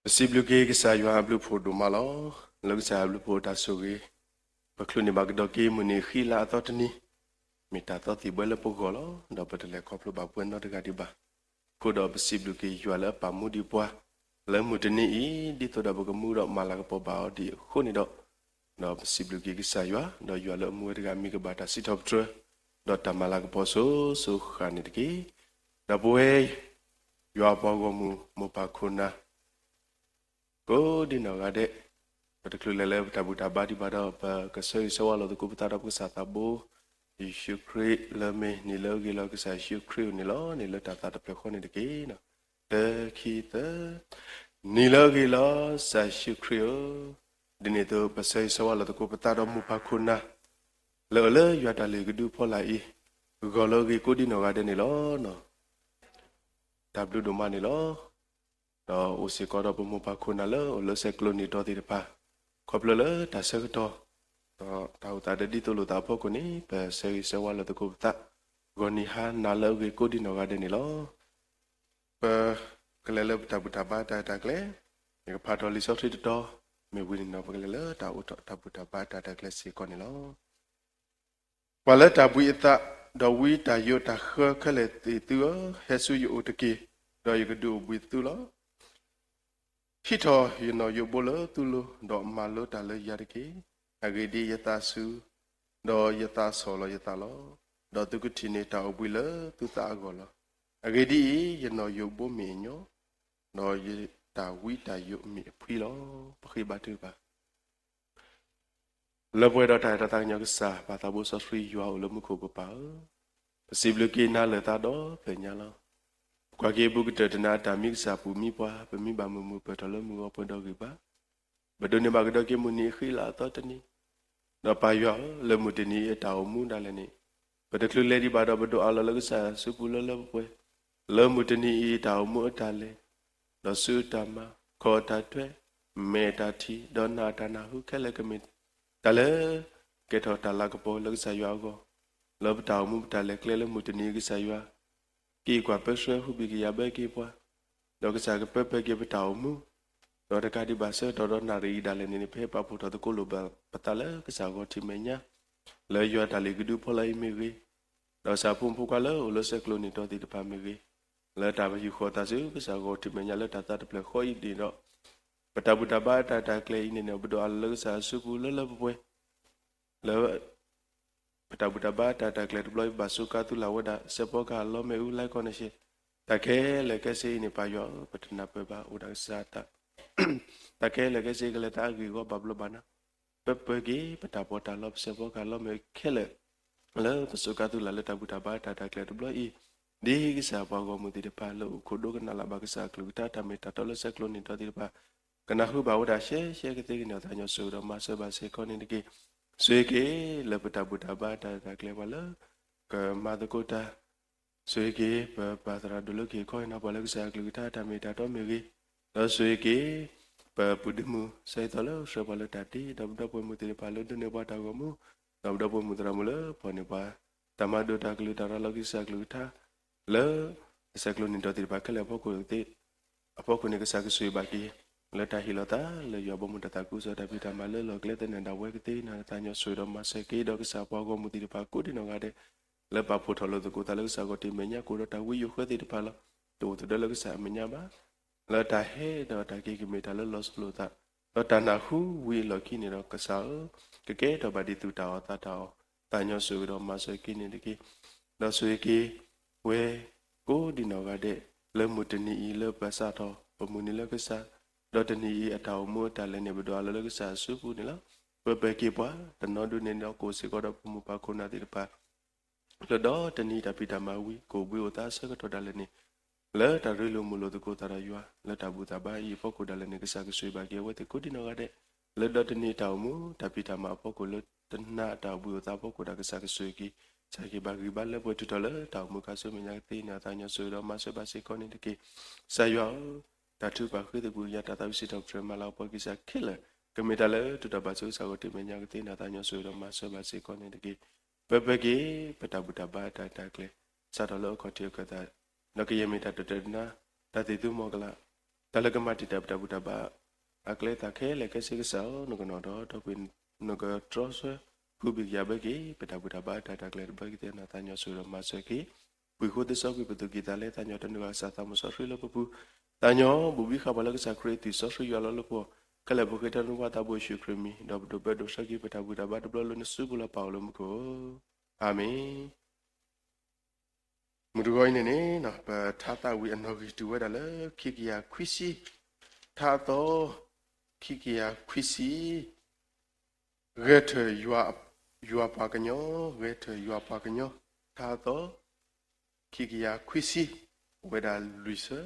ပစံးဘျုးက့ၤကစၢ်ယွၤအဘျုးဖှိၣ်ဒိၣ်မးလီၤ. လၢကစၢ်အဘျုးဖှိၣ်တၢ်ဆိၣ်ဂ့ၤ, ပချုးန့ၢ်ဘၣ်ကဒီးက့ၤမုၢ်နံၤဃံလၤအသီတနံၤ, မ့ၢ်တၢ်သီသံၣ်ဘှဲလၢပဂီၢ်လီၤ. ဒီးပတလဲၤခီဖျိဘၣ်ပှဲၤနီတဂၤဒံးဘၣ်. အဃိဒီးပစံးဘျုးက့ၤယွၤလၢအပာ်မူဒံးပှၤ လၢမုၢ်တနံၤအံၤ ဒ်သိးဒီးပကမူဒီးမၤလၤကပီၤဘၣ်အီၤဒံးအဃိန့ၣ်ဒီး, ဒီးပစံးဘျုးက့ၤကစၢ်ယွၤ, ဒီးယွၤလၢအမူဝဲတဂၤမံၤကဘၣ်တၢ်စံးထီၣ်ပတြၢၤ, ဒီးတၢ်မၤလၤကပီၤစိၤစိၤဃၣ်ဃၣ်န့ၣ်တက့ၢ်. ဒီးပဝဲ ယွၤအပှၤဂီၢ်မုၢ် မိၢ်ပၢ်ခိၣ်နၢ် ကိးဒံနီၢ်ဂၤဒဲး, ပတချုးလဲၤလၢပတၢ်ဘူၣ်တၢ်ဘါဒံးဘၣ်ဒီး ပကဆၢဂ့ၤဆၢဝါလိာ်သကိးပသးဒီးပကစၢ်သးဘိ ယ့ၣ်ၡူးခရံာ် လၢမ့ၢ်နံၤလၢအဂ့ၤလီၤကစၢ်ယ့ၣ်ၡူးခရံာ်ဧိၤန့ၣ်လီၤ. န့ၣ်လၢတၢ်သးတဖျၢၣ်ဃီန့ၣ်တက့ၢ်. တၢ ခံ သၢ, နံၤလၢအဂ့ၤလီၤ ကစၢ်ယ့ၣ်ၡူးခရံာ်ဧၢ, ဒ်န့ၣ်အသိးပဆၢဂ့ၤဆၢဝါလိာ်သကိးပသးဒီးမိၢ်ပၢ်ခိၣ်နၢ် လၢအအိၣ်လၢယွၤတၢ်လုၢ်ကဒုအဖီလာ်အံၤ, ဂီၤလၢအဂ့ၤကိးဒံနီၢ်ဂၤဒဲးန့ၣ်လီၤ. တၢ်ဘျုးဒိၣ်မးန့ၣ်လီၤ. ဒီးအိၣ်စ့ၢ်ကီးဒီးပမိၢ်ပၢ်ခိၣ်နၢ်လၢအအိၣ်လၢဆဲးကျိးနံၣ်တီသ့ၣ်တဖၣ်, ခီဖျိလၢတၢ်ဆၢကတီၢ် ဒီးတၢ်အိၣ်သးဒ်သိးလိာ်သးအဖီခိၣ်န့ၣ် ပဆၢဂ့ၤဆၢဝါလိာ်သကိးပသး, ဂီၤနံၤဟါနၤလၢအဂ့ၤကိးဒံနီၢ်ဂၤဒဲးန့ၣ်လီၤ. ပကလဲၤလၢပတၢ်ဘူၣ်တၢ်ဘါတၢ်ရဲၣ်တၢ်ကျဲၤ, ယကဖးထီၣ်လံာ်စီဆှံတတီၤ, မ့ၢ်ဝံၤန့ၣ်ဒီး ပကလဲၤလၢတၢ်အိးထီၣ်တၢ်ဘူၣ်တၢ်ဘါတၢ်ရဲၣ်တၢ်ကျဲၤစ့ၢ်ကီးန့ၣ်လီၤ. ပှၤလၢတၢ်ဘှံးအသး, ဒီးဝံတၢ်ယိးတၢ်ဃၢခဲလၢာ်သ့ၣ်သုဧၢ, ဟဲဆူယအိၣ်တက့ၢ်, ဒီးယကဒုးအိၣ်ဘှံးသုလီၤ. ဟံးထီၣ်ယနီၣ်ယိးဘိလၢသုလိၤ, ဒီးမၤလိတၢ်လၢယၤတက့ၢ်. အဂ့ၢ်ဒ်အံၤ, ယသးစူၤ, ဒီးယသးဆီၣ်လီၤယသးလီၤ. ဒီးသုကထံၣ်န့ၢ်တၢ်အိၣ်ဘှံးလၢသုသးအဂီၢ်လီၤ. အဂ့ၢ်ဒ်အံၤ, ယနီၣ်ယိးဘိမ့ၢ်အညီ, ဒီးယတၢ်ဝံတၢ်ယိးမ့ၢ်အဖှံလီၤ. ပဃ့ဘါထုကဖၣ် လၢပှဲၤဒီးတၢ်အဲၣ်တၢ်သးကညီၤကစၢ်, ပၢ်သးဘိစီဆှံယွၤအိၣ်လၢမူခိၣ်ပပၢ်ဧၢ, ပစံးဘျုးက့ၤနၤလၢာ်သးဒီဖျၢၣ်ညါလီၤ. ပကွၢ်က့ၤဘူးကတၢၢ်တနၤအတၢ်မံကစၢ်ပူၤမံပှၤ, ပမံဘၣ်မုာ်မုာ်ပၢၢ်ထီၣ်လၢမုၢ်ဂီၤပှဲၤဒီးဂံၢ်ဘါ, ပဒိးန့ၢ်ဘၣ်ကဒီးက့ၤမုၢ်နံၤအဃံလၤအသီတနံၤ, ဒီးပၢ်ယွၤဧၢ, လၢမုၢ်တနံၤအံၤအတၢ်အိၣ်မူဒၣ်လဲာ်န့ၣ်, ပတချုးလဲၤဒံးဘၣ်ဒီးပဒိးအးလီၤလၢကစၢ်ယွၤအစုပူၤလၢလၢပှဲၤပှဲၤ, လၢမုၢ်တနံၤအံၤအတၢ်အိၣ်မူအတၢ်လဲၤ, ဒီးစူၢ်အတၢ်မၤ, ခီၣ်အတၢ်ထွဲ, မဲာ်အတၢ်ထံၣ်, ဒီးနၢ်အတၢ်နၢ်ဟူခဲလၢာ်ကမ့ၢ်တၢ်လၢ ကဲထီၣ်တၢ်လၤကပီၤလၢကစၢ်ယွၤအဂီၢ်, လၢပတၢ်အိၣ်မူပတၢ်လဲၤကျဲလၢမုၢ်တနံၤအံၤကစၢ်ယွၤ က့ၤကွၢ်ပၢဆှၢဟူးဘံၣ်ကယာ်ဘၢက့ၤပှၤ, ဒီးကစၢ်ကပၢပၢက့ၤပတၢ်အိၣ်မူ, ဒီးတကးဒံးဘၣ်ဆၢကတီၢ်ဒီးနၣ်ရံၣ်အံၤဒၣ်လဲာ်န့ၣ် ပဟဲပာ်ဖှိၣ်ထီၣ်သကိးလိာ်ဘၣ်ပသးလၢကစၢ်ဂီၤထံးမဲာ်ညါ, လၢယွၤတၢ်လုၢ်ကဒုအဖီလာ်အံၤမ့ၢ်ဂ့ၤ, ဒီးကစၢ်ဖိမုၣ်ဖိခွါလၢအိၣ်လၢဆဲးကျိးနံၣ်တီသ့ၣ်တဖၣ်မ့ၢ်ဂ့ၤ, လၢတၢ်ယူာ်ဃီၤသးဆူကစၢ်ဂီၤထံးမဲာ်ညါလၢတၢ်သးတဖျၢၣ်ဃီအံၤန့ၣ်ဒီး, ပတၢ်ဘူၣ်တၢ်ဘါတၢ်ရဲၣ်တၢ်ကျဲၤအံၤန့ၣ်ဒီး ပဒိးအးလီၤလၢကစၢ်အစုပူၤလၢလၢပှဲၤပှဲၤ လၢ ပတၢ်ဘူၣ်တၢ်ဘါတၢ်ရဲၣ်တၢ်ကျဲၤတဘျီအံၤ ဘၣ်စူးကါသုလၢ်ဝဲဒၣ် စဲးဖီကဟၣ်လီမ့ၣ်အူ လါခီနံၣ်ဆ့, တၢ်ခဲလၢာ်ခဲဆ့အံၤန့ၣ် ပၢ်ယွၤဧၢ, ပတနၢ်ပၢၢ်ဘၣ်အိၣ်ဒၣ်ကစၢ်တၢ်, တၢ်ခဲလၢာ်ခဲဆ့ကလဲၤသးအဂ့ၢ်အဂီၢ်ဘၣ်ဘျီးဘၣ်နၢ်, ပပၢၤက့ၤပတၢ်ပီးတၢ်လီ ပစဲးဖီကဟၣ်လီမ့ၣ်အူခဲလၢာ် လၢပစူးကါသုလၢ်လၢတၢ်ဘူၣ်တၢ်ဘါတၢ်ရဲၣ်တၢ်ကျဲၤတဘျီအံၤ, ဒ်ကစၢ်ပှၤဂီၢ်မုၢ်သ့ၣ်တဖၣ်လၢအိၣ်ခိးဒိကနၣ်လၢ်ဘၣ်ကစၢ်အကလုၢ်ကထါတၢ်မ့ၢ်တၢ်တီလၢဆဲးကျိးနံၣ်တီသ့ၣ်တဖၣ် ကနၢ်ဟူဘၣ်ဝဲဒၣ်ရှဲရှဲကသ့ကန့ၢ်အသးညီဆိၣ်ဂ့ၤဒီးမၤစၢၤဘၣ်စ့ၢ်ကီးန့ၣ်တက့ၢ်. ဆိၣ်ဂ့ၤက့ၤလၢပတၢ်ဘူၣ်တၢ်ဘါတၢ်ရဲၣ်တၢ်ကျဲၤပှၤလၢ ကမၤသကိးတၢ် ဆိၣ်ဂ့ၤက့ၤ ပပၢ်သရၣ်ဒိၣ်လၢကဟ့ၣ်ခီဟ့ၣ်နီၤပှၤလၢကစၢ်အကလုၢ်ကထါတၢ်မ့ၢ်တၢ်တီမ့ၢ်ဂ့ၤ, ဒီးဆိၣ်ဂ့ၤက့ၤ ပပုၢ်ဒ့မုၣ် စဲးသီလၢဆှၢပှၤလၢတၢ်တ့, ဒီးပဒီပုၢ်ဝဲၢ်မုၣ်သ့ၣ်တဖၣ်လၢဒိးန့ၢ်ပှၤတၢ်ဂီၤမူ, ဒီးပဒီပုၢ်ဝဲၢ်မုၣ်သရၣ်မုၣ်လၢဖီၣ်န့ၢ်ပှၤ တၢ်မၤဒိၣ်တၢ်ကလုၢ်တၢ်ရၤလီၤက့ၤကစၢ်အကလုၢ်ကထါ လၢ အဆဲးကျိးနံၣ်တီသ့ၣ်တဖၣ်ခဲလၢာ်အဖီခိၣ်န့ၣ် ကစၢ်ကဆိၣ်ဂ့ၤဘၣ်က့ၤ လၢတၢ်ဟ့ၣ်လီၤသးလၢယွၤဘီမုၢ်တၢ်သးခုကစီၣ်တၢ်ဖံးတၢ်မၤလၢလီၢ်ကျဲသနၢၣ်ဒၣ်ဝဲကသ့ကန့ၢ်အသး ညီဆိၣ်ဂ့ၤဒီးမၤစၢၤက့ၤဒီးကစၢ်ပှၤဂီၢ်မုၢ်သ့ၣ်တဖၣ်ကိးဒံနီၢ်ဂၤဒဲး လၢပာ်ဖှိၣ်ထီၣ်လိာ်သကိးသးလၢကစၢ်ဂီၢ်ထံးမဲာ်ညါ ကအိၣ်ဒီးတၢ်ဝံယိာ်ဃၢသ့ၣ်တဖၣ်လီၤ. တအိၣ်သဒၢလၢကစၢ်အမဲာ်ညါဘၣ် လၢတၢ်ဟဲဒီးတၢ်က့ၤကမ့ၢ်တၢ်လၢလီၤစိၤလိာ်သး ဒီးတၢ်နၢ်ဟူဝံၤအလီၢ်ခံန့ၣ်ဒီး ကစၢ်ဧၢ, ကကဲထီၣ်ဘၣ်ဒ်သိးတၢ်အီၣ်သးတၢ်အီၣ်, သးညီဆိၣ်ဂ့ၤဒီးမၤစၢၤက့ၤန့ၣ်တက့ၢ်. ဒီးဆိၣ်ဂ့ၤက့ၤ ဝဲ ကိးဒံနီၢ်ဂၤဒဲး လၢမုၢ်တနံၤအံၤလၢပစးထီၣ် ပမုၢ်နံၤလၢကစၢ်, ဒီးတနံၤအံၤအတၢ်အိၣ်မူအတၢ်လဲၤန့ၣ် ပဒိးအးလီၤလၢကစၢ်အစုပူၤန့ၣ်လီၤ. ပပၢၤက့ၤပှၤ တနီၤဒုးန့ၣ်ဒီးကအိၣ်စ့ၢ်ကီးဒီးပမိၢ်ပၢ်ခိၣ်နၢ်သ့ၣ်တဖၣ် လၢဒီတနံၤတၢ်ဖံးတၢ်မၤဝံၤ ကအိၣ်ဘှံးအိၣ်သါဆၢကတီၢ်ဒၣ်လဲာ်န့ၣ်, လၢတၢ်ရ့လိာ်မုာ်လိာ်သကိးသးဒီးယွၤ လၢတၢ်ဘူၣ်တၢ်ဘါအံၤအဖီခိၣ်ဒၣ်လဲာ်န့ၣ် ကစၢ်ကဆိၣ်ဂ့ၤဘၣ်က့ၤအဝဲသ့ၣ်ကိးဒံနီၢ်ဂၤဒဲး, လၢဒီတနံၤတၢ်အိၣ်မူ တၢ်ဖံးတၢ်မၤအဖီခိၣ် လၢတနၤအတၢ်အိၣ်ဘှံးအိၣ်သါအဖီခိၣ်ဒၣ် ကစၢ်ကဆိၣ်ဂ့ၤက့ၤ ကစၢ်ကဟ့ၣ်ဘၣ်ဂံၢ်ဘါလၢပှဲၤထူၣ်ထီၣ်လၢတၢ်အိၣ်မူခါဆူမဲာ်ညါကသ့န့ၢ်အသးညီဆိၣ်ဂ့ၤဒီးမၤစၢၤဘၣ်စ့ၢ်ကီးန့ၣ်တက့ၢ်. ကစၢ်ယွၤဧၢ, တၢ်ထုကဖၣ်ဃ့သပှၢ်ကညး တၢ်သးဝံၣ်စံးထီၣ်ပတြၢၤမၤလၤကပီၤက့ၤကစၢ်ခဲလၢာ် ကမ့ၢ်တၢ်လၢထူးထီၣ်ဘၣ်ဆိကစၢ်ဂီၢ်ထံးမဲာ်ညါကသ့န့ၢ်အသး ညီဆိၣ်ဂ့ၤဒီးမၤစၢၤဘၣ်စ့ၢ်ကီးန့ၣ်တက့ၢ်. ပပၢၤက့ၤ ပတၢ်ဘူၣ်တၢ်ဘါတၢ်ရဲၣ်တၢ်ကျဲၤ စးထီၣ်လၢအခီၣ်ထံးအခၢၣ်သး ဒီးကယဲၢ်မ့ၢ်တၢ်တတၢာ်တနါ တၢ်သံၣ်သူမီၤကလး တၢ်လၢကမၤတံာ်တာ်ပတၢ်ဘူၣ်တၢ်ဘါအကျဲအသးခဲလၢာ်ခဲဆ့ကစၢ်ဧၢ, နကနီၣ်ဒီး ဒီးပှ့ၤနကတြီဆၢ ဖုဘံၣ်ကယၤဘၣ်က့ၤ ပတၢ်ဘူၣ်တၢ်ဘါတၢ်တၢ်ကျဲၤတဘၣ်ကသ့ၣ်နၤ သးညီစူၤဒီးမၤစၢၤက့ၤ ပှ့ၤဃိသ့စီကွံာ်ပသူၣ်ကံၢ်သးလဲ သးညီတနုာ်ဘၣ်ကစၢ်သးမုၢ်စီဆှံလၢပပူၤ, သးညီဘူးဘံဃာ်ပှၤလၢကစၢ်ခရံာ်အသွံၣ်စီဆှံယွၤလီၤလၢပဂီၢ် ခဲလၢာ်ပဃ့ထီၣ်န့ၢ်ပှၤသးဘိယ့ၣ်ၡူးခရံာ်မံၤ ဒီးပဒိးဘၢဒိးဆၢက့ၤပတၢ်ဘူၣ်တၢ်ဘါတဘျီလၢနစုပူၤလၢပၢ်အိၣ်လၢမူခိၣ်ဧၢ, အၤမ့ၣ်. မုၢ်တဂီၤအံၤန့ၣ်န့ၣ် ပထါသးဝံၣ်အနီၣ်ဂံၢ်တုၤဝဲဒၣ်လၢ ခံကယၤခွံဆံ, ထါအသီ ခံကယၤခွံဆံ, ဂဲၤထၢၣ်ယွၤပှၤကညီ, ဂဲၤထၢၣ်ယွၤပှၤကညီ, ထါအသီ ခံကယၤခွံဆံ, အိၣ်ဝဲဒၣ်လွံၢ်ဆၢ,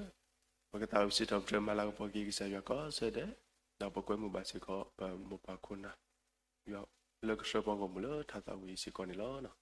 ပကသးဝံၣ်စံးထီၣ်ပတြၢၤမၤလၤကပီၤက့ၤကစၢ်ယွၤကိးဆၢဒဲး, ဒီးပကွဲမုာ်ဘၣ်စ့ၢ်ကီး ပမိၢ်ပၢ်ခိၣ်နၢ်, ယွၤလၢကဆှၢပှၤဂီၢ်မုၢ်လၢထါသးဝံၣ်အံၤစ့ၢ်ကီးန့ၣ်လီၤ.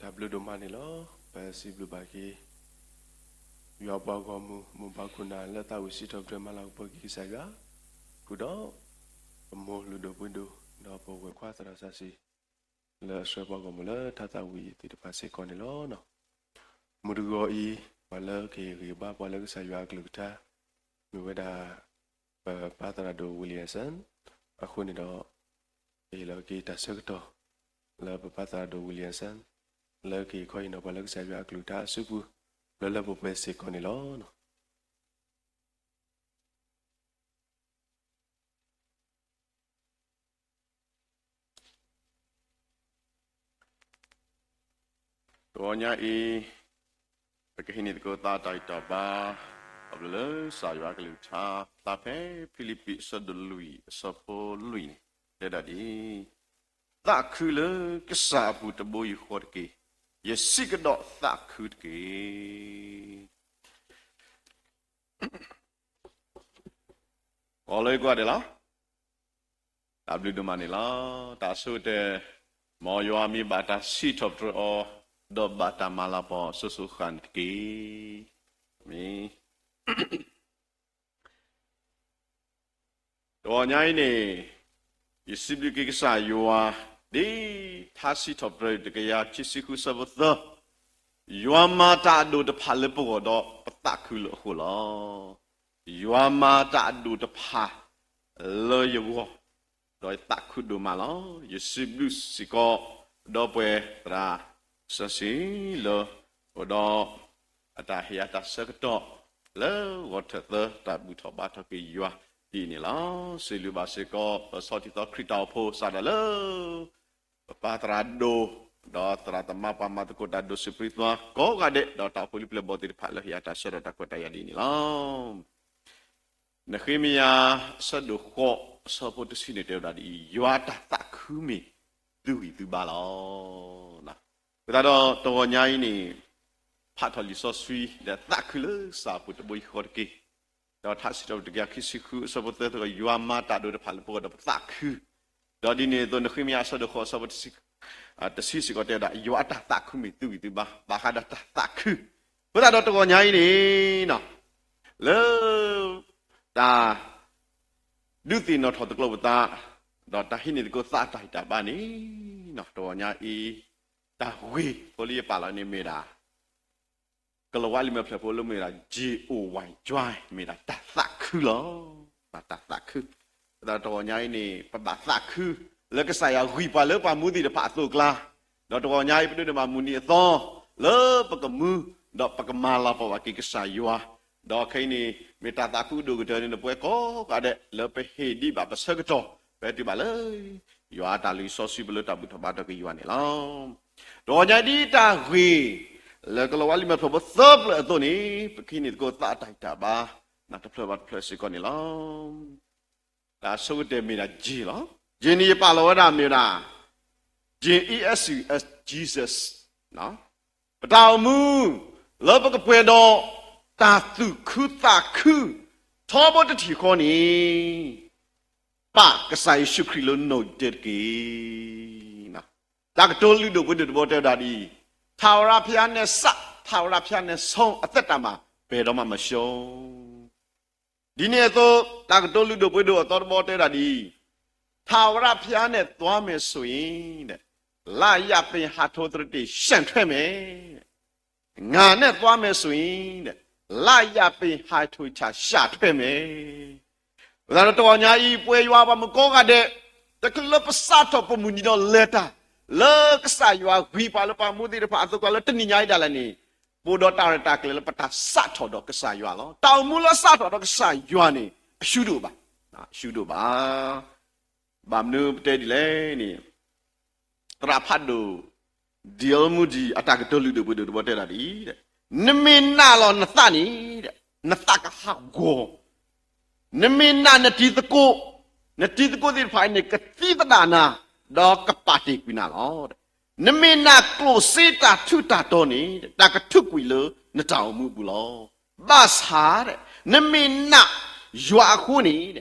တၢ်ဘျုးဒိၣ်မးန့ၣ်လီၤ. ပစံးဘျုးဘၣ်က့ၤ ယွၤပှၤဂီၢ်မုၢ် မိၢ်ပၢ်ခိၣ်နၢ်လၢသးဝံၣ်စံးထီၣ်ပတြၢၤမၤလၤကပီၤက့ၤကစၢ်ယွၤ, ဃုာ်ဒီး ပမိၢ်လုၢ်ဒိၣ်ပှ့ၤဒိၣ် ဒီးပဝဲၢ်ခွါသရၣ်စီဆှံ လၢအဆှၢပှၤဂီၢ်မုၢ်လၢထါသးဝံၣ်အံၤသ့ၣ်တဖၣ်စ့ၢ်ကီးန့ၣ်လီၤ. မုၢ်တဂီၤအံၤ ပှၤလၢကဟ့ၣ်ဂံၢ်ဘါပှၤလၢကစၢ်ယွၤအကလုၢ်ကထါ မ့ၢ်ဝဲဒၣ် ပပၢ်သရၣ်ဒိၣ် Williamson အဃိန့ၣ်ဒီး ပဟ့ၣ်လီၤက့ၤတၢ်ဆၢကတီၢ် လၢပပၢ်သရၣ်ဒိၣ် Williamson လၢကဟ့ၣ်ခီဟ့ၣ်နီၤပှၤလၢကစၢ်ယွၤအကလုၢ်ကထါအစုပူၤ လၢလၢပှဲၤပှဲၤစ့ၢ်ကီးန့ၣ်လီၤ. တဂီၤညါအံၤ ပကဟံးန့ၢ်သကိးသးတၢ်ဂံၢ်တၢ်ဘါ အဘျုးလၢကစၢ်ယွၤအကလုၢ်ကထါ ဖျါဖဲဖံလံးပံးအဆၢဒိၣ်လွံၢ်အဆၢဖိလွံၢ်န့ၣ် တဲဒၣ်ဒ်အံၤ, သးခုလၢကစၢ်အပူၤတဘိယူၢ်ဃီတက့ၢ်. ယစံးကဒီးသးခုတက့ၢ်. ဂီၤလၢကွၢ်ဒဲးလီၤ. တၢ်ဘျုးဒိၣ်မးန့ၣ်လီၤ. တၢ်ဆိကတၢၢ် မ်ယွၤမ့ၢ်ဘၣ်တၢ်စံးထီၣ်ပတြၢၤအီၤ ဒီးဘၣ်တၢ်မၤလၤကပီၤအီၤစိၤစိၤဃၣ်ဃၣ်န့ၣ်တက့ၢ်. မ့ၢ် တဂီၤညါအံၤန့ၣ် ယစံးဘျုးက့ၤကစၢ်ယွၤ ဒ်ထါစံးထီၣ်ပတြၢၤ တကယၤခံဆံဃု အဆၢဖိသၢ, ယွၤမၤတၢ်အဒိၣ်တဖၣ်လၢပဂီၢ်ဒီးပသးခုလၢအဃိလီၤ. ယွၤမၤတၢ်အဒိၣ်တဖၣ်လၢယဂီၢ် ဒီးယသးခုဒိၣ်မးလီၤ. ယစံးဘျုးစ့ၢ်ကီး ဒီပုၢ်ဝဲၢ်သရၣ်စီဆှံလၢ အိၣ်ဒီး အတၢ်ဟ့ၣ်အတၢ်ဆၢကတီၢ် လၢဂီၤထၢၣ်သၢ တၢ်ဘူၣ်ထီၣ်ဘါထီၣ်က့ၤယွၤဒ်အံၤန့ၣ်လီၤ. စံးဘျုးဘၣ်စ့ၢ်ကီး ပဆီထံသီခရံာ်တၢ်အိၣ်ဖှိၣ်စးထီၣ်လၢ ပပၢ်သရၣ်ဒိၣ် ဒီးသရၣ်သမါပှၤမၤသကိးတၢ်ဒိၣ်စံးပြံသွါကိးဂၤဒဲး ဒီးတၢ်အိၣ်ဖှိၣ်လံပျဲၢ်ဘီၣ်သ့ၣ်တဖၣ်လၢဟ့ၣ်အတၢ်ဆၢကတီၢ်တၢ်ခွဲးတၢ်ယာ်ဒ်န့ၣ်လီၤ. နဃ့မယၤ အဆၢဒိၣ်ဃိး အဆၢဖိတဆံန့ၣ်တဲဝဲဒၣ်ဒ်အံၤ, ယွၤအတၢ်သးခုမ့ၢ်သုဂံၢ်သုဘါလီၤ. အဃိသတးဒီးတဂီၤညါအံၤန့ၣ် ဖးထီၣ်လံာ်စီဆှံ ဒီးသးခုလၢကစၢ်အပူၤတဘိယူၢ်ဃီတက့ၢ်. ဒီးထါစံးထီၣ်ပတြၢၤခံဆံဃု အဆၢဖိသၢ တဲဝဲ ယွၤမၤတၢ်ဒိၣ်တဖၣ်လၢပဂီၢ်ဒီးပသးခု, ဒီးဒ်န့ၣ်အသိး နဃ့မယၤ အဆၢဒိၣ်ဃိး အဆၢဖိ တဆံစ့ၢ်ကီးတဲဝဲဒၣ် ယွၤအတၢ်သးခုမ့ၢ်သုဂံၢ်သုဘါ, ဘၣ်ဃးဒီးတၢ်သးခု. အဃိသတးဒီးတဂီၤညါအံၤန့ၣ် လၢ တၢ် ဒုးသ့ၣ်နီၣ်ထီၣ်သကိးပသး, ဒီးတၢ်ဟံးန့ၢ်သကိးသးတၢ်ဟ့ၣ်တၢ်ဘါန့ၣ် တဂီၤညါအံၤ တၢ်ဂ့ၢ်ဖိလၢယပာ်လီၤန့ၣ်မ့ၢ်ဒၣ် ကလၤဝါလံာ်မဲာ်ဖျၢၣ်ဖိလၢမ့ၢ်ဝဲဒၣ် J O Y, joy, မ့ၢ်ဒၣ်တၢ်သးခုလီၤ. တၢ်သးခု. အဃိသတးဒီးတဂီၤညါအံၤန့ၣ် ပဘၣ်သးခု လၢကစၢ်ယွၤဂံၢ်ပှၤလၢပှၤမူသ့ၣ်တဖၣ်အသိးအကျါ, ဒီးတဂီၤညါအံၤ ပဒိးန့ၢ်ဘၣ်မုၢ်နံၤအသီ လၢပကမူ ဒီးပကမၤလၤကပီၤဘၣ်က့ၤကစၢ်ယွၤ, ဒီးခဲအံၤန့ၣ် မ့ၢ်တၢ်သးခုဒိၣ်ကတၢၢ်န့ၣ် ပဝဲကိးဂၤဒဲး လၢပဟ့ၣ်ဒံးဘၣ်ပဆၢကတီၢ် ပတုၤဘၣ်လၢ ယွၤအတၢ်လုၢ်စီဆှံ ပလၢတၢ်ဘူၣ်ထီၣ်ဘါထီၣ်က့ၤယွၤန့ၣ်လီၤ. တဂီၤညါအံၤဒ်တၢ်ဂ့ၢ် လၢကလၤဝါလံာ်မဲာ်ဖျၢၣ်ဖိသၢဖျၢၣ်အသိးန့ၣ် ပကဟံးန့ၢ်သကိးသးတၢ်ဟ့ၣ်တၢ်ဘါ တဖျၢၣ်ဘၣ်တဖျၢၣ်စ့ၢ်ကီးန့ၣ်လီၤ. တၢ်ဆိကတၢၢ်မ့ၢ်ဒၣ် J လီၤ. J န့ၣ်ယပာ်လီၤဝဲဒၣ်မ့ၢ်ဝဲဒၣ် J E S U S, Jesus, ပတၢ်အိၣ်မူ လၢပကပှဲၤဒီး တၢ်သူၣ်ခုသးခု ထီဘိတထံၣ်ဃီန့ၣ် ပာ်ကစၢ်ယ့ၣ်ၡူးခရံာ်လၢနီၣ်ဂံၢ်တၢတက့ၢ်. တၢ်ကတိၤလုၢ်ဒိၣ်ပှ့ၤဒိၣ်တဘီတဲဝဲဒၣ်ဒ်အံၤ, ထာဝရဘုရားနဲ့စ, ထာဝရဘုရားနဲ့ဆုံး အသက်တာမှာ ဘယ်တော့မှမရှုံး ဒ်န့ၣ်အသိး တၢ်ကတိၤလုၢ်ဒိၣ်ပှ့ၤဒိၣ်အသီတဘီတဲဝဲဒၣ်ဒ်အံၤ, ထာဝရဘုရားနဲ့သွားမယ်ဆိုရင် လရာပင်ဟိုင်းတရံး ရှုံးထွက်မယ်, ငါနဲ့သွားမယ်ဆိုရင် လရာပင်ဟိုင်းတရံး ရှုံးထွက်မယ်. အဃိသတးဒီးတဂီၤညါအံၤ ပဝဲယွၤပှၤမုၣ်ကိးဂၤဒဲး တချုးလၢပစးထီၣ်ပမုၢ်နံၤဒီးလဲၤတၢ် လၢကစၢ်ယွၤဂံၢ်ပှၤလၢပှၤမူသ့ၣ်တဖၣ်အသိးကျါ လၢတနံၤညါအံၤဒၣ်လဲာ်န့ၣ် ပအိၣ်ဒီးတၢ်ရဲၣ်တၢ်ကျဲၤလၢပတၢ်စးထီၣ်ဒီးကစၢ်ယွၤလီၤ. တၢ်အိၣ်မူလၢအစးထီၣ်ဒီးကစၢ်ယွၤန့ၣ် အရှုံးဒိၣ်ဘၣ်, အရှုံးဒိၣ်ဘၣ်. ဘၣ်မနုၤပတဲဒ်လဲၣ်န့ၣ် သရၣ်ဖးဒိၣ် Dale Moody အတၢ်ကတိၤလုၢ်ဒိၣ်ပှ့ၤဒိၣ်တဘီတဲဒၣ်ဒ်အံၤ, နမ့ၢ်နာ်လီၤနသးန့ၣ် နသးကဟးဂီၤ, နမ့ၢ်နာ်နတံၤသကိး, နတံၤသကိးသ့ၣ်တဖၣ်အံၤန့ၣ် ကသံသဒၣ်နၤ, ဒီးကပာ်တ့ၢ်ကွံာ်နၤလီၤ. နမ့ၢ်နာ်ကျိၣ်စ့တၢ်ထူးတၢ်တီၤန့ၣ် တၢ်ကထူးကွံာ်လၢနတၢ်အိၣ်မူအပူၤလီၤ. ဘၣ်ဆၣ် နမ့ၢ်နာ်ယွၤအဃိန့ၣ်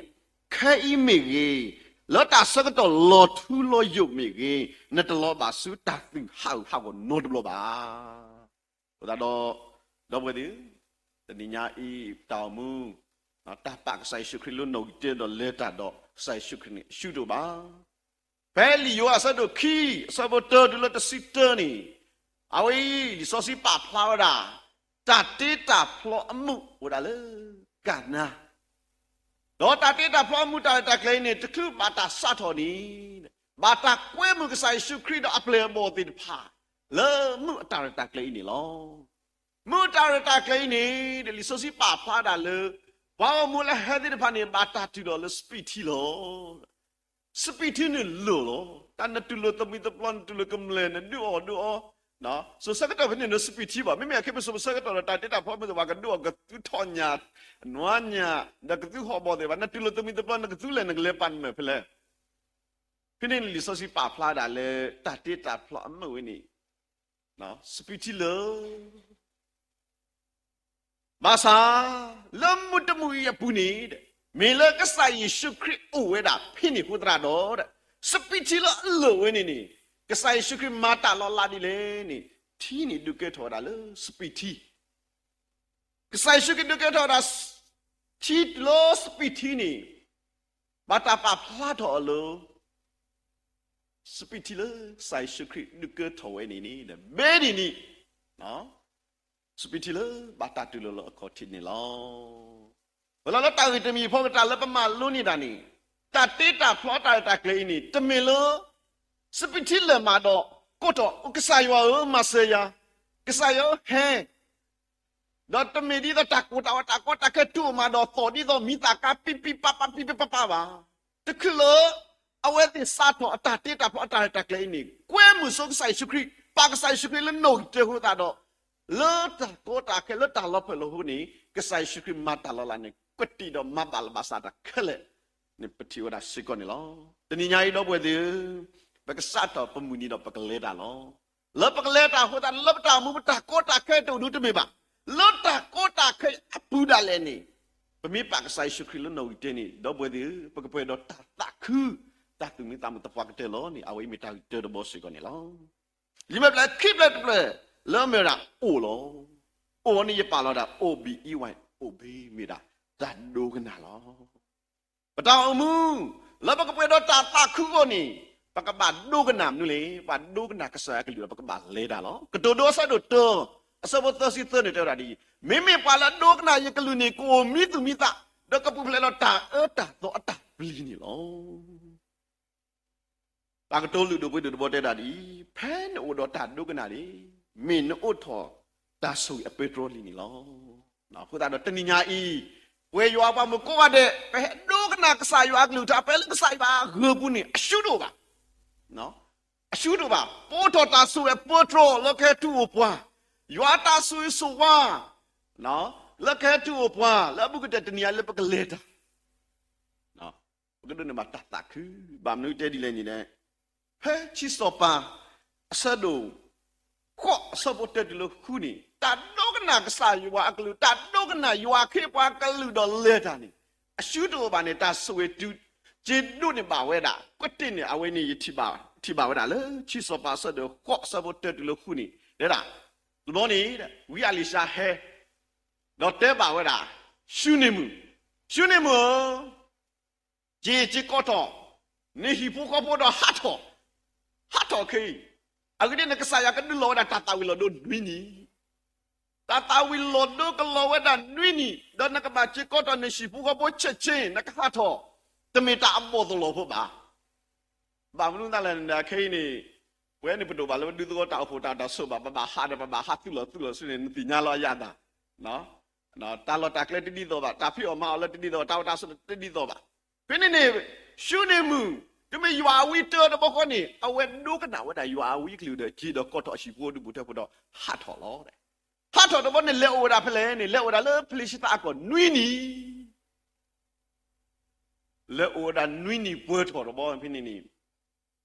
ခဲအံၤမ့ၢ်ဂ့ၤ, လၢတၢ်ဆၢကတီၢ်လီၤထူလီၤယိာ်မ့ၢ်ဂ့ၤ, နတလီၤဘၣ်ဆူတၢ်သူၣ်ဟးဂူာ်ဟးဂီၤနီတဘျီဘၣ်. အဃိသတးဒီး ဒီပုၢ်ဝဲၢ်သ့ၣ်ဧၢ, တနံၤညါအံၤ တၢ်အိၣ်မူ တၢ်ပာ်ကစၢ်ယ့ၣ်ၡူးခရံာ်လၢနီၣ်ဂံၢ်တၢဒီးလဲၤတၢ်ဒီးကစၢ်ယ့ၣ်ၡူးခရံာ်န့ၣ် အရှုံးဒိၣ်ဘၣ်. ဖဲလံာ်ယိၤဟၣ်အဆၢဒိၣ်ခံ အဆၢဖိတၢတုၤလၢတဆံတၢန့ၣ်, အဝဲအံၤ လံာ်စီဆှံပာ်ဖျါဝဲဒၣ် တၢ်တ့တၢ်ဖျီအမုာ်အိၣ်ဝဲဒၣ်လၢကၤနါ ဒီးတၢ်တ့တၢ်ဖျီအမုာ်တၢ်ရဲၣ်တၢ်ကျဲၤအံၤန့ၣ် တချုးဘၣ်တၢ်စးထီၣ်န့ၣ် ဘၣ်တၢ်ကွဲမုာ်ကစၢ်ယ့ၣ်ၡူးခရံာ်ဒီးအပျဲၢ်အဘီၣ်သ့ၣ်တဖၣ် လၢမုာ်အတၢ်ရဲၣ်တၢ်ကျဲၤအံၤန့ၣ်လီၤ. မုာ်အတၢ်ရဲၣ်တၢ်ကျဲၤအံၤန့ၣ် လံာ်စီဆှံပာ်ဖျါဒၣ်လၢ ပှၤဂီၢ်မုၢ်လၢဟဲသ့ၣ်တဖၣ်န့ၣ် ဘၣ်တၢ်တုၤလီၤလၢစပံးထံလီၤ. စပံးထံန့ၣ်လိၣ်လီၤ. တၢ်နတူၢ်လိာ်သမံသပျီ နတူၢ်လိာ်ကမျၢၢ် နဒုးအီၣ်ဒုးအီ, စိၤဆၢကတီၢ်ဖဲန့ၣ် နစပံးထံဘၣ်. မ့မ့ၢ်အခ့ပစိၤပဆၢကတီၢ်ဒီး တၢ်တ့တၢ်ဖျီမုာ်သ့ၣ် ပှၤကဒုးအီၣ်ကသူထီၣ်ညၣ်, နွါညၣ်, ဒီးကသူဟီၣ်ဘီၣ်သ့ၣ်တဖၣ်, နတူၢ်လိာ်သမံသပျီ နကသူလဲၣ် နကလဲၤပာ်နမဲာ်ဖဲလဲၣ်. ဖဲန့ၣ်လံာ်စီဆှံပာ်ဖျါဒၣ်လၢ တၢ်တ့တၢ်ဖျီအမုာ်ဝဲန့ၣ် စပံးထံလၢ ဘၣ်ဆၣ် လၢမုၢ်တမုၢ်အံၤအပူၤန့ၣ် မ့ၢ်လၢကစၢ်ယ့ၣ်ၡူးခရံာ်အိၣ်ဝဲဒၣ်ဖဲန့ၣ်အဃိသတးဒီး စပံးထံလၢအလိၣ်ဝဲန့ၣ်န့ၣ် ကစၢ်ယ့ၣ်ၡူးခရံာ်မၤတၢ်လီၤလးဒ်လဲၣ်န့ၣ် ထံန့ၣ်ဒုးကဲထီၣ်ဝဲဒၣ်လၢစပံးထံ ကစၢ်ယ့ၣ်ၡူးခရံာ်ဒုးကဲထီၣ်ဝဲဒၣ် ထံလၢစပံးထံန့ၣ် ဘၣ်တၢ်ပာ်ဖျါထီၣ်အီၤလၢ စပံးထံလၢကစၢ်ယ့ၣ်ၡူးခရံာ်ဒုးကဲထီၣ်ဝဲန့ၣ်န့ၣ် ဘ့န့ၣ်န့ၣ် စပံးထံလၢဘၣ်တၢ်တူၢ်လိာ်လၢအခီၣ်ထံးန့ၣ်လီၤ. ဝဲလီၤလၢတၢ်ဂ့ၢ်တမံၤအဖီကတၢၢ်လၢပမၤလိန့ၢ်တၢ်န့ၣ် တၢ်တ့တၢ်ဖျီတၢ်ရဲၣ်တၢ်ကျဲၤအံၤန့ၣ် တမ့ၢ်လၢ စပံးထံလၢာ်မးဒီး ကိးထီၣ် ကစၢ်ယွၤဧၢ မၤစၢၤယၤ, ကစၢ်ယွၤဧၢ ဟဲ ဒီးတမ့ၢ်ဒ်သိးတၢ်ကိၢ်တၢ်ဂီၤတၢ်ကီတၢ်ခဲတူၢ်အီၤမးဒီး သီၣ်ဒ်သိးမံၤသၣ်ကါ ပံပံပာ်ပာ် ပံပံပာ်ပာ်ဘၣ်. တချုးလၢ အဝဲသ့ၣ်စးထီၣ်အတၢ်တ့တၢ်ဖျီအတၢ်ရဲၣ်တၢ်ကျဲၤအံၤန့ၣ် ကွဲမုာ်ဆိကစၢ်ယ့ၣ်ၡူးခရံာ်, ပာ်ကစၢ်ယ့ၣ်ၡူးခရံာ်လၢနီၣ်ဂံၢ်တၢအဃိသတးဒီး လၢတၢ်ကီတၢ်ခဲလၢတၢ်လီၤဖှဲးလီၤဟိန့ၣ် ကစၢ်ယ့ၣ်ၡူးခရံာ်မၤတၢ်လီၤလးန့ၣ် ကွဲးတံၢ်ဒီးမၤဘၣ်လၢၤဘၣ်စးတၢ်ခဲလၢာ်န့ၣ် ပထံၣ်ဝဲဒၣ်စ့ၢ်ကီးန့ၣ်လီၤ. တနံၤညါအံၤ ဒီပုၢ်ဝဲၢ်သ့ၣ်ဧၢ, ပကစးထီၣ်ပမုၢ်နံၤဒီးပကလဲၤတၢ်လီၤ. လၢပကလဲၤတၢ်အဃိသတးန့ၣ် လၢပတၢ်အိၣ်မူပတၢ်ကီတၢ်ခဲတအိၣ်ဒံးတမ့ၢ်ဘၣ်. လၢတၢ်ကီတၢ်ခဲအပူၤဒၣ်လဲာ်န့ၣ် ပမ့ၢ်ပာ်ကစၢ်ယ့ၣ်ၡူးခရံာ်လၢနီၣ်ဂံၢ်တၢန့ၣ် ဒီပုၢ်ဝဲၢ်သ့ၣ်ဧၢ, ပကပှဲၤဒီးတၢ်သးခု, တၢ်သူၣ်မံသးမုာ်သပှၢ်ကတၢၢ်လီၤန့ၣ် အဝဲအံၤမ့ၢ်တၢ်ဂ့ၢ်တၢတဘီစ့ၢ်ကီးန့ၣ်လီၤ. လံာ်မဲာ်ဖျၢၣ်ခံဖျၢၣ်တဖျၢၣ် လၢအမ့ၢ်ဝဲဒၣ်အိၣ်လီၤ. အိၣ်န့ၣ်ယပာ်လီၤဝဲဒၣ် အိၣ်ဘံၣ်အံဝဲ အိၣ်ဘ့မ့ၢ်ဒၣ် တၢ်ဒိကနၣ်လီၤ. ပတၢ်အိၣ်မူ လၢပကပှဲၤဒီးတၢ်သးခုအဂီၢ်န့ၣ် ပကဘၣ်ဒိကနၣ်မနုၤလဲၣ်. ပှၤဒိကနၣ်ကစၢ်ယွၤအကလုၢ်ဒီး ပကဘၣ်လဲၤတၢ်လီၤ. ကတိၤဒိအဆၢဒိၣ်တၢ အဆၢဖိသၢဆံသၢန့ၣ် တဲဝဲဒၣ်ဒ်အံၤ, မ့မ့ၢ်ပှၤလၢအဒိကနၣ်ယကလုၢ်န့ၣ် ကအိၣ်မံသူၣ်မံသး, ဒီးကပူၤဖျဲးဒီးတၢ်အၢတၢ်သီအတၢ်ပျံၤန့ၣ်လီၤ. တၢ်ကတိၤလုၢ်ဒိၣ်ပှ့ၤဒိၣ်တဘီတဲဒၣ်ဒ်အံၤ, ဖဲနအိၣ်ဒီးတၢ်ဒိကနၣ်န့ၣ် မ့ၢ်နအိးထီၣ်တၢ်ဆိၣ်ဂ့ၤအပၢတြီလံန့ၣ်လီၤ. အဃိသတးဒီးတနံၤညါအံၤ ပဝဲယွၤပှၤမုၣ်ကိးဂၤဒဲး ပဟဲဒိကနၣ်ကစၢ်ယွၤအကလုၢ်တၢ် ပဟဲလၢကစၢ်ယွၤအဂၢၢ်ပူၤန့ၣ် အရှုံးတအိၣ်ဘၣ်. အရှုံးတအိၣ်ဘၣ်. ပအိးထီၣ်တၢ်ဆိၣ်ဂ့ၤအပၢတြီလၢကဟဲတုၤအိၣ်ပှၤ, ယွၤတၢ်ဆိၣ်ဂ့ၤဆိၣ်ဝါ လၢကဟဲတုၤအိၣ်ပှၤ လၢအဘူးကတၢၢ်တနံၤညါလၢပကလဲၤတၢ် ပကဒိးန့ၢ်ဘၣ်တၢ်သးခု, ဘၣ်မနုၤတဲဒ်လဲၣ်န့ၣ်, ဖဲခံစီၤပၤ အဆၢဒိၣ် ဃိး အဆၢဖိတၢတုၤလၢဃုန့ၣ် တၢ်ဒိကနၣ်ကစၢ်ယွၤအကလုၢ်, တၢ်ဒိကနၣ်ယွၤအခ့အပှၤကလုၢ်ဒီးလဲၤတၢ်န့ၣ် အရှုံးတအိၣ်ဘၣ်န့ၣ် တၢ်ဆိၣ်ဂ့ၤတုၤ စ့ဒိၣ်န့ၣ်ဘၣ်ဝဲဒၣ်. ကွဲးတ့ၢ်န့ၣ် အဝဲန့ၣ်ယထံၣ်ဘၣ်ဝဲဒၣ်လၢ ခံစီၤပၤအဆၢဒိၣ်ဃိး အဆၢဖိတၢတုၤလၢဃုန့ၣ် တဲဒၣ်, တဘျီန့ၣ် ဝံအလံၤၡါဟဲ ဒီးတဲဘၣ်ဝဲဒၣ် ၡူနံၣ်မုၣ်, ၡူနံၣ်မုၣ်ဧၢ, က့ၤစ့ၢ်ကီးထီၣ် နဟံၣ်ဖိဃီဖိဒီးဟးထီၣ်, ဟးထီၣ်ခဲအံၤ, အဂ့ၢ်ဒ်အံၤ နကစၢ်ယွၤကဒုးလီၤဝဲဒၣ်တၢ်သၣ်ဝံၤလီၤဒိနွံနံၣ်, တၢ်သၣ်ဝံၤလီၤဒိကလီၤဝဲဒၣ်နွံနံၣ်, ဒီးနကဘၣ်စ့ၢ်ကီးထီၣ်နဟံၣ်ဖိဃီဖိဆံးဆံး နကဟးထီၣ်, တမ့ၢ်တၢ်အဘီၣ်သလီၤဖိဘၣ်. ဘၣ်မနုၤသးလဲၣ်န့ၣ် ခဲအံၤန့ၣ် ပဝဲန့ၣ်ပဒိၣ်ဘၣ်လၢပဒုးသကိးတၢ်အိၣ်ဖှိၣ် တၢ်တၢ်ဆိၣ်ဘၣ် ပဘၣ်ဟးဒီး ပဘၣ်ဟးသုးလီၤသုးလီၤဆူန့ၣ် နသ့ၣ်ညါလီၤအယၤသး, တၢ်လီၢ်တၢ်ကျဲတဒ်သိးဘၣ်, တၢ်ဖံးအီၣ်မၤအီၣ်လၢတဒ်သိးဘၣ်, တၢ်အိၣ်တၢ်ဆိးတဒ်သိးဘၣ်. ဖဲန့ၣ်န့ၣ် ၡူနံၣ်မုၣ် တမ့ၢ်ယွၤအဝံတၢတဘျီဃီန့ၣ် အဝဲဒိကနၣ်ဝဲဒၣ်ယွၤအဝံအကလုၢ်ဒီး က့ၤဒီးကိးထီၣ်အဟံၣ်ဖိဒုးပူၤထၢဖိဒီး ဟးထီၣ်လီၤ. ဟးထီၣ်တဘျီန့ၣ် လဲၤအိၣ်ဝဲဒၣ်ဖဲလဲၣ်န့ၣ် လဲၤအိၣ်ဝဲဒၣ်လၢဖလ့ၡသးအကီၢ်နွံနံၣ် လဲၤအိၣ်ဝဲဒၣ်နွံနံၣ်ပှဲၤထီၣ်တဘျီဖဲန့ၣ်န့ၣ်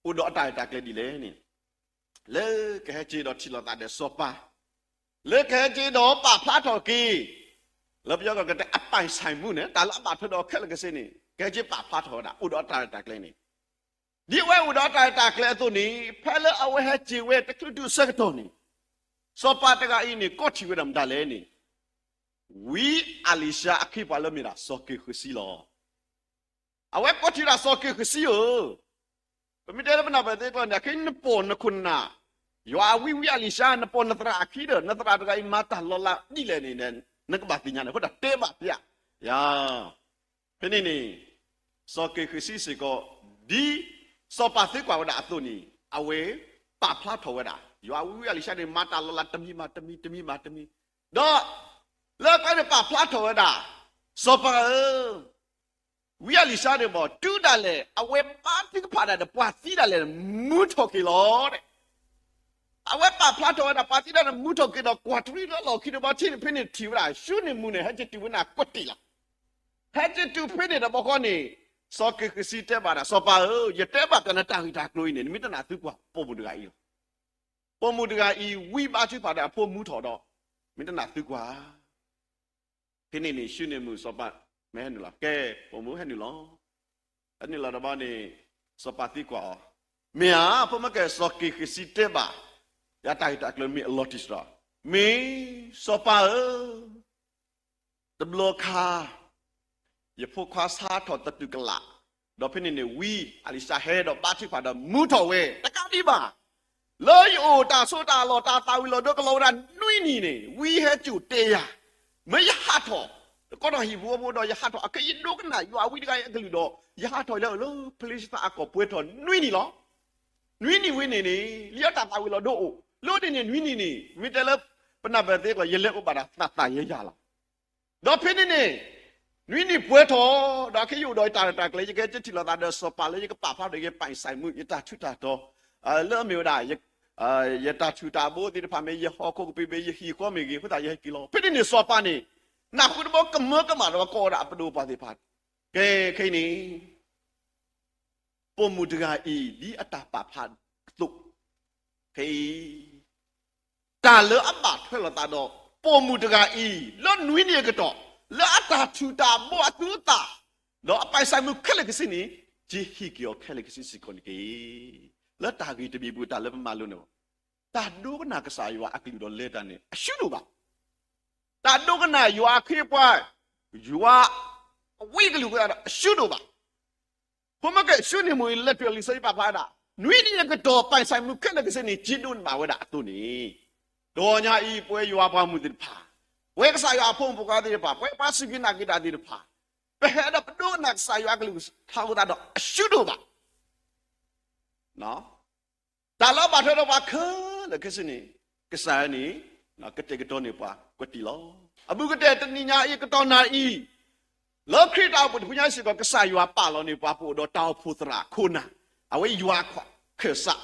အိၣ်ဒီးအတၢ်ရဲၣ်တၢ်ကျဲၤဒ်လဲၣ်န့ၣ်, လၢကဟဲက့ၤဒီးထံၣ်လိာ်သးဒီးစီၤပၤ, လၢကဟဲက့ၤဒီးပာ်ဖျါထီၣ်က့ၤ, လၢပယီၤကီၢ်ကတဲအပိုင်ဆိုင်မှုန့ၣ် တၢ်လၢအဘၣ်ထွဲဒီးခဲလၢာ်ခဲဆ့န့ၣ် ကဟဲက့ၤပာ်ဖျါထီၣ်ဝဲဒၣ် အိၣ်ဒီးအတၢ်ရဲၣ်တၢ်ကျဲၤန့ၣ်, ဒ်အဝဲအိၣ်ဒီးအတၢ်ရဲၣ်တၢ်ကျဲၤအသိးန့ၣ် ဖဲလၢအဝဲဟဲက့ၤဝဲတချုးတုၤအဆၢကတီၢ်န့ၣ် စီၤပၤတဂၤအံၤန့ၣ် ကိးထီၣ်ဝဲဒၣ်မတၤလဲၣ်န့ၣ် ဝံအလံၤၡါအခ့အပှၤလၢမ့ၢ်ဒၣ်စီၤက့ၤဃုးစံလီၤ. အဝဲကိးထီၣ်ဝဲဒၣ်စီၤက့ၤဃုးစံဧၢ, ပမ့ၢ်တဲလၢပနၢ်ပၢၢ်သ့ၣ်တဖၣ်န့ၣ် ခဲအံၤနပိာ်နခိၣ်နနၢ်, ယွၤအဝံဝံအလံၤၡါ နပိာ်နသရၣ်အခံဒီး နသရၣ်တဂၤအံၤမၤတၢ်လီၤလးဒ်လဲၣ်န့ၣ် နကဘၣ်သ့ၣ်ညါန့ၣ် အဃိဒီးတဲဘၣ်ဖဲယၤ ဖဲန့ၣ်န့ၣ် စီၤက့ၤဃုးစံစ့ၢ်ကီး ဒ်စီၤပၤသံကွၢ်ဝဲဒၣ်အသိးန့ၣ် အဝဲပာ်ဖျါထီၣ်ဝဲဒၣ် ယွၤအဝံဝံအလံၤၡါန့ၣ် မၤတၢ်လီၤလးတမံၤဘၣ်တမံၤ တမံၤဘၣ်တမံၤ, ဒီး လၢကန့ၣ်ပာ်ဖျါထီၣ်ဝဲဒၣ် စီၤပၤဧၢ, ဝံအလံၤၡါန့ၣ်ဘၣ် တုၤဒၣ်လဲာ် အဝဲဘါထုကဖၣ်ဒၣ်ဒီးပှၤသံဒၣ်လဲာ် မူထီၣ်က့ၤလီၤ. အဝဲပာ်ဖျါထီၣ်ဝဲဒၣ် ပှၤသံဒၣ်လဲာ်မူထီၣ်က့ၤဒီး ကွၢ်တရံးလၢလီၢ်ခံတဘျီ ထံၣ်န့ၣ်ဖဲန့ၣ်ထံၣ်ဝဲဒၣ် ၡူနံၣ်မုၣ်န့ၣ် ဟဲက့ၤတုၤဖဲန့ၣ်ကွၢ်တ့ၢ်လီၤ. ဟဲက့ၤတုၤဖဲန့ၣ်တဘျီဃီန့ၣ် စီၤက့ၤဃုးစံတဲဘၣ်ဒၣ် စီၤပၤဧၢ, ယတဲဘၣ်ပှၤနတၢ်ဂ့ၢ်တၢ်ကျိၤအံၤန့ၣ် နမ့ၢ်တနာ်သုကွၢ် ပိာ်မုၣ်တဂၤအံၤလီၤ. ပိာ်မုၣ်တဂၤအံၤ ဝံဘါထုကဖၣ်ဒီးအဖိမူထီၣ်ဒီး မ့ၢ်တနာ်သုကွၢ် ဖဲန့ၣ်န့ၣ် ၡူနံၣ်မုၣ်စီၤပၤ မ့ၢ်ဟဲနုာ်လီၤ, ကဲ ပိာ်မုၣ်ဟဲနုာ်လီၤ. ဟဲနုာ်လီၤတဘျီန့ၣ် စီၤပၤသံကွၢ်အီၤ, မ့ၢ်ဧါ ဖိမ့ၢ်ကဲ စီၤက့ၤဃုးစံတဲဘၣ် ယၤတၢ်ဂ့ၢ်တၢ်ကျိၤမ့ၢ်အလီၤတံၢ်စ့ၢ်ကီး, မ့ၢ်စီၤပၤဧၢ တဘျီခါ ယဖိခွါဆါထီၣ်သတူၢ်ကလာ်, ဒီးဖဲန့ၣ်န့ၣ် ဝံအလံၤၡါဟဲဒီးဘါထုကဖၣ်ဒီးမူထီၣ်ဝဲ တကးဒံးဘၣ် လၢယအိၣ်တၢ်ဆိးတၢ်လီၢ်တၢ်သၣ်ဝံၤလီၤဒိကလီၤဝဲဒၣ်နွံနံၣ်န့ၣ် ဝံဟဲစိာ်တဲယၤ, မ့ၢ်ယဟးထီၣ် ကိးထီၣ်ဟံၣ်ဖိဃီဖိဒီးယဟးထီၣ် အခဲအံၤယဒိကနၣ်ယွၤအဝံတဂၤအံၤအကလုၢ်ဒီး ယဟးထီၣ်လၢလၢဖလ့ၡသးအကီၢ်ပှဲၤထီၣ်နွံနံၣ်လီၤ. နွံနံၣ်ဝဲန့ၣ်န့ၣ် လၢယတၢ်သၣ်ဝံၤလီၤဒိအိၣ် လၢန့ၣ်န့ၣ်နွံနံၣ်န့ၣ် မ့ၢ်တဲလၢ ပနၢ်ပၢၢ်သ့ကျီၤ ယလဲၤအိၣ်ဘၣ်ဒီးသးသးယဲယၤလီၤ. ဒီးဖဲန့ၣ်န့ၣ် နွံနံၣ်ပှဲၤထီၣ်, ဒီးခဲယအိၣ်ဒီးယတၢ်ရဲၣ်တၢ်ကျဲၤ ယကဟဲက့ၤထံၣ်လိာ်သးဒီးစီၤပၤလၢယကပာ်ဖျါဒီးယပာ်စဲးမူ ယတၢ်ထူးတၢ်တီၤ လၢအမ့ၢ်ဝဲဒၣ် ယတၢ်ထူးတၢ်ဘိသ့ၣ်တဖၣ် မ့ၢ်ယဟီၣ်ခိၣ်ကပံာ်မ့ၢ်ဂ့ၤ ယဟံၣ်ဃီမ့ၢ်ဂ့ၤ အဃိသတးယဟဲက့ၤလီၤ. ဖဲန့ၣ်န့ၣ် စီၤပၤန့ၣ် နၢ်ဟူတဘျီ ကမၢကမၣ်ဒီးကီးဝဲဒၣ်အပဒိၣ်ပှၤသ့ၣ်တဖၣ်, ကဲခဲအံၤန့ၣ် ပိာ်မုၣ်တဂၤအံၤ ဒ်အတၢ်ပာ်ဖျါအသိး, ခဲအံၤ တၢ်လၢအဘၣ်ထွဲလိာ်သးဒီး ပိာ်မုၣ်တဂၤအံၤ လၢနွံနံၣ်အကတီၢ် လၢအတၢ်ထူးတၢ်ဘိအသူအသၣ် ဒီးအပာ်စဲးမူခဲလၢာ်ခဲဆ့န့ၣ် ကဟ့ၣ်က့ၤအီၤခဲလၢာ်ခဲဆ့စ့ၢ်ကီးန့ၣ်တက့ၢ်. လၢတၢ်ဂ့ၢ်တမံၤပူၤ တၢ်လၢပမၤလိန့ၣ် တၢ်ဒိကနၣ်ကစၢ်ယွၤအကလုၢ်ဒီးလဲၤတၢ်န့ၣ် အရှုံးဒိၣ်ဘၣ်. တၢ်ဒိကနၣ်ယွၤအခ့အပှၤ, ယွၤအဝံအကလုၢ်အဃိသတးဒီး အရှုံးဒိၣ်ဘၣ်. ဖိမ့ၢ်က့ၤ ဆူန့ၣ်မ့ၢ်လၢတၢ်လံာ်စီဆှံပာ်ဖျါဝဲဒၣ် နွံနံၣ်အကတီၢ် ပာ်စဲးမူခဲလၢာ်ခဲဆ့န့ၣ် က့ဒိးန့ၢ်ဘၣ်ဝဲဒၣ်အသိးန့ၣ်, တဂီၤညါအံၤ ပဝဲယွၤပှၤမုၢ်သ့ၣ်တဖၣ်, ပဝဲကစၢ်ယွၤအဖိမုၣ်ဖိခွါသ့ၣ်တဖၣ်, ပဝဲပှၤစူၢ်က့ၤနာ်က့ၤတၢ်သ့ၣ်တဖၣ်, ပဟဲဒီးပဒိကနၣ်ကစၢ်ယွၤအကလုၢ်ကထါအဃိသတးဒီး အရှုံးဒိၣ်ဘၣ်. တၢ်လၢအဘၣ်ထွဲဒီးပှၤခဲလၢာ်ခဲဆ့န့ၣ် ကစၢ်ယွၤန့ၣ် ကတဲာ်ကတီၤန့ၢ်ပှၤကွဲးတံၢ်လီၤ. အဘူးကတၢၢ်တနံၤညါအံၤ ကတီၢ်နၢ်အံၤ လၢခရံာ်တၢ်အိၣ်ဖှိၣ်တဖုညါစ့ၢ်ကီး ကစၢ်ယွၤပာ်လီၤန့ၢ်ပှၤ ပအိၣ်ဒီးတၢ်အိၣ်ဖှိၣ်သရၣ်ခိၣ်နၢ်, အဝဲယွၤခၢၣ်စး,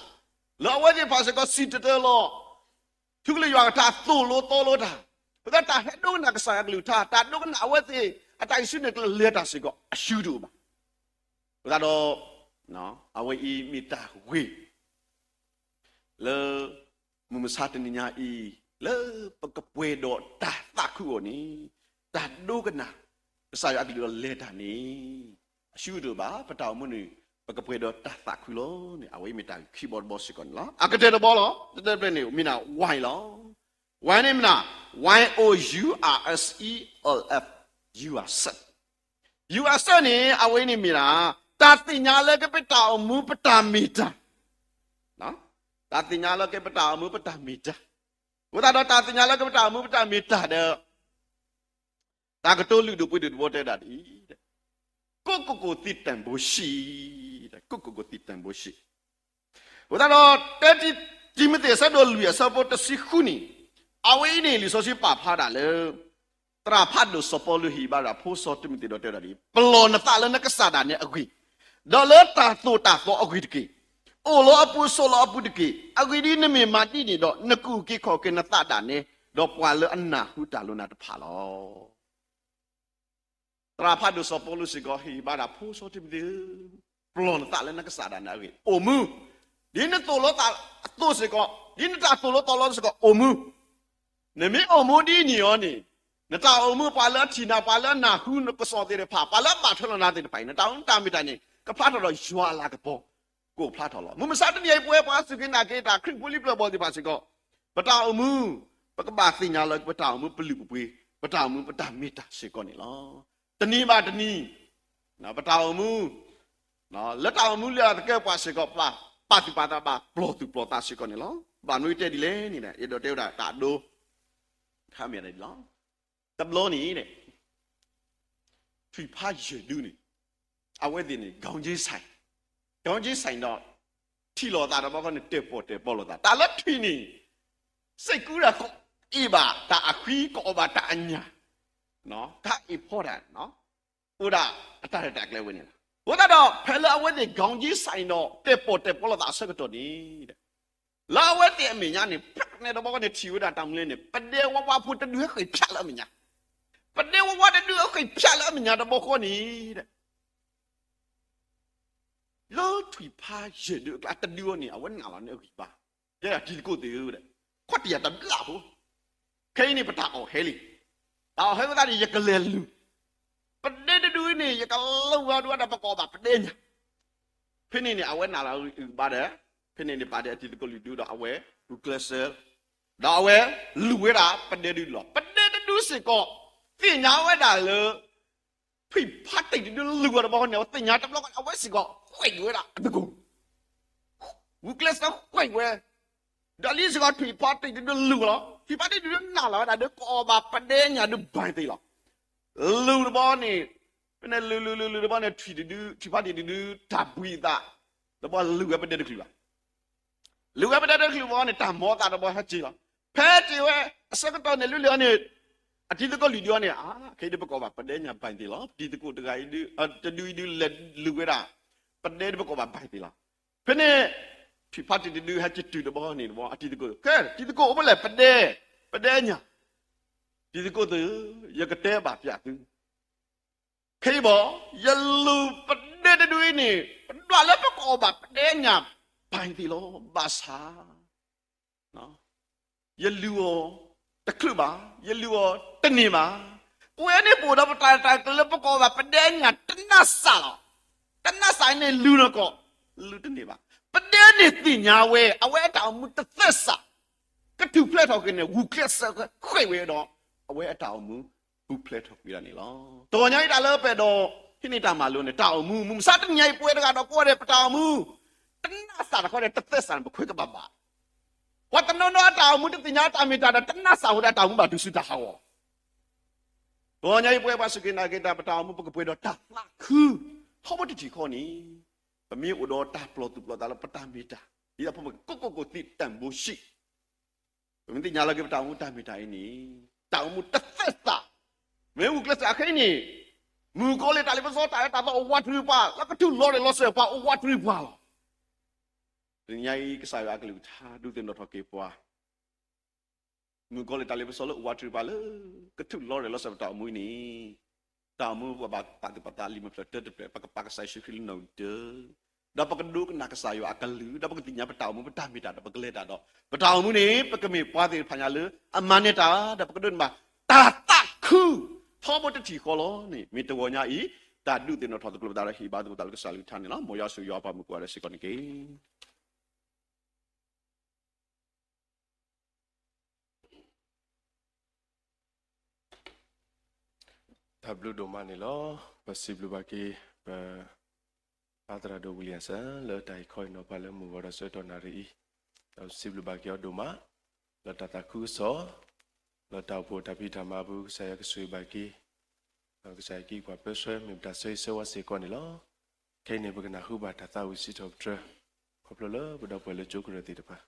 လၢအဝဲသ့ၣ်တဖၣ်စ့ၢ်ကီး စံၣ်တဲၤတဲလီၤ ထူကလုၢ်ယွၤကထါ သိၣ်လိသီလိတၢ်, အဃိသတး တၢ်ဟဲဒိကနၣ်ကစၢ်ယွၤကလုၢ်ကထါ တၢ်ဒိကနၣ်အဝဲသ့ၣ်အတၢ်စံၣ်စိၤတဲစိၤ လဲၤတၢ်စ့ၢ်ကီး အရှုံးဒိၣ်ဘၣ်. အဃိသတးဒီး အဝဲအံၤမ့ၢ်တၢ်ဂ့ၢ် လၢ မုၢ်မဆါတနံၤညါအံၤ လၢပကပှဲၤဒီးတၢ်သးခုအီၤန့ၣ်, တၢ်ဒိကနၣ် ကစၢ်ယွၤအကလုၢ်ဒီးလဲၤတၢ်န့ၣ် အရှုံးဒိၣ်ဘၣ်. ပတၢ်အိၣ်မူန့ၣ် ပကပှဲၤဒီးတၢ်သးခုလီၤန့ၣ် အဝဲအံၤမ့ၢ်တၢ်ဂ့ၢ်ခံဘီတဘီစ့ၢ်ကီးန့ၣ်လီၤ. အကတၢၢ်တဘီလီၤ. တတၢၢ်တဖျၢၣ်န့ၣ် မ့ၢ်ဒၣ် Y လီၤ. Y န့ၣ်မ့ၢ်ဒၣ် Y O U R S E L F, yourself. Yourself န့ၣ် အဝဲန့ၣ်မ့ၢ်ဒၣ် တၢ်သ့ၣ်ညါလၢကပတၢ်အိၣ်မူပတၢ်မ့ၢ်တၢ်, တၢ်သ့ၣ်ညါလၢကပတၢ်အိၣ်မူပတၢ်မ့ၢ်တၢ်, အဃိသတးဒီး တၢ်သ့ၣ်ညါလၢကပတၢ်အိၣ်မူပတၢ်မ့ၢ်တၢ်ဒီး တၢ်ကတိၤလုၢ်ဒိၣ်ပှ့ၤဒိၣ်တဘီတဲဒၣ်ဒ်အံၤ, ကိုယ့်ကိုယ်ကိုသိတတ်ဖို့ရှိ, ကိုယ့်ကိုယ်ကိုသိတတ်ဖို့ရှိ. အဃိသတးဒီး တၢတံၤမသ့း အဆၢဒိၣ်လွံၢ် အဆၢဖိတဆံဃုန့ၣ်, အဝဲအံၤန့ၣ် လံာ်စီဆှံပာ်ဖျါဒၣ်လၢ သရၣ်ဖးဒိၣ်စီၤပီလူးဟ့ၣ်ဘၣ်ဒၣ် ဖိစီၤတံၤမသ့းဒီးတဲဒၣ်ဒ်အံၤ, ပလီၢ်နသးလၢနကစၢ်ဒၣ်နဲအဂ့ၢ်, ဒီးလၢတၢ်သိၣ်တၢ်သီအဂ့ၢ်တက့ၢ်. အိၣ်လီၤအပူၤ ဆိးလီၤအပူၤတက့ၢ်. အဂ့ၢ်ဒ်အံၤ, နမ့ၢ်မၤဒ်န့ၣ်ဒီး နကအုၣ်က့ၤခီၣ်က့ၤနသးဒၣ်နဲ ဒီးပှၤလၢအနၢ်ဟူတၢ်လိၤနၤတဖၣ်လီၤ. သရၣ်ဖးဒိၣ်စီၤပီလူးစ့ၢ်ကီး ဟ့ၣ်ဘၣ်ဒၣ်ဖိစီၤတံၤမသ့းဧၢ, ပလီၢ်နသးလၢနကစၢ်ဒၣ်နဲအဂ့ၢ်, အိၣ်မူ, ဒ်နသိၣ်လိသးအသိးစ့ၢ်ကီး, ဒ်နတၢ်သိၣ်လိသီလိစ့ၢ်ကီး အိၣ်မူ. နမ့ၢ်အိၣ်မူဒ်န့ၣ်အီၤန့ၣ်, နတၢ်အိၣ်မူ ပှၤလၢအထံၣ်နၤ ပှၤလၢအနၢ်ဟူနကစီၣ်သ့ၣ်တဖၣ်, ပှၤလၢအဘၣ်ထွဲလိာ်နၤသ့ၣ်တဖၣ်အံၤ နတၢ်အိၣ်မူတၢ်မ့ၢ်တၢ်န့ၣ် ကဖျါထီၣ်ဒီးယွၤအလၤကပီၤ ကအိၣ်ဖျါထီၣ်လီၤ. မုၢ်မဆါတနံၤအံၤ ပဝဲပှၤစူၢ်က့ၤနာ်က့ၤတၢ် ခရံာ်ဖိလံပျၢၢ်ဘီၣ်သ့ၣ်တဖၣ်စ့ၢ်ကီး, ပတၢ်အိၣ်မူ, ပကဘၣ်သ့ၣ်ညါလၢပတၢ်အိၣ်မူပလုၢ်ပပှ့ၤ, ပတၢ်အိၣ်မူပတၢ်မ့ၢ်တၢ်စ့ၢ်ကီးန့ၣ်လီၤ. တနံၤဘၣ်တနံၤ, ပတၢ်အိၣ်မူ, လၢတၢ်အိၣ်မူလၢအသကဲပှၤစ့ၢ်ကီး ပာ်သူၣ်ပာ်သးဘၣ် ပလီၢ်သူၣ်ပလီၢ်သးစ့ၢ်ကီးန့ၣ်လီၤ. ဘၣ်မနုၤတဲဒ်လဲၣ်န့ၣ် အဲၣ်ဒိးတဲဝဲဒၣ်တၢ်ဒိ တခါမ့ၢ်ဒ်လီၤ. တဘျီန့ၣ် ထွံၣ်ဖးယဲၢ်ဒုန့ၣ်, အဝဲသ့ၣ်န့ၣ် ခေါင်းချင်းဆိုင်, ခေါင်းချင်းဆိုင် ဒီး ထံၣ်လိာ်သးတဘျီဃီန့ၣ် တဲာ်ပီၣ်တဲာ်ပီလိာ်သး, တၢ်လၢထွံၣ်န့ၣ် စ့ၢ်ကီးဒၣ်ကအ့ၣ်ဘၣ်တၢ်အဃံ ကအီၣ်ဘၣ်တၢ်အညၣ်, ကအ့ၣ်ဖီတၢ်, အိၣ်ဒၣ်အတၢ်ရဲၣ်တၢ်ကျဲၤဝဲန့ၣ်လီၤ. အဃိသတးဒီး ဖဲလၢအဝဲသ့ၣ် ခေါင်းချင်းဆိုင် ဒီး တဲာ်ပီၣ်တဲာ်ပီလိာ်သးအဆၢကတီၢ်န့ၣ် လၢအဝဲသ့ၣ်အမဲာ်ညါန့ၣ် ဖဲန့ၣ်တဘျီဃီန့ၣ် ထံၣ်ဝဲဒၣ်တၢ်မနုၤလဲၣ်န့ၣ် ပဒဲဝါဝါဖိတဒုဟဲဃ့ၢ်ဖၠးလၢအမဲာ်ညါ, ပဒဲဝါဝါတဒုဟဲဃ့ၢ်ဖၠးလၢအမဲာ်ညါတဘျီဃီန့ၣ် လၢထွံၣ်ဖးယဲၢ်ဒုအကျါ တဒုအံၤန့ၣ် အဝဲနာ်လီၤန့ၢ်အဂံၢ်ဘါ, တဲဒၣ်တံၤသကိးသ့ၣ်ဧၢ, ခီၣ်တံၢ်ယၤတဘျၣ်ဖိ, ခဲအံၤန့ၣ် ပတၢ်အီၣ်ဟဲလံ, တၢ်အီၣ်ဟဲဝဲသတးန့ၣ် ယကလဲၤလုၢ်, ပဒဲတဒုန့ၣ် ယကလူၤဝဲဒၣ်ဒီး ပကအီၣ်ဘၣ်ပဒဲညၣ်, ဖဲန့ၣ်န့ၣ် အဝဲနာ်လီၤအဂံၢ်ဘါဒီး ဖဲန့ၣ်န့ၣ် ပာ်ဒဲအတံၤသကိးလွံၢ်ဒုဒီး အဝဲဂုာ်ကျဲးစၢး, ဒီးအဝဲလူၤဝဲဒၣ်ပဒဲတဒုလီၤ. ပဒဲတဒုစ့ၢ်ကီး သ့ၣ်ညါဝဲဒၣ်လၢ ထွံၣ်ဖးတံၢ်တဒုလူၤဝဲတဘျီဃီန့ၣ် အဝဲသ့ၣ်ညါတဘျီဃီန့ၣ် အဝဲစ့ၢ်ကီးဃ့ၢ်ဝဲဒၣ်အသကိး, ဂုာ်ကျဲးစၢးဃ့ၢ်ဝဲ, ဒီးလံစ့ၢ်ကီးထွံၣ်ဖးတံၢ်တဒုလူၤလီၤ. ထွံၣ်ဖးတံၢ်တဒုနာ်လီၤဝဲဒၣ်ဒီး ကအီၣ်ဘၣ်ပဒဲညၣ်ဒုးဘၣ်သ့လီၤ. လူၤတဘျီန့ၣ်, ဖဲန့ၣ်လူၤလူၤလူၤလူၤတဘျီန့ၣ် ထွံၣ်တဒု, ထွံၣ်ဖးတံၢ်တဒု တၢ်ဘှံးအသး, တဘျီလူၤဝဲပဒဲတချုးဘၣ် လူၤဝဲပဒဲတချုးဘၣ်န့ၣ် တၢ်မၤအသးတဘျီဟဲက့ၤလီၤ. ဖဲက့ၤဝဲအဆၢကတီၢ်န့ၣ် လၢလံအီၤန့ၣ်, အတံၤသကိးလွံၢ်ဒုအံၤန့ၣ် အခဲအံၤဒုးပကိးဘၣ်ပဒဲညၣ်ဘၣ်သ့ၣ်လီၤ. တံၤသကိးတဂၤအံၤဒုး တဒုအံၤဒုးလဲၤလူၤဝဲဒၣ် ပဒဲဒုးပကိးဘၣ်ဘၣ်သ့ၣ်လီၤ. ဖဲန့ၣ် ဖံးဖးတံၢ်တဒုဟဲကတုၤတဘျီန့ၣ်တဘျီ အတံၤသကိး ကဲ တံၤသကိးအိၣ်ဖဲလဲၣ် ပဒဲ, ပဒဲညၣ်, တံၤသကိးသု, ယကတဲဘၣ်ပျးသု ခဲအံၤဘၣ် ယလူၤပဒဲတဒုအံၤန့ၣ် ပဒွးလၢပကိးဘၣ်ပဒဲညၣ်ဘၣ်သ့ၣ်လီၤ. ဘၣ်ဆၣ် ယလူၤအီၤတချုးဘၣ်, ယလူၤအီၤတန့ၢ်ဘၣ်. ပဝဲန့ၣ်ပအိၣ်ဒီးပတၢ်ရဲၣ်တၢ်ကျဲၤလၢပကိးဘၣ်ပဒဲညၣ်တနးစးလီၤ. တနးစးအံၤန့ၣ်လူၤနီၢ်ကီၢ်, လူၤတန့ၢ်ဘၣ်. ပဒဲန့ၣ်သ့ၣ်ညါဝဲ အဝဲအတၢ်အိၣ်မူတသဲစး ကထူၣ်ဖျဲးထီၣ်က့ၤန့ၣ် ဂုာ်ကျဲးစၢးဃ့ၢ်ဝဲဒီး အဝဲအတၢ်အိၣ်မူပူၤဖျဲးထီၣ်ကွံာ်ဒၣ်န့ၣ်လီၤ. တဂီၤညါအံၤတၢ်လၢပအဲၣ်ဒိး ဟံးန့ၢ်တၢ်မၤလိန့ၣ် တၢ်အိၣ်မူ မုၢ်မဆါတနံၤညါအံၤ ပဝဲတဂၤဒီးကိးဂၤဒဲး ပတၢ်အိၣ်မူ တနးစးတခီဒီး တသဲစးန့ၣ် ပခွဲးကဘၣ်ဘၣ်. ပှၤတနီၤနီၤအတၢ်အိၣ်မူတသ့ၣ်ညါတၢ်မ့ၢ်တၢ်ဒီး တနးစးဃိဒီးအတၢ်အိၣ်မူဘၣ်ဒုးဆူတၢ်ဟးဂီၤ တဂီၤညါအံၤ ပဝဲပှၤစူၢ်က့ၤနာ်က့ၤတၢ် ပတၢ်အိၣ်မူ ပကပှဲၤဒီးတၢ်သးခု ထီဘိတထံၣ်ဃီန့ၣ် ပမ့ၢ်အိၣ်ဒီးတၢ်ပလီၢ်သူၣ်ပလီၢ်သးလၢပတၢ်မ့ၢ်တၢ် ဒ်သိးပမ့ၢ် ကိုယ့်ကိုယ်ကိုယ်သိ တန်ဖိုးရှိ ပမ့ၢ်သ့ၣ်ညါလီၤက့ၤပတၢ်အိၣ်မူတၢ်မ့ၢ်တၢ်အံၤန့ၣ် တၢ်အိၣ်မူတသဲစး မ့ၢ်ဂုာ်ကျဲးစၢးအခဲအံၤန့ၣ် မုၣ်ကီၤလံၢ်တၢ်လ့ပစီ တၢ်အဲၣ်တၢ်သီအိၣ်ဝးတရံးပှၤ လၢကထူၣ်လီၤရဲၣ်လီၤစၢၤပှၤအိၣ်ဝးတရံးပှၤလီၤ. တနံၤညါအံၤ ကစၢ်ယွၤအကလုၢ်ကထါဒုးသ့ၣ်နီၣ်ထီၣ်က့ၤပှၤ မုၣ်ကီၤလံၢ်တၢ်လ့ပစီလၢအိၣ်ဝးတရံးပှၤလၢ ကထူၣ်လီၤရဲၣ်လီၤစၢၤပတၢ်အိၣ်မူအံၤန့ၣ် တၢ်အိၣ်မူပကဘၣ်ပာ်သူၣ်ပာ်သးလံာ်မုၢ်ဖျၢၣ်တၢတဖျၢၣ် ပကပာ်ကစၢ်ယ့ၣ်ၡူးခရံာ်လၢနီၣ်ဂံၢ်တၢ ဒီးပကဒိကနၣ်ကစၢ်ယွၤအကလုၢ် ဒီးပကသ့ၣ်ညါပတၢ်အိၣ်မူပတၢ်မ့ၢ်တၢ်ဒီးပကလဲၤတၢ်ဒီး ပတၢ်အိၣ်မူန့ၣ် ပကမ့ၢ်ပှၤသ့ၣ်တဖၣ်ညါလၢအမၤန့ၢ်တၢ် ဒီးပကဒိးန့ၢ်ဘၣ် တၢ်သးခု ထီဘိတထံၣ်ဃီလီၤန့ၣ် မ့ၢ်တဂီၤညါအံၤ တၢ်ဒုးသ့ၣ်နီၣ်ထီၣ်သကျိၤပသးဒီးဟ့ၣ်ဘါသကိးသးလၢကစၢ်အကလုၢ်ကထါန့ၣ်လီၤ. မ်ယွၤဆိၣ်ဂ့ၤယွၤပှၤမုၣ်ကိးဂၤဒဲးစ့ၢ်ကီးန့ၣ်တက့ၢ်. တၢ်ဘျုးဒိၣ်မးန့ၣ်လီၤ. ပစံးဘျုးဘၣ်က့ၤ ပ ပၢ်သရၣ်ဒိၣ်ဝံၤလံအစၢ လၢတၢ်အံၤခီအံၤနီၤဖးလၢမုၢ်ဂီၤဒီးဆၢကတီၢ်နၣ်ရံၣ်အံၤ, ဒီးစံးဘျုးဘၣ်က့ၤအီၤဒိၣ်မး လၢတၢ်သးခုကစီၣ်, လၢတၢ်အိၣ်ဖှိၣ်တၢ်ဖံးတၢ်မၤအပူၤ ကစၢ်ယွၤကဆိၣ်ဂ့ၤဘၣ်က့ၤ, ဒီးကစၢ်ယွၤကဟံးကွၢ်ပၢဆှၢမ့ၢ်ပတၢ်ဆၢဂ့ၤဆၢဝါစ့ၢ်ကီးန့ၣ်လီၤ. ခဲအံၤန့ၣ် ပကနၢ်ဟူဘၣ်တၢ်သးဝံၣ်စံးထီၣ်ပတြၢၤ ခီဖျိလၢပဒီပုၢ်ဝဲၢ်လၢကၠိကရၢၢ်သ့ၣ်တဖၣ်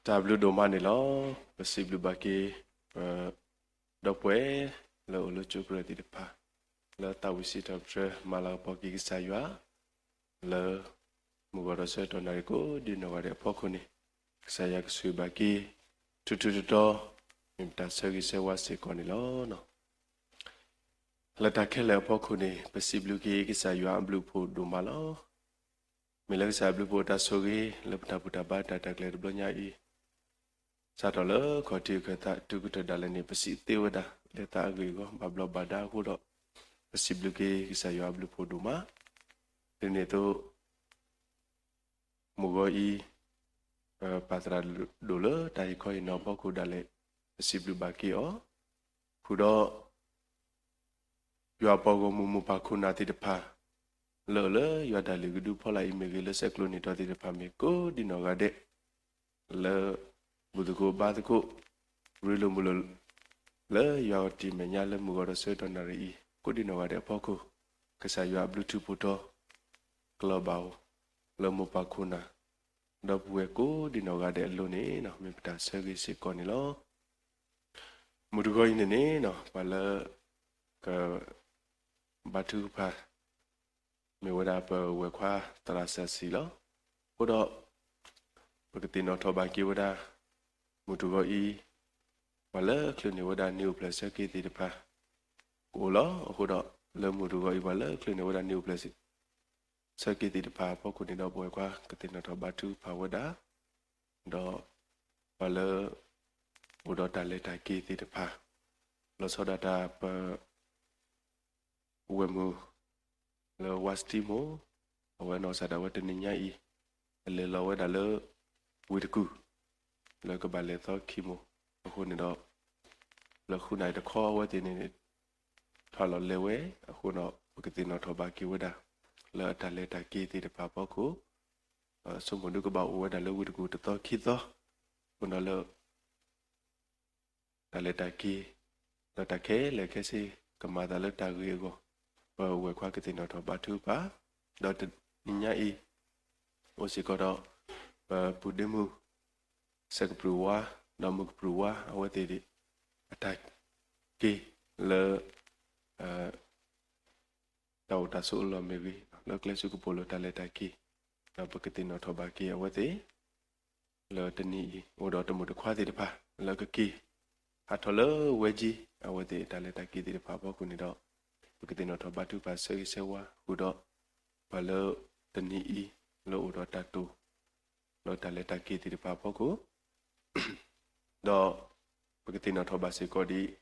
တၢ်ဘျုးဒိၣ်မးန့ၣ်လီၤ. ပစံးဘျုးဘၣ်က့ၤ ပဒီပုၢ်ဝဲၢ်လၢအိၣ်လၢကၠိကရၢၢ်သ့ၣ်တဖၣ် လၢသးဝံၣ်စံးထီၣ်ပတြၢၤမၤလၤကပီၤက့ၤကစၢ်ယွၤ လၢမုၢ်ဂီၤဒီးဆၢကတီၢ်နၣ်ရံၣ်ကိးဒံနီၢ်ဂၤဒဲးအဖီခိၣ်န့ၣ် ကစၢ်ယွၤကဆိၣ်ဂ့ၤဘၣ်က့ၤ ထူထူတီတီ မ့ၢ်ပတၢ်ဆၢဂ့ၤဆၢဝါစ့ၢ်ကီးန့ၣ်လီၤ. လၢတၢ်ခဲလၢာ်အဖီခိၣ်န့ၣ် ပစံးဘျုးက့ၤကစၢ်ယွၤအဘျုးအဖှိၣ်ဒိၣ်မးလီၤ. မ့ၢ်လၢကစၢ်အဘျုးအဖှိၣ်အတၢ်ဆိၣ်ဂ့ၤ လၢပတၢ်ဘူၣ်တၢ်ဘါတၢ်ရဲၣ်တၢ်ကျဲၤတဘျီညါအံၤ စးထီၣ်လၢခီၣ်ထံးခၢၣ်သးတုၤကတၢၢ်ဒၣ်လဲာ်န့ၣ် ပစံးသ့ဝဲဒၣ် လၢသးအဂ့ၢ်အဂီၢ် ဘၣ်ဘျီးဘၣ်ဒါအဃိဒီး ပစံးဘျုးက့ၤကစၢ်ယွၤအဘျုးအဖှိၣ်ဒိၣ်မး. ဒ်န့ၣ်အသိး မုၢ်ဂီၤအံၤ ပပာ်သရၣ်ဒိၣ်လၢတၢ်ဟ့ၣ်ခီဟ့ၣ်နီၤအဖီခိၣ်ဒၣ်လဲာ် ပစံးဘျုးဘၣ်က့ၤအီၤ ဃုာ်ဒီး ယွၤအပှၤဂီၢ်မုၢ်မိၢ်ပၢ်ခိၣ်နၢ်သ့ၣ်တဖၣ် လၢအအိၣ်လၢယွၤတၢ်လုၢ်ကဒုဖီလာ်အံၤမ့ၢ်ဂ့ၤ လၢဆဲးကျိးန့ၢ်တီသ့ၣ်တဖၣ်မ့ၢ်ဂ့ၤ ကိးဒံနီၢ်ဂၤဒဲး လၢဘူၣ်သကိးဘါသကိး ရ့လိာ်မုာ်လိာ် လၢယွၤအတံၤမဲာ်ညါလၢမုၢ်ဂီၤဒီးဆၢကတီၢ်နၣ်ရံၣ်အံၤ ကိးဒံနီၢ်ဂၤဒဲးအဖီခိၣ် ကစၢ်ယွၤအဘျုးထူးဖှိၣ်ထီ ကလီၤဘၣ်အီၤ လၢမိၢ်ပၢ်ခိၣ်နၢ် ဒီပုၢ်ဝဲၢ်ကိးဒံနီၢ်ဂၤဒဲးအလိၤန့ၣ် မ့ၢ်ပတၢ်ဆၢဂ့ၤစ့ၢ်ကီးန့ၣ်လီၤ. မုၢ်တဂီၤအံၤန့ၣ်န့ၣ် ပှၤလၢ က ဘါထုကဖၣ် မ့ၢ်ဝဲဒၣ်ပဝဲၢ်ခွါသရၣ်စီဆှံလီၤ. အဃိဒီး ပကသ့ၣ်နီၣ်ထီၣ်ဘၣ်က့ၤဝဲဒၣ် မုၢ်တဂီၤအံၤ ပှၤလၢချုးန့ၢ်ဝဲဒၣ်နံၣ်အိၣ်ဖျဲၣ်ဆၢက့ၤသ့ၣ်တဖၣ် ကအိၣ်လီၤ. အဃိဒီး လၢမုၢ်တဂီၤအံၤ ပှၤလၢချုးန့ၢ်ဝဲဒၣ်နံၣ်အိၣ်ဖျဲၣ် ဆၢက့ၤသ့ၣ်တဖၣ်အဖီခိၣ်န့ၣ်ဒီး ပဝဲၢ်ခွါကသ့ၣ်နီၣ်ထီၣ်ဘါထုကဖၣ်ဝဲဒၣ် ဒီး ပှၤလၢ အိၣ်ဒီးတၢ်လဲၤတၢ်က့ၤသ့ၣ်တဖၣ် လီၤဆီဒၣ်တၢ်ပ ဝဲၢ်မုၢ် လၢဝါစတံမိၢ် အဝဲနီၢ်ကစၢ်ဒၣ်ဝဲတနံၤညါအံၤ အလဲၤလီၤဝဲဒၣ်လၢ ဝ့ၢ်တကူၣ် လၢကဘၣ်လဲၤသီခံမိၢ် အဃိန့ၣ်ဒီး လၢဃုနၣ်ရံၣ်တခီအဝဲသ့ၣ်န့ၣ် ထီၣ်လီၤလဲၤဝဲ အဃိဒီး ပကသ့ၣ်နီၣ်ထီၣ်ဘၣ်က့ၤဝဲဒၣ် လၢအတၢ်လဲၤတၢ်က့ၤသ့ၣ်တဖၣ်အဖီခိၣ် ဆိကမိၣ်ဒုကဘၣ်အိၣ်ဝဲဒၣ်လၢဝ့ၢ်တကူၣ်တသီခံသီ အဃိဒီးလၢ တၢ်လဲၤတၢ်က့ၤ ဒီးတၢ်ခဲလၢာ်ခဲဆ့ ကမၤသးလၢတၢ်ဂ့ၤအဂီၢ် ပဝဲၢ်ခွါကသ့ၣ်နီၣ်ထီၣ်ဘါထုကဖၣ် ဒီးတနံၤညါအံၤ အိၣ်စ့ၢ်ကီးဒီး ပပုၢ်ဒ့မုၣ် စဲးကပြုၢ်ဝါ ဒီးမုၢ်ကပြုၢ်ဝါ အဝဲသ့ၣ် အတၢ်က့ၤလၢ တၢ်အိၣ်တၢ်ဆိးအလီၢ်မ့ၢ်ဂ့ၤ လၢကျဲဆူကပိာ်လိၤတၢ်လဲၤတၢ်က့ၤ ဒီးပကသ့ၣ်နီၣ်ထီၣ်ဘၣ်က့ၤအဝဲသ့ၣ် လၢတနံၤအံၤ အိၣ်ဒီးတမုၣ်တခွါသ့ၣ်တဖၣ် လၢကက့ၤ ဟးထီၣ်လၢဝဲကၠံ အဝဲသ့ၣ်တၢ်လဲၤတၢ်က့ၤသ့ၣ်တဖၣ်အဖီခိၣ်န့ၣ်ဒီး ပကသ့ၣ်နီၣ်ထီၣ်ဘါထုကဖၣ်ဆၢဂ့ၤဆၢဝါ ဃုာ်ဒီး ပှၤလၢတနံၤအံၤ လၢအိၣ်ဒီးတၢ်တိာ် လၢတၢ်လဲၤတၢ်က့ၤသ့ၣ်တဖၣ်အဖီခိၣ် ဒီး ပကသ့ၣ်နီၣ်ထီၣ်ဘၣ်စ့ၢ်ကီးဒ်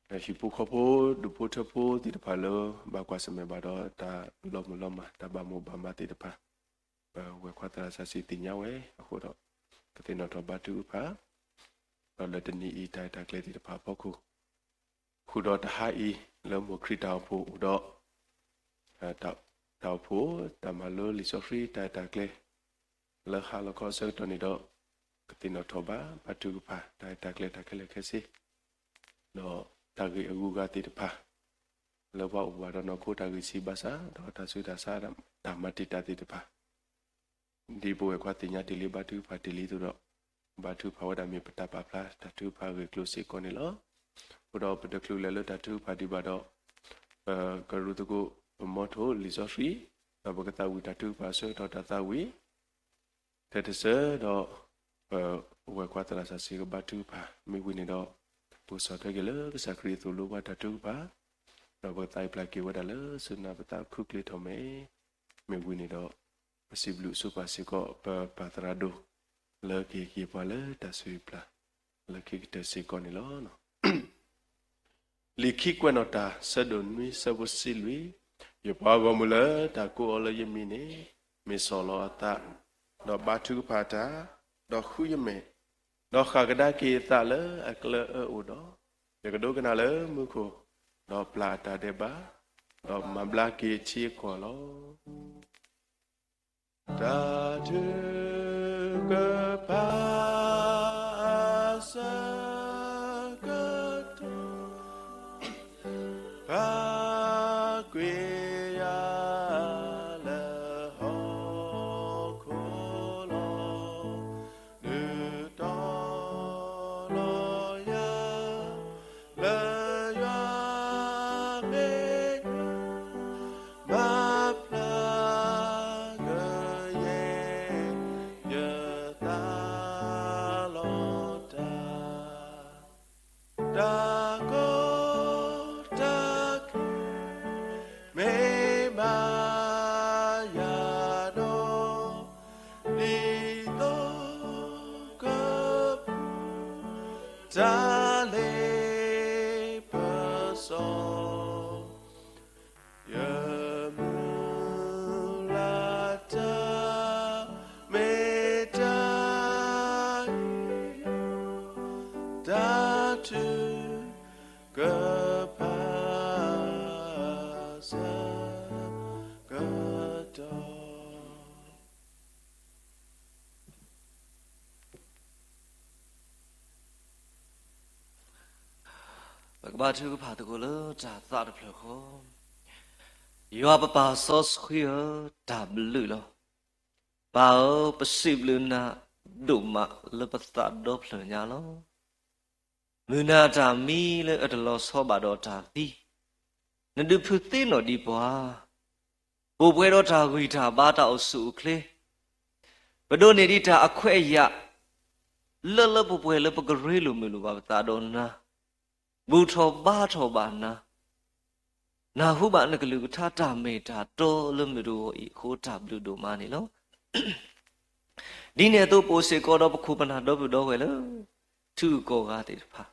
ဟံၣ်ဖိဃီဖိ ဒူၣ်ဖိထၢဖိသ့ၣ်တဖၣ်လၢ ဘၣ်ကွၢ်ဆၢၣ်မဲာ်ဘၣ်ဒီးတၢ်လီၤမုၢ်လီၤမၢ် တၢ်ဘၣ်မိၣ်ဘၣ်မးသ့ၣ်တဖၣ် ပဝဲၢ်ခွါသရၣ်စီဆှံသ့ၣ်ညါဝဲအဃိဒီး ကသ့ၣ်နီၣ်ထီၣ်ဘါထုကဖၣ် ဒီးလၢတနံၤအံၤတၢ်ရဲၣ်တၢ်ကျဲၤသ့ၣ်တဖၣ်အဖီခိၣ် ဃုာ်ဒီးတဟါအံၤ လၢမိၢ်ခရံာ်တၢ်အိၣ်ဖှိၣ်အိၣ်ဒီး တၢ်အိၣ်ဖှိၣ် တၢ်မၤလိလံာ်စီဆှံတၢ်ရဲၣ်တၢ်ကျဲၤ လၢဟါလီၤခီအဆၢကတီၢ်န့ၣ်ဒီး ကသ့ၣ်နီၣ်ထီၣ်ဘၣ် ဘါထုကဖၣ် တၢ်ရဲၣ်တၢ်ကျဲၤတၢ်ခဲလၢာ်ခဲဆ့ ဒီးတၢ်ဂ့ၢ်အဂုၤအဂၤသ့ၣ်တဖၣ် လၢပှၤအိၣ်ဘၣ်ဒီးနီၢ်ခိတၢ်ဂံၢ်ဆံးဘၣ်ဆၣ် ဒီးတၢ်ဆူးတၢ်ဆါ တၢ်မၤတံာ်တာ်သ့ၣ်တဖၣ် ဒ်ပဝဲၢ်ခွါသ့ၣ်ညါတ့ၢ်လံ ဘါထုကဖၣ်တ့ၢ်လံအသိးဒီး ဘါထုကဖၣ်ဝဲဒၣ်မ့ၢ်ပတၢ်ပာ်ဖျါတၢ်ထုကဖၣ်အဂ့ၢ်အကျိၤစ့ၢ်ကီးန့ၣ်လီၤ. အဃိဒီးပတချုးလဲၤလၢတၢ်ထုကဖၣ်ဒံးဘၣ်ဒီး ပကရူၢ်သကိးပမီထိၣ်လံာ်စီဆှံ ဒီးပကသးဝံၣ်တၢ်ထုကဖၣ်အဆၢကတီၢ်တၢ်သးဝံၣ် ထဲတစၢၢ်ဒီး ပဝဲၢ်ခွါသရၣ်စီဆှံကဘါထုကဖၣ် မ့ၢ်ဝံၤန့ၣ်ဒီး ပကဆီၣ်ထွဲက့ၤလၢကစၢ်ခရံာ်အသိၣ်လိပှၤတၢ်ထုကဖၣ် ဒီးပကသးပျၢ်က့ၤဝဲဒၣ်လၢစူၢ်နာ်ပသးခုချ့ထီၣ်မဲာ် မ့ၢ်ဝံၤန့ၣ်ဒီး ပစံးဘျုးဆိပာ်စ့ၢ်ကီး ပပၢ်သရၣ်ဒိၣ် လၢကဟ့ၣ်က့ၤပှၤလၢတၢ်ဆိၣ်ဂ့ၤပျၢ် လၢခံကတၢၢ်စ့ၢ်ကီးန့ၣ်လီၤ. လံာ်ခံကွဲးနီၣ်တၢ် ဆၢဒိၣ်နွံ ဆၢဖိတဆံလွံၢ်, ယပှၤဂီၢ်မုၢ်လၢတၢ်ကိးအီၤလၢယမံၤန့ၣ် မ့ၢ်ဆီၣ်လီၤအသး, ဒီးဘါထုကဖၣ်တၢ်, ဒီးဃုယမဲာ်, ဒီးဃၣ်ကဒါက့ၤအသးလၢအကျၢၤအၢအိၣ်ဒီး, ယကဒိကနၣ်လၢမူခိၣ်, ဒီးပျၢ်အတၢ်ဒဲးဘး, ဒီးမၤဘျါက့ၤအထံအကီၢ်လီၤ. တၢ်ထုကဖၣ်အဆၢကတီၢ် ပာ်ကွံာ်ယၤလၢဟီၣ်ခိၣ်လီၤ. မ့ၢ် မၤဖျါကယဲၢ် ယသးလီၤတၢ်, တၢ်ကီတၢ်ခဲ မ့ၢ်မၤယၤဒီး ဒ်သိးကပူၤ တၢ်လ့ပစီ ယမုၢ်လၢ်တၢ် မ့ၢ်တၢ်ဟ့ၣ်လီၤ တၢ်ထုကဖၣ်ဆၢကတီၢ်. ပကဘါထုကဖၣ်သကိးလၢတၢ်သးတဖျၢၣ်ဃီ, ယွၤပပၢ်စီဆှံဧၢ, တၢ်ဘျုးလီၤ. ပၢ်ဧၢ, ပစံးဘျုးနၤဒိၣ်မးလၢပသးဒီဖျၢၣ်ညါလီၤ. မုၢ်နၤအတၢ်မံလၢအတလီၤဆီဘၣ်ဒီးတၢ်သံ, နဒုးဖုးသ့နီၣ်ဒံးပှၤ, ပအိၣ်ပှဲၤဒီးတၢ်ဂံၢ်တၢ်ဘါတၢ်အိၣ်ဆူၣ်အိၣ်ချ့, ပဒိးန့ၢ်ဒံးတၢ်အခွဲးအယာ် လၢလၢပှဲၤပှဲၤလၢပကရ့လိာ်မုာ်လိာ်ဘၣ်ပသးဒီးနၤ, ဘူၣ်ထီၣ်ဘါထီၣ်ဘၣ်နၤ, နၢ်ဟူဘၣ်နကလုၢ်ကထါတၢ်မ့ၢ်တၢ်တီလၢမုၢ်တဂီၤအံၤအဃိ တၢ်ဘျုးဒိၣ်မးန့ၣ်လီၤ. ဒ်န့ၣ်အသိး ပအိၣ်စ့ၢ်ကီးဒီးပခိၣ်ပနၢ်ဒီပုၢ်ဒီဝဲၢ်လၢ ထံဂုၤကီၢ်ဂၤသ့ၣ်တဖၣ်,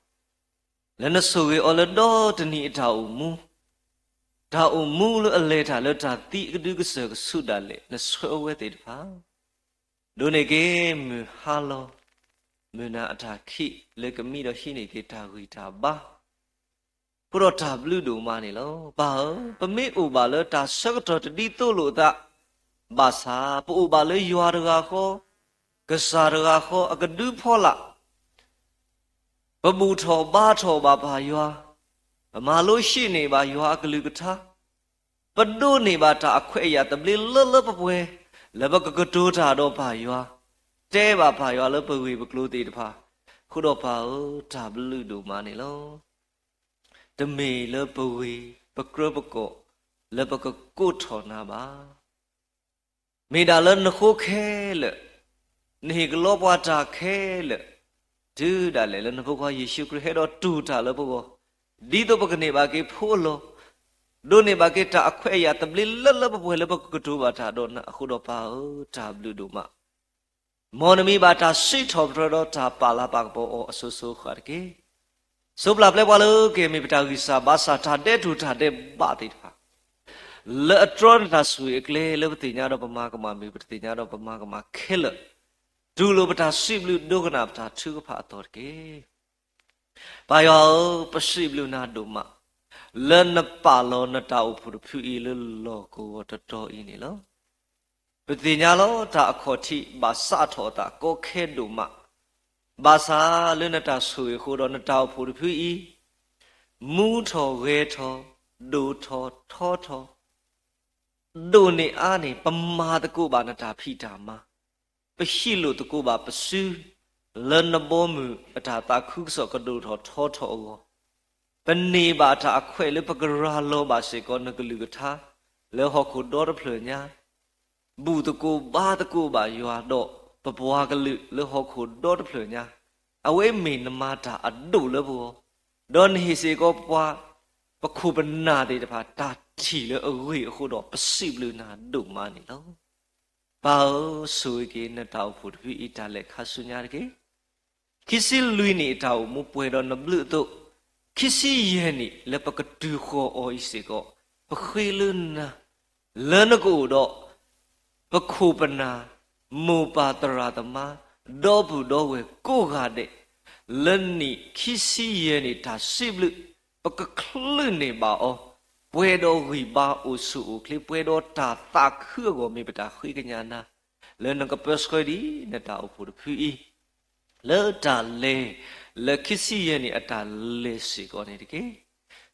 လၢနဆိၣ်ဂ့ၤအီၤလၢဒီတနံၤအတၢ်အိၣ်မူ, တၢ်အိၣ်မူလၢအလဲၤတၢ်လၢတၢ်သံအကဒုကစၢၢ်ကဆူးဒၣ်လဲာ် နဆှၢအဝဲသ့ၣ်တဖၣ် ဒိးန့ၢ်က့ၤမုၢ်ဟါလီၤ, မုၢ်နၤအတၢ်ခံးလၢကမံဒီးဟံးန့ၢ်က့ၤတၢ်ဂံၢ်တၢ်ဘါ, အဃိဒီးတၢ်ဘျုးဒိၣ်မးန့ၣ်လီၤ. ပၢ်ဧၢ, ပမ့ၢ်အိၣ်ဘၣ်လၢတၢ်ဆၢကတီၢ်တဒ်သိးလိာ်အသး, ဘၣ်ဆၣ်ပအိၣ်ဘၣ်လၢယွၤတဂၤဃီ, ကစၢ်တဂၤဃီအကဒုဖီလာ်, ပဘူၣ်ထီၣ်ဘါထီၣ်ဘၣ်ပၢ်ယွၤ, ပမၤလိဟံးန့ၢ်ဘၣ်ယွၤအကလုၢ်ကထါ, ပဒိးန့ၢ်ဘၣ်တၢ်အခွဲးအယာ်သဘျ့လၢလၢပှဲၤပှဲၤ, လၢပကကတိၤတၢ်ဒီးပၢ်ယွၤ, တဲဘၣ်ပၢ်ယွၤလၢပဂ့ၢ်ပကျိၤသ့ၣ်တဖၣ်, အဃိဒီးပၢ်ဧၢ, တၢ်ဘျုးဒိၣ်မးန့ၣ်လီၤ. တမ့ၢ်လၢပဂ့ၤပကြၢးပကီၢ်လၢပကကိးထီၣ်နၤဘၣ်. မ့ၢ်ဒၣ်လၢနဃိခဲလၢာ်, နဟ့ၣ်ကလီပှၤတၢ်ခဲလၢာ်, တုၤဒၣ်လဲာ်လၢနဖိခွါယ့ၣ်ၡူးခရံာ်ဟဲဒီးတူၢ်တၢ်လၢပဂီၢ်, ဒ်သိးပကန့ၢ်ဘၣ်က့ၤဖိအလီၢ်, ဒိးန့ၢ်ဘၣ်က့ၤတၢ်အခွဲးအယာ်သဘျ့လၢလၢပှဲၤပှဲၤလၢပကကတိၤဘၣ်တၢ်ဒီးနၤအဃိဒီးပၢ်ဧၢ, တၢ်ဘျုးဒိၣ်မး. မ်နမံၤဘၣ်တၢ်စံးထီၣ်ပတြၢၤဒီးတၢ်ပာ်လၤပာ်ကပီၤအီၤအစိၤစိၤအဃၣ်တက့ၢ်. စိးပျၢ်ပျဲပှၤလၢကမ့ၢ်ပတၢ်ဂံၢ်စၢ်ဘါစၢ် တၢ်ဒဲးတူၢ်တၢ်ဒဲးဘးသ့ၣ်တဖၣ်, လၢအတြီနတၢ်ဆိၣ်ဂ့ၤအကျဲလၢပသ့ၣ်ညါဒီးပမၤကမၣ် မ့ၢ်ပတသ့ၣ်ညါဒီးပမၤကမၣ်ခဲလၢာ်, တူၢ်လိာ်ပတၢ်စံးဘျုးဒိကနၣ်ပတၢ်ထုကဖၣ်အသီတက့ၢ်. ပၢ်ယွၤဧၢ, ပစံးဘျုးနၤဒိၣ်မး, လၢနပာ်လီၤနတၢ်အိၣ်ဖှိၣ်တဖုအံၤလၢလီၢ်ကဝီၤတတီၤအံၤန့ၣ်လီၤ. ပသ့ၣ်ညါလီၤတၢ်အခီၣ်ထံးဘၣ်စးထီၣ်အသးကီခဲဒိၣ်မး, ဘၣ်ဆၣ်လၢနတၢ်ဆိၣ်ဂ့ၤအဃိဒီးနတၢ်အိၣ်ဖှိၣ်တဖုအံၤ, မူထီၣ်ဂဲၤထီၣ်, ဒိၣ်ထီၣ်ထီထီၣ်, ဒိၣ်န့ၢ်အါန့ၢ် ပမၤသကိးဘၣ်နတၢ်ဖံးတၢ်မၤ, ပဟံးလိာ်သကိးဘၣ်ပစု, လၢနဘီမုၢ်အတၢ်သးခုကစီၣ်ကဒိၣ်ထီၣ်ထီထီၣ်အဂီၢ်, ပန့ၢ်ဘၣ်တၢ်အခွဲးလၢပကရၤလီၤဘၣ်စ့ၢ်ကီးနကလုၢ်ကထါ, လၢဟီၣ်ခိၣ်ဒီတဖျၢၣ်ညါ, ဘူၣ်သကိးဘါသကိးဘၣ်ယွၤဒီးပပှၤကလုာ်လၢဟီၣ်ခိၣ်ဒီတဖျၢၣ်ညါ, အဝဲမ့ၢ်နမၤတၢ်အဒိၣ်လၢပဂီၢ်, ဒီးနဟ့ၣ်စ့ၢ်ကီးပှၤ ပခိၣ်ပနၢ်သ့ၣ်တဖၣ် တၢ်ထံၣ်လၢအဂ့ၢ်အဃိဒီး ပစံးဘျုးနၤဒိၣ်မးန့ၣ်လီၤ. ပၢ်ဧၢ, ဆိၣ်ဂ့ၤက့ၤနတၢ်အိၣ်ဖှိၣ်တဖုအံၤတၢ်လဲၤခါဆူညါတက့ၢ်. ခံဆံလွံၢ်နံၣ်အတၢ်အိၣ်မူပှဲၤဒီးနဘျုးအသိး, ခံဆံယဲၢ်နံၣ်လၢပကတုၤဃီၤအီၤအံၤစ့ၢ်ကီး, ပဃ့လၢနၤ, လၢနကအိၣ်ဒီး ပခိၣ်ပနၢ်, မိၢ်ပၢ်သရၣ်သမါ, ဒီပုၢ်ဒီဝဲၢ်ကိးဂၤဒဲး, လၢနံၣ်ခံဆံယဲၢ်နံၣ်တၢ်စံးဘျုး, ပကချုးန့ၢ်ဘၣ်အီၤ, ပှဲၤဒီးဂံၢ်ဘါအိၣ်ဆူၣ်အိၣ်ချ့, ပှဲၤဒီးတၢ်သးခုအဂီၢ်မ့ၢ်ပတၢ်ဃ့ကညးနၤ, လၢနကပၢဆှၢဒံးနတၢ်အိၣ်ဖှိၣ်တဖုအံၤ လၢတၢ်လဲၤ, လၢခံဆံယဲၢ်နံၣ်အတၢ်လဲၤစ့ၢ်ကီးန့ၣ်တက့ၢ်.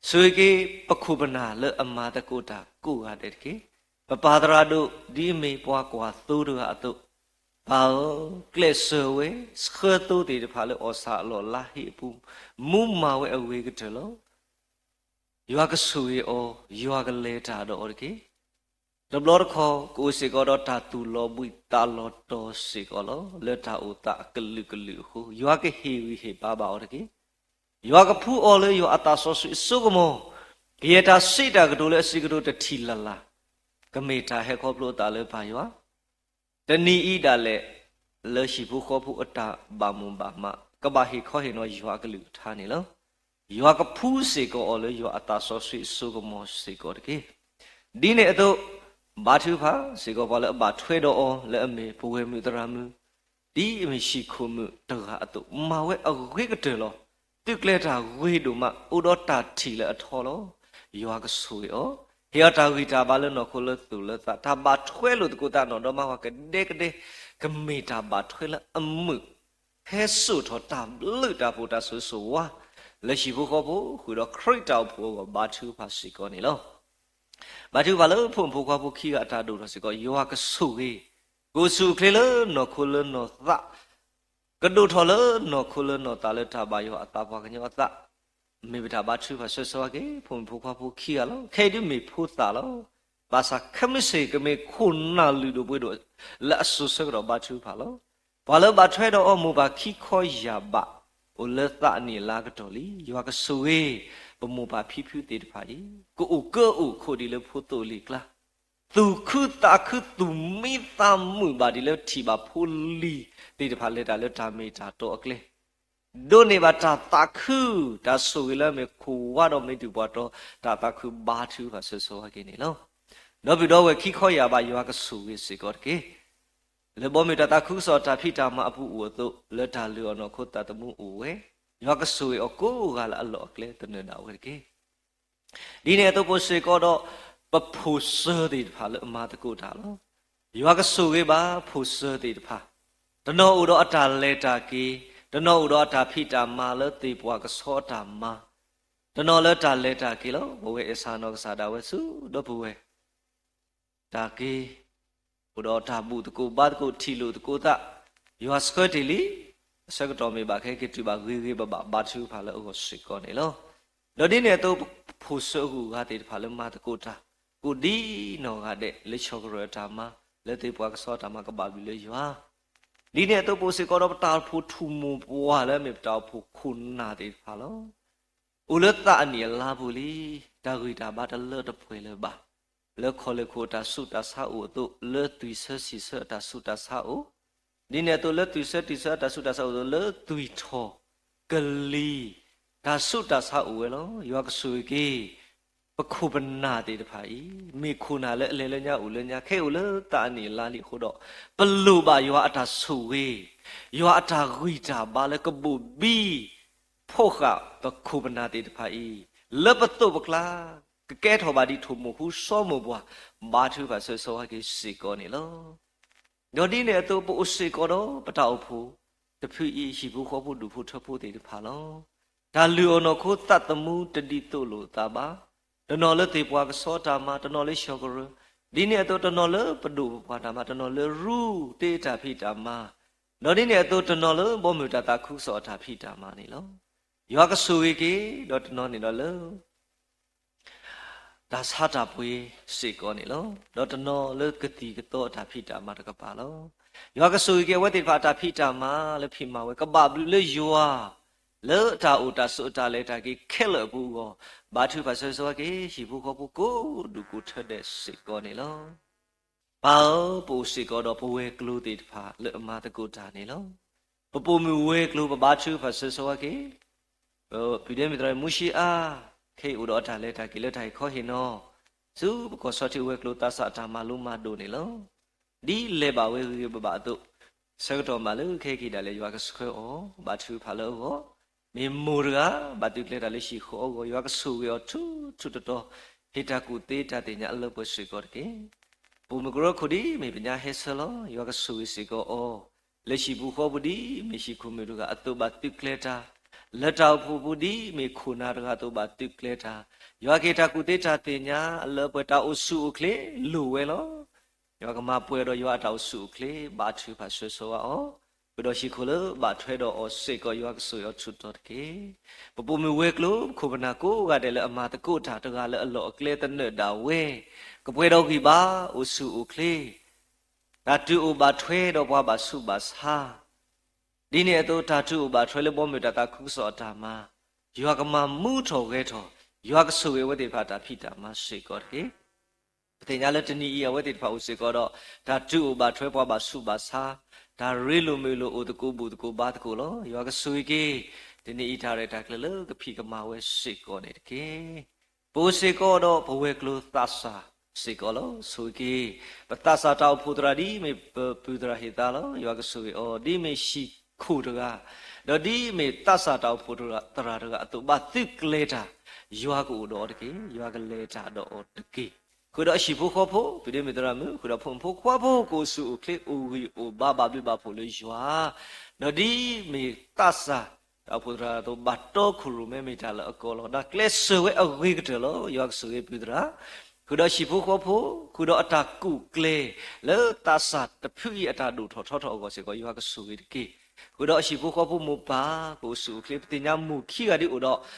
ဆိၣ်ဂ့ၤက့ၤပခိၣ်ပနၢ်လၢအမၤသကိးတၢ်ကိးဂၤဒဲးတက့ၢ်. ပပၢ်သရၣ်ဒိၣ် ဒ်အမ့ၢ်ပှၤကွၢ်သိတဂၤအသိး, ပၢ်ဧၢ, ကျဲးစၢးဝဲ, ဆှၢသိသ့ၣ်တဖၣ်လၢအီၣ်ဆၣ်အလီၢ်အလါဟ့ၣ်အပူၤ, မူမၤဝဲအဂ့ၤကတၢၢ်လီၤ. ယွၤကဆိၣ်ဂ့ၤအီၤ, ယွၤကလဲၤတၢ်ဒီးအီၤတက့ၢ်. တဘျီတခီၣ် ကအိၣ်စ့ၢ်ကီးဒီးတၢ်သူၣ်လီၤဘှံးသးလီၤတီၤစ့ၢ်ကီးလီၤ. လၢတၢ်အိၣ်သးအကလုာ်ကလုာ်အဃိ ယွၤကဟ့ၣ်ဂံၢ်ဟ့ၣ်ဘါဘၣ်အီၤတက့ၢ်. ယွၤကဖှူအီၤလၢယွၤအသးစီဆှံအစိကမီၤ, ကယဲၢ်တၢ်စံးတၢ်ကတိၤလၢအဆံးကတိၤတထံၣ်လၢ်လၢ်, ကမ့ၢ်တၢ်ဟဲခီဖျိအသးလၢပၢ်ယွၤ တနံၤအံၤဒၣ်လဲာ် လၢဟံၣ်ဖိဃီဖိအတၢ်ဘၣ်မိၣ်ဘၣ်မး ကဘၣ်ဟ့ၣ်ခီဟ့ၣ်နီၤယွၤအကလုၢ်ကထါန့ၣ်လီၤ. ယွၤကဖှူစ့ၢ်ကီးအီၤလၢယွၤအသးစီဆှံအစိကမီၤစ့ၢ်ကီးတက့ၢ်. ဒ်န့ၣ်အသိး ဘါထုကဖၣ်စ့ၢ်ကီးပှၤလၢအဘၣ်ထွဲဒီးအီၤ လၢအမ့ၢ်ပဝဲၢ်မုၣ်သရၣ်မုၣ် ဒ်အမ့ၢ်ဟံၣ်ခိၣ်မုၣ်တဂၤအသိး မၤဝဲအဂ့ၤကတၢၢ်လီၤ. သုးကျဲၤတၢ်ဂ့ၤဒိၣ်မး အိၣ်ဒီးတၢ်ထံၣ်လၢအထီလီၤ. ယွၤကဆိၣ်ဂ့ၤအီၤ, ဟ့ၣ်အီၤတၢ်ဂံၢ်တၢ်ဘါလၢနီၢ်ခိလၢသူၣ်လၢသး, တၢ်ဘၣ်ထွဲလိာ်သကိးသးနီၢ်ဒီမါဝၤကဒဲကဒဲ, ကမ့ၢ်တၢ်ဘၣ်ထွဲလၢအမုာ် ဟဲစိာ်ထီၣ်တၢ်ဘျုးတၢ်ဖှိၣ်တၢ်ဆိၣ်ဂ့ၤဆိၣ်ဝါ လၢဟံၣ်ဖိဃီဖိဃုာ်ဒီးခရံာ်တၢ်အိၣ်ဖှိၣ်အဂီၢ် ဘါထုကဖၣ်စ့ၢ်ကီးန့ၣ်လီၤ. ဘါထုကဖၣ်လၢဖိမုၣ်ဖိခွါဖိခံဂၤအတၢ်ဒိၣ်ထီၣ်စ့ၢ်ကီး ယွၤကဆိၣ်ဂ့ၤ, ကအိၣ်ဆူၣ်အိၣ်ချ့လၢနီၢ်ခိလၢနီၢ်သး, ကဒိၣ်ထီၣ်လၢနီၢ်ခိလၢနီၢ်သးလၢတၢ်ဘၣ်ယွၤအသးပှၤကညီအသး, မ့ၢ်ပတၢ်ဘါထုကဖၣ်ဆိၣ်ဂ့ၤဆိၣ်ဝါက့ၤ ဖိမုၣ်ဖိခွါဖိခံဂၤလီၤ. ခဲအံၤဒုးမ့ၢ်ဖိသၣ်လီၤ. ဘၣ်ဆၣ်ခဲမုၢ်ဆ့ၣ်ကမ့ၢ်ခိၣ်နၢ်လုၢ်ဒိၣ်ပှ့ၤဒိၣ် လၢအစိၤဆၢကတီၢ်ဘါထုကဖၣ်လီၤ. ပှၤလၢဘၣ်ထွဲဒီးအီၤမိၢ်ပၢ်ခံခီယၢ်ဘး အိၣ်လၢသးအနံၣ်အလါကတီၢ်လံ. ယွၤကဆိၣ်ဂ့ၤ ပမိၢ်ပၢ်ဖံဖုသ့ၣ်တဖၣ်အံၤ ကအိၣ်ကၢအိၣ်ခိးဒ်လၢဖိသိၣ်လံၤကျါ သူၣ်ခုသးခု သူၣ်မံသးမုာ်ဘၣ်ဒ်လၢထံၣ်ဘၣ်ဖိလံၤသ့ၣ်တဖၣ် လဲၤတၢ်လၢတၢ်မ့ၢ်တၢ်တီအကျဲ, ဒိးန့ၢ်ဘၣ်တၢ်သးခု, တၢ်ဆိၣ်ဂ့ၤလၢအမ့ၢ်ခိၣ်ဝါဒီးမ့ၢ်ဒုၣ်ပှၤတီ တၢ်သးခုဘါထုကဖၣ်ဆိၣ်ဂ့ၤဆိၣ်ဝါက့ၤန့ၣ်လီၤ. ဒီပုၢ်ဒီဝဲၢ်ခံခီယၢ်ဘး ယွၤကဆိၣ်ဂ့ၤစ့ၢ်ကီးတက့ၢ်. လၢဘီမုၢ်တၢ်သးခုကစီၣ်တၢ်ဖံးတၢ်မၤအပူၤအိၣ်အသိး လၢတၢ်လုၢ်အီၣ်နီၢ်ခိသးသမူအိၣ်ဝဲ, ယွၤကဆိၣ်ဂ့ၤအီၤကိးဂၤလၢအလီၢ်အကျဲသနၢၣ်ဒၣ်ဝဲတက့ၢ်. ဒ်န့ၣ်အသိးပအိၣ်စ့ၢ်ကီးဒီး ပဖိၣ်စၢၤသ့ၣ်တဖၣ်လၢအမၤသကိးတၢ်လီၤ. ယွၤကဆိၣ်ဂ့ၤဘၣ်ဖိၣ်စၢၤသ့ၣ်တဖၣ်, တနီၤအိၣ်ဒီးအတၢ်လဲၤတၢ်က့ၤ, တနီၤအိၣ်ဒီးအတၢ်ဖံးတၢ်မၤလၢသ့ၣ်ပှၤကဆှီအတၢ်မၤ, တနီၤလၢတၢ်လဲၤတၢ်က့ၤလီၤ. ပဝဲအဲၣ်ဆၣ်နီၢ်ကစၢ်ဒၣ်ဝဲဆူဒီပုၢ်ဝဲၢ် တၢ်က့ၤ အိၣ်ဒီးတၢ်ဘူၣ်သကိးဘါသကိးထံၣ်လိာ်သကိးသး, ယွၤဆှၢတ့ၢ်လံ, အဆၢကတီၢ်မ့ၢ်ဘၣ်ခဲက့ၤတုၤဘၣ်ဂ့ၤဂ့ၤဘၣ်ဘၣ် ဘါထုကဖၣ်လၢအဂီၢ်စ့ၢ်ကီးန့ၣ်လီၤ. ဒီးဒ်န့ၣ်အသိး ဖိၣ်စၢၤအဂုၤအဂၤသ့ၣ်တဖၣ်လၢမၤသကိးတၢ် ကိးဒ်နီၢ်ဂၤဒဲး လၢဆီၣ်ကရၢၢ်အတၢ်မၤ လၢသ့ၣ်ပှၤကဆှီအတၢ်မၤကဘၣ်ဘျုးလၢယွၤ ဒ်န့ၣ်အသိးပအိၣ်စ့ၢ်ကီးဒီးပတၢ်အိၣ်ဖှိၣ်ထူၣ်မိၢ်ပှၢ်လၢအမ့ၢ်ပတၢ်အိၣ်ဖှိၣ်ခိၣ်နၢ်သ့ၣ်တဖၣ်လီၤ. အိၣ်လၢသးအနံၣ်အလါပူၤလံ, တၢ်ဂံၢ်တၢ်ဘါတလၢတပှဲၤလၢၤဘၣ်. လၢခီၣ်လ့ၢ်ခိၣ်အတၢ်ဆူးတၢ်ဆါအိၣ်အသိး, လၢသွံၣ်ဆၢစံၣ်ဆၢအတၢ်ဆူးတၢ်ဆါအိၣ်, ဒ်န့ၣ်အသိးလၢသွံၣ်ဆၢစံၣ်ဆၢအတၢ်ဆူးတၢ်ဆါအိၣ်အသိး, လၢသွံၣ်ထီၣ်ကလံၤ တၢ်ဆူးတၢ်ဆါအိၣ်ဝဲလီၤ. ယွၤကဆိၣ်ဂ့ၤက့ၤ ပခိၣ်ပနၢ်သ့ၣ်တဖၣ်အံၤ, မ့ၢ်ခိၣ်နၢ်လၢအလဲၤလၢညါအိၣ်လၢညါ ခဲအံၤအိၣ်လၢသးအနံၣ်အလါလံအဃိဒီး, ပလိၣ်ဘၣ်ယွၤအတၢ်ဆိၣ်ဂ့ၤ, ယွၤအတၢ်ဂံၢ်တၢ်ဘါလၢကဘိၣ်ဘံ ဖီၣ်ဃာ်ပခိၣ်ပနၢ်သ့ၣ်တဖၣ်အံၤ, လၢပသိးပကျါ ကကဲထီၣ်ဘၣ်ဒ်ထိၣ်မိၢ်ဃူစီၤမိၢ်ပှၢ် ဘါထုကဖၣ်ဆိၣ်ဂ့ၤဆိၣ်ဝါက့ၤစ့ၢ်ကီးန့ၣ်လီၤ. ဒီးဒ်န့ၣ်အသိး ပအိၣ်စ့ၢ်ကီးဒီးပတၢ်အိၣ်ဖှိၣ်တဖုအံၤ ဟံၣ်ဖိဃီဖိဒူၣ်ဖိထၢဖိသ့ၣ်တဖၣ်လီၤ. တၢ်လုၢ်အီၣ်နီၢ်ခိသးသမူတဒ်သိးလိာ်သးဘၣ်. တနီၤလၢသ့ၣ်ပှၤကဆှီတၢ်မၤ, တနီၤလၢဆီၣ်ကရၢၢ်, ဒ်န့ၣ်အသိးတနီၤလၢပဒိၣ်ပပှၢ်တၢ်မၤ, တနီၤလၢရူတ့တၢ်ဖံးတၢ်မၤ, ဒီးဒ်န့ၣ်အသိးတနီၤလၢဘီမုၢ်တၢ်သးခုကစီၣ်အတၢ်ဖံးတၢ်မၤန့ၣ်လီၤ. ယွၤကဆိၣ်ဂ့ၤက့ၤ ဒီးတနီၤန့ၣ်ဒီးလၢ တၢ်ဆါတၢ်ပှ့ၤစ့ၢ်ကီးန့ၣ်လီၤ. ဒီးတနီၤလၢကသံၣ်ကသီအတၢ်ဖံးတၢ်မၤတကပၤလီၤ. ယွၤကဆိၣ်ဂ့ၤက့ၤအဝဲသ့ၣ်တဖၣ်အတၢ်ဖံးတၢ်မၤလၢဖံးမၤဝဲ ကဘၣ်ဘျုးလၢယွၤ လၢတၢ်အိၣ်တၢ်ဆိးအတၢ်လဲၤတၢ်က့ၤခဲလၢာ်အပူၤအဂီၢ် ဘါထုကဖၣ်ဆိၣ်ဂ့ၤဆိၣ်ဝါက့ၤ ဟံၣ်ဖိဃီဖိကိးဒူၣ်ကိးထၢဒဲးစ့ၢ်ကီးန့ၣ်လီၤ. ပၢ်ဧၢ, ပအိၣ်စ့ၢ်ကီးဒီးပဝဲၤကျိၤသ့ၣ်တဖၣ်လၢအမၤသကိးတၢ်န့ၣ်လီၤ. ပပိာ်မုၣ်ဝဲၤကျိၤ ပဘါထုကဖၣ်ဆိၣ်ဂ့ၤဆိၣ်ဝါက့ၤ ပဒဲမုၢ်သရၣ်မူၡံအါ, ခဲအံၤအိၣ်ဒီးအတၢ်လဲၤတၢ်က့ၤလၢတၢ်ဟ့ၣ်ခီဟ့ၣ်နီၤ ဆူပကီၢ်ဆီထံးဝဲၤကျိၤသးစၢ်အတၢ်မၤလိမၤဒိးန့ၣ်လီၤ. ဒ်လဲၤဘၣ်ဝဲဂ့ၤဂ့ၤဘၣ်ဘၣ်အသိး, ဆၢကတီၢ်မးလၢခဲက့ၤဒၣ်လဲာ် ယွၤကဆှၢအီၤ ဘါထုကဖၣ်လၢအဂီၢ်, မ့ၢ်မိၢ်တဂၤ ဘၣ်သုးကျဲၤတၢ်လၢဟံၣ်ဃီအဂီၢ် ယွၤကဆိၣ်ဂ့ၤအီၤထူထူတီတီ, ဟ့ၣ်တၢ်ကူၣ်သ့တၢ်သ့ၣ်ညါအလၢပှဲၤစ့ၢ်ကီးတက့ၢ်. ပိာ်မုၣ်ကရၢခိၣ်ဒ်မ့ၢ်ပညါဟဲဆၢလီၤ ယွၤကဆိၣ်ဂ့ၤစ့ၢ်ကီးအီၤ, လၢဟံၣ်ပူၤဃီပူၤဒ်မ့ၢ်ဟံၣ်ခိၣ်မုၣ်တဂၤအသိးဘၣ်သုးကျဲၤတၢ်, လၢတၢ်အိၣ်ဖှိၣ်ပူၤဒ်မ့ၢ်ခိၣ်နၢ်တဂၤအသိးဘၣ်သုးကျဲၤတၢ်, ယွၤကဟ့ၣ်တၢ်ကူၣ်သ့တၢ်သ့ၣ်ညါအလၢပှဲၤ တၢ်အိၣ်ဆူၣ်အိၣ်ချ့လိၣ်ဝဲလီၤ. ယွၤကမၤပှဲၤဒီးယွၤအတၢ်အိၣ်ဆူၣ်အိၣ်ချ့ ဘါထုကဖၣ်ဆိၣ်ဂ့ၤဆိၣ်ဝါအီၤ, ဃုာ်ဒီးဟံၣ်ခိၣ်လၢဘၣ်ထွဲဒီးအီၤစ့ၢ်ကီး ယွၤကဆိၣ်ဂ့ၤအီၤထူးတီၤတက့ၢ်. ပပိာ်မုၣ်ဝဲၤကျိၤ ပခိၣ်ပနၢ်ကိးဂၤဒဲးလၢအမၤသကိးတၢ်တဂၤလၢအလီၢ်အကျဲသနၢၣ်ဒၣ်ဝဲ, ကပှဲၤဒီးဂံၢ်ဘါ အိၣ်ဆူၣ်အိၣ်ချ့, တၢ်တုၤအိၣ်ဘၣ်ထွဲဒီးပှၤဘၣ်ဆူးဘၣ်ဆါ ဒ်န့ၣ်အသိး တၢ်တုၤအိၣ်ဘၣ်ထွဲလၢဘီမုၢ်တၢ်သးခုကစီၣ်အတၢ်မၤ, ယွၤကမၤမူထီၣ်ဂဲၤထီၣ်, ယွၤကဆိၣ်ဂ့ၤအဝဲသ့ၣ်တဖၣ်တၢ်ဖံးတၢ်မၤစ့ၢ်ကီးတက့ၢ်. ပသ့ၣ်ညါလၢတနံၤအံၤအဝဲသ့ၣ်တဖၣ်အိၣ်စ့ၢ်ကီးဒီး တၢ်တုၤအိၣ်ဘၣ်ထွဲပှၤဘၣ်ဆူးဘၣ်ဆါ, တၢ်ရ့လိာ်မုာ်လိာ်အိၣ်သကိးဘူၣ်သကိးဘါသကိးလီၤ. ယွၤကဆိၣ်ဂ့ၤက့ၤ တနံၤအံၤတၢ်ရဲၣ်တၢ်ကျဲၤလၢကဖံးကမၤဝဲစ့ၢ်ကီးန့ၣ်တက့ၢ်. ပအိၣ်စ့ၢ်ကီးဒီးပဝဲၤကျိၤသးစၢ်စ့ၢ်ကီးလီၤ. ဆိၣ်ဂ့ၤက့ၤ ပသးစၢ်တၢ်အိၣ်ဖှိၣ်သရၣ်ဒ်အမ့ၢ်ပပုၢ်သရၣ်ဟ့ၣ်သါလီၤ. ယွၤကဆိၣ်ဂ့ၤအီၤ ဒ်အမ့ၢ်ဟံၣ်ခိၣ်တဂၤ, ဒီးဒ်အမ့ၢ်သးစၢ်တၢ်အိၣ်ဖှိၣ်သရၣ်တဂၤအသိး ဘၣ်သုးကျဲၤတၢ်, ယွၤကအိၣ်ဒီးအီၤတက့ၢ်. ယွၤကလဲၤတၢ်ဒီးအီၤတက့ၢ်. ဃုာ်ဒီးအဟံၣ်ဖိဃီဖိ ဖံးဒ့မုၣ်သရၣ်မုၣ် ဃုာ်ဒီးဖိမုၣ်ဖိခွါဖိ ကအိၣ်ဆူၣ်အိၣ်ချ့အိၣ်ဂံၢ်အိၣ်ဘါဘၣ်ဘျုးဘၣ်ဖှိၣ်လၢယွၤ, ဒီးဒ်အမ့ၢ်သးစၢ် တၢ်အိၣ်ဖှိၣ်သရၣ်အသိး ဘၣ်တီခိၣ်ရိၣ်မဲမ့ၢ်တၢ်လၢအကီလီၤ. တၢ်ကျဲးစၢးဝဲအဂ့ၤကတၢၢ်လီၤ. ယွၤကဆိၣ်ဂ့ၤပုၢ်သရၣ်, ဃုာ်ဒီးဟံၣ်ဖိဃီဖိ, ဃုာ်ဒီးအတၢ်ကူၣ်ကျဲၤ လၢသးစၢ်တဖုအံၤအတၢ်ဒိၣ်ထီၣ်ထီထီၣ်အဂီၢ်စ့ၢ်ကီး ယွၤကဆိၣ်ဂ့ၤတက့ၢ်. ဃုာ်ဒီးအဟံၣ်ဖိဃီဖိမိၢ်ပၢ် ကအိၣ်ဆူၣ်အိၣ်ချ့ ပသ့ၣ်ညါမိၢ်ခံဂၤဒ်အိၣ်ဒီး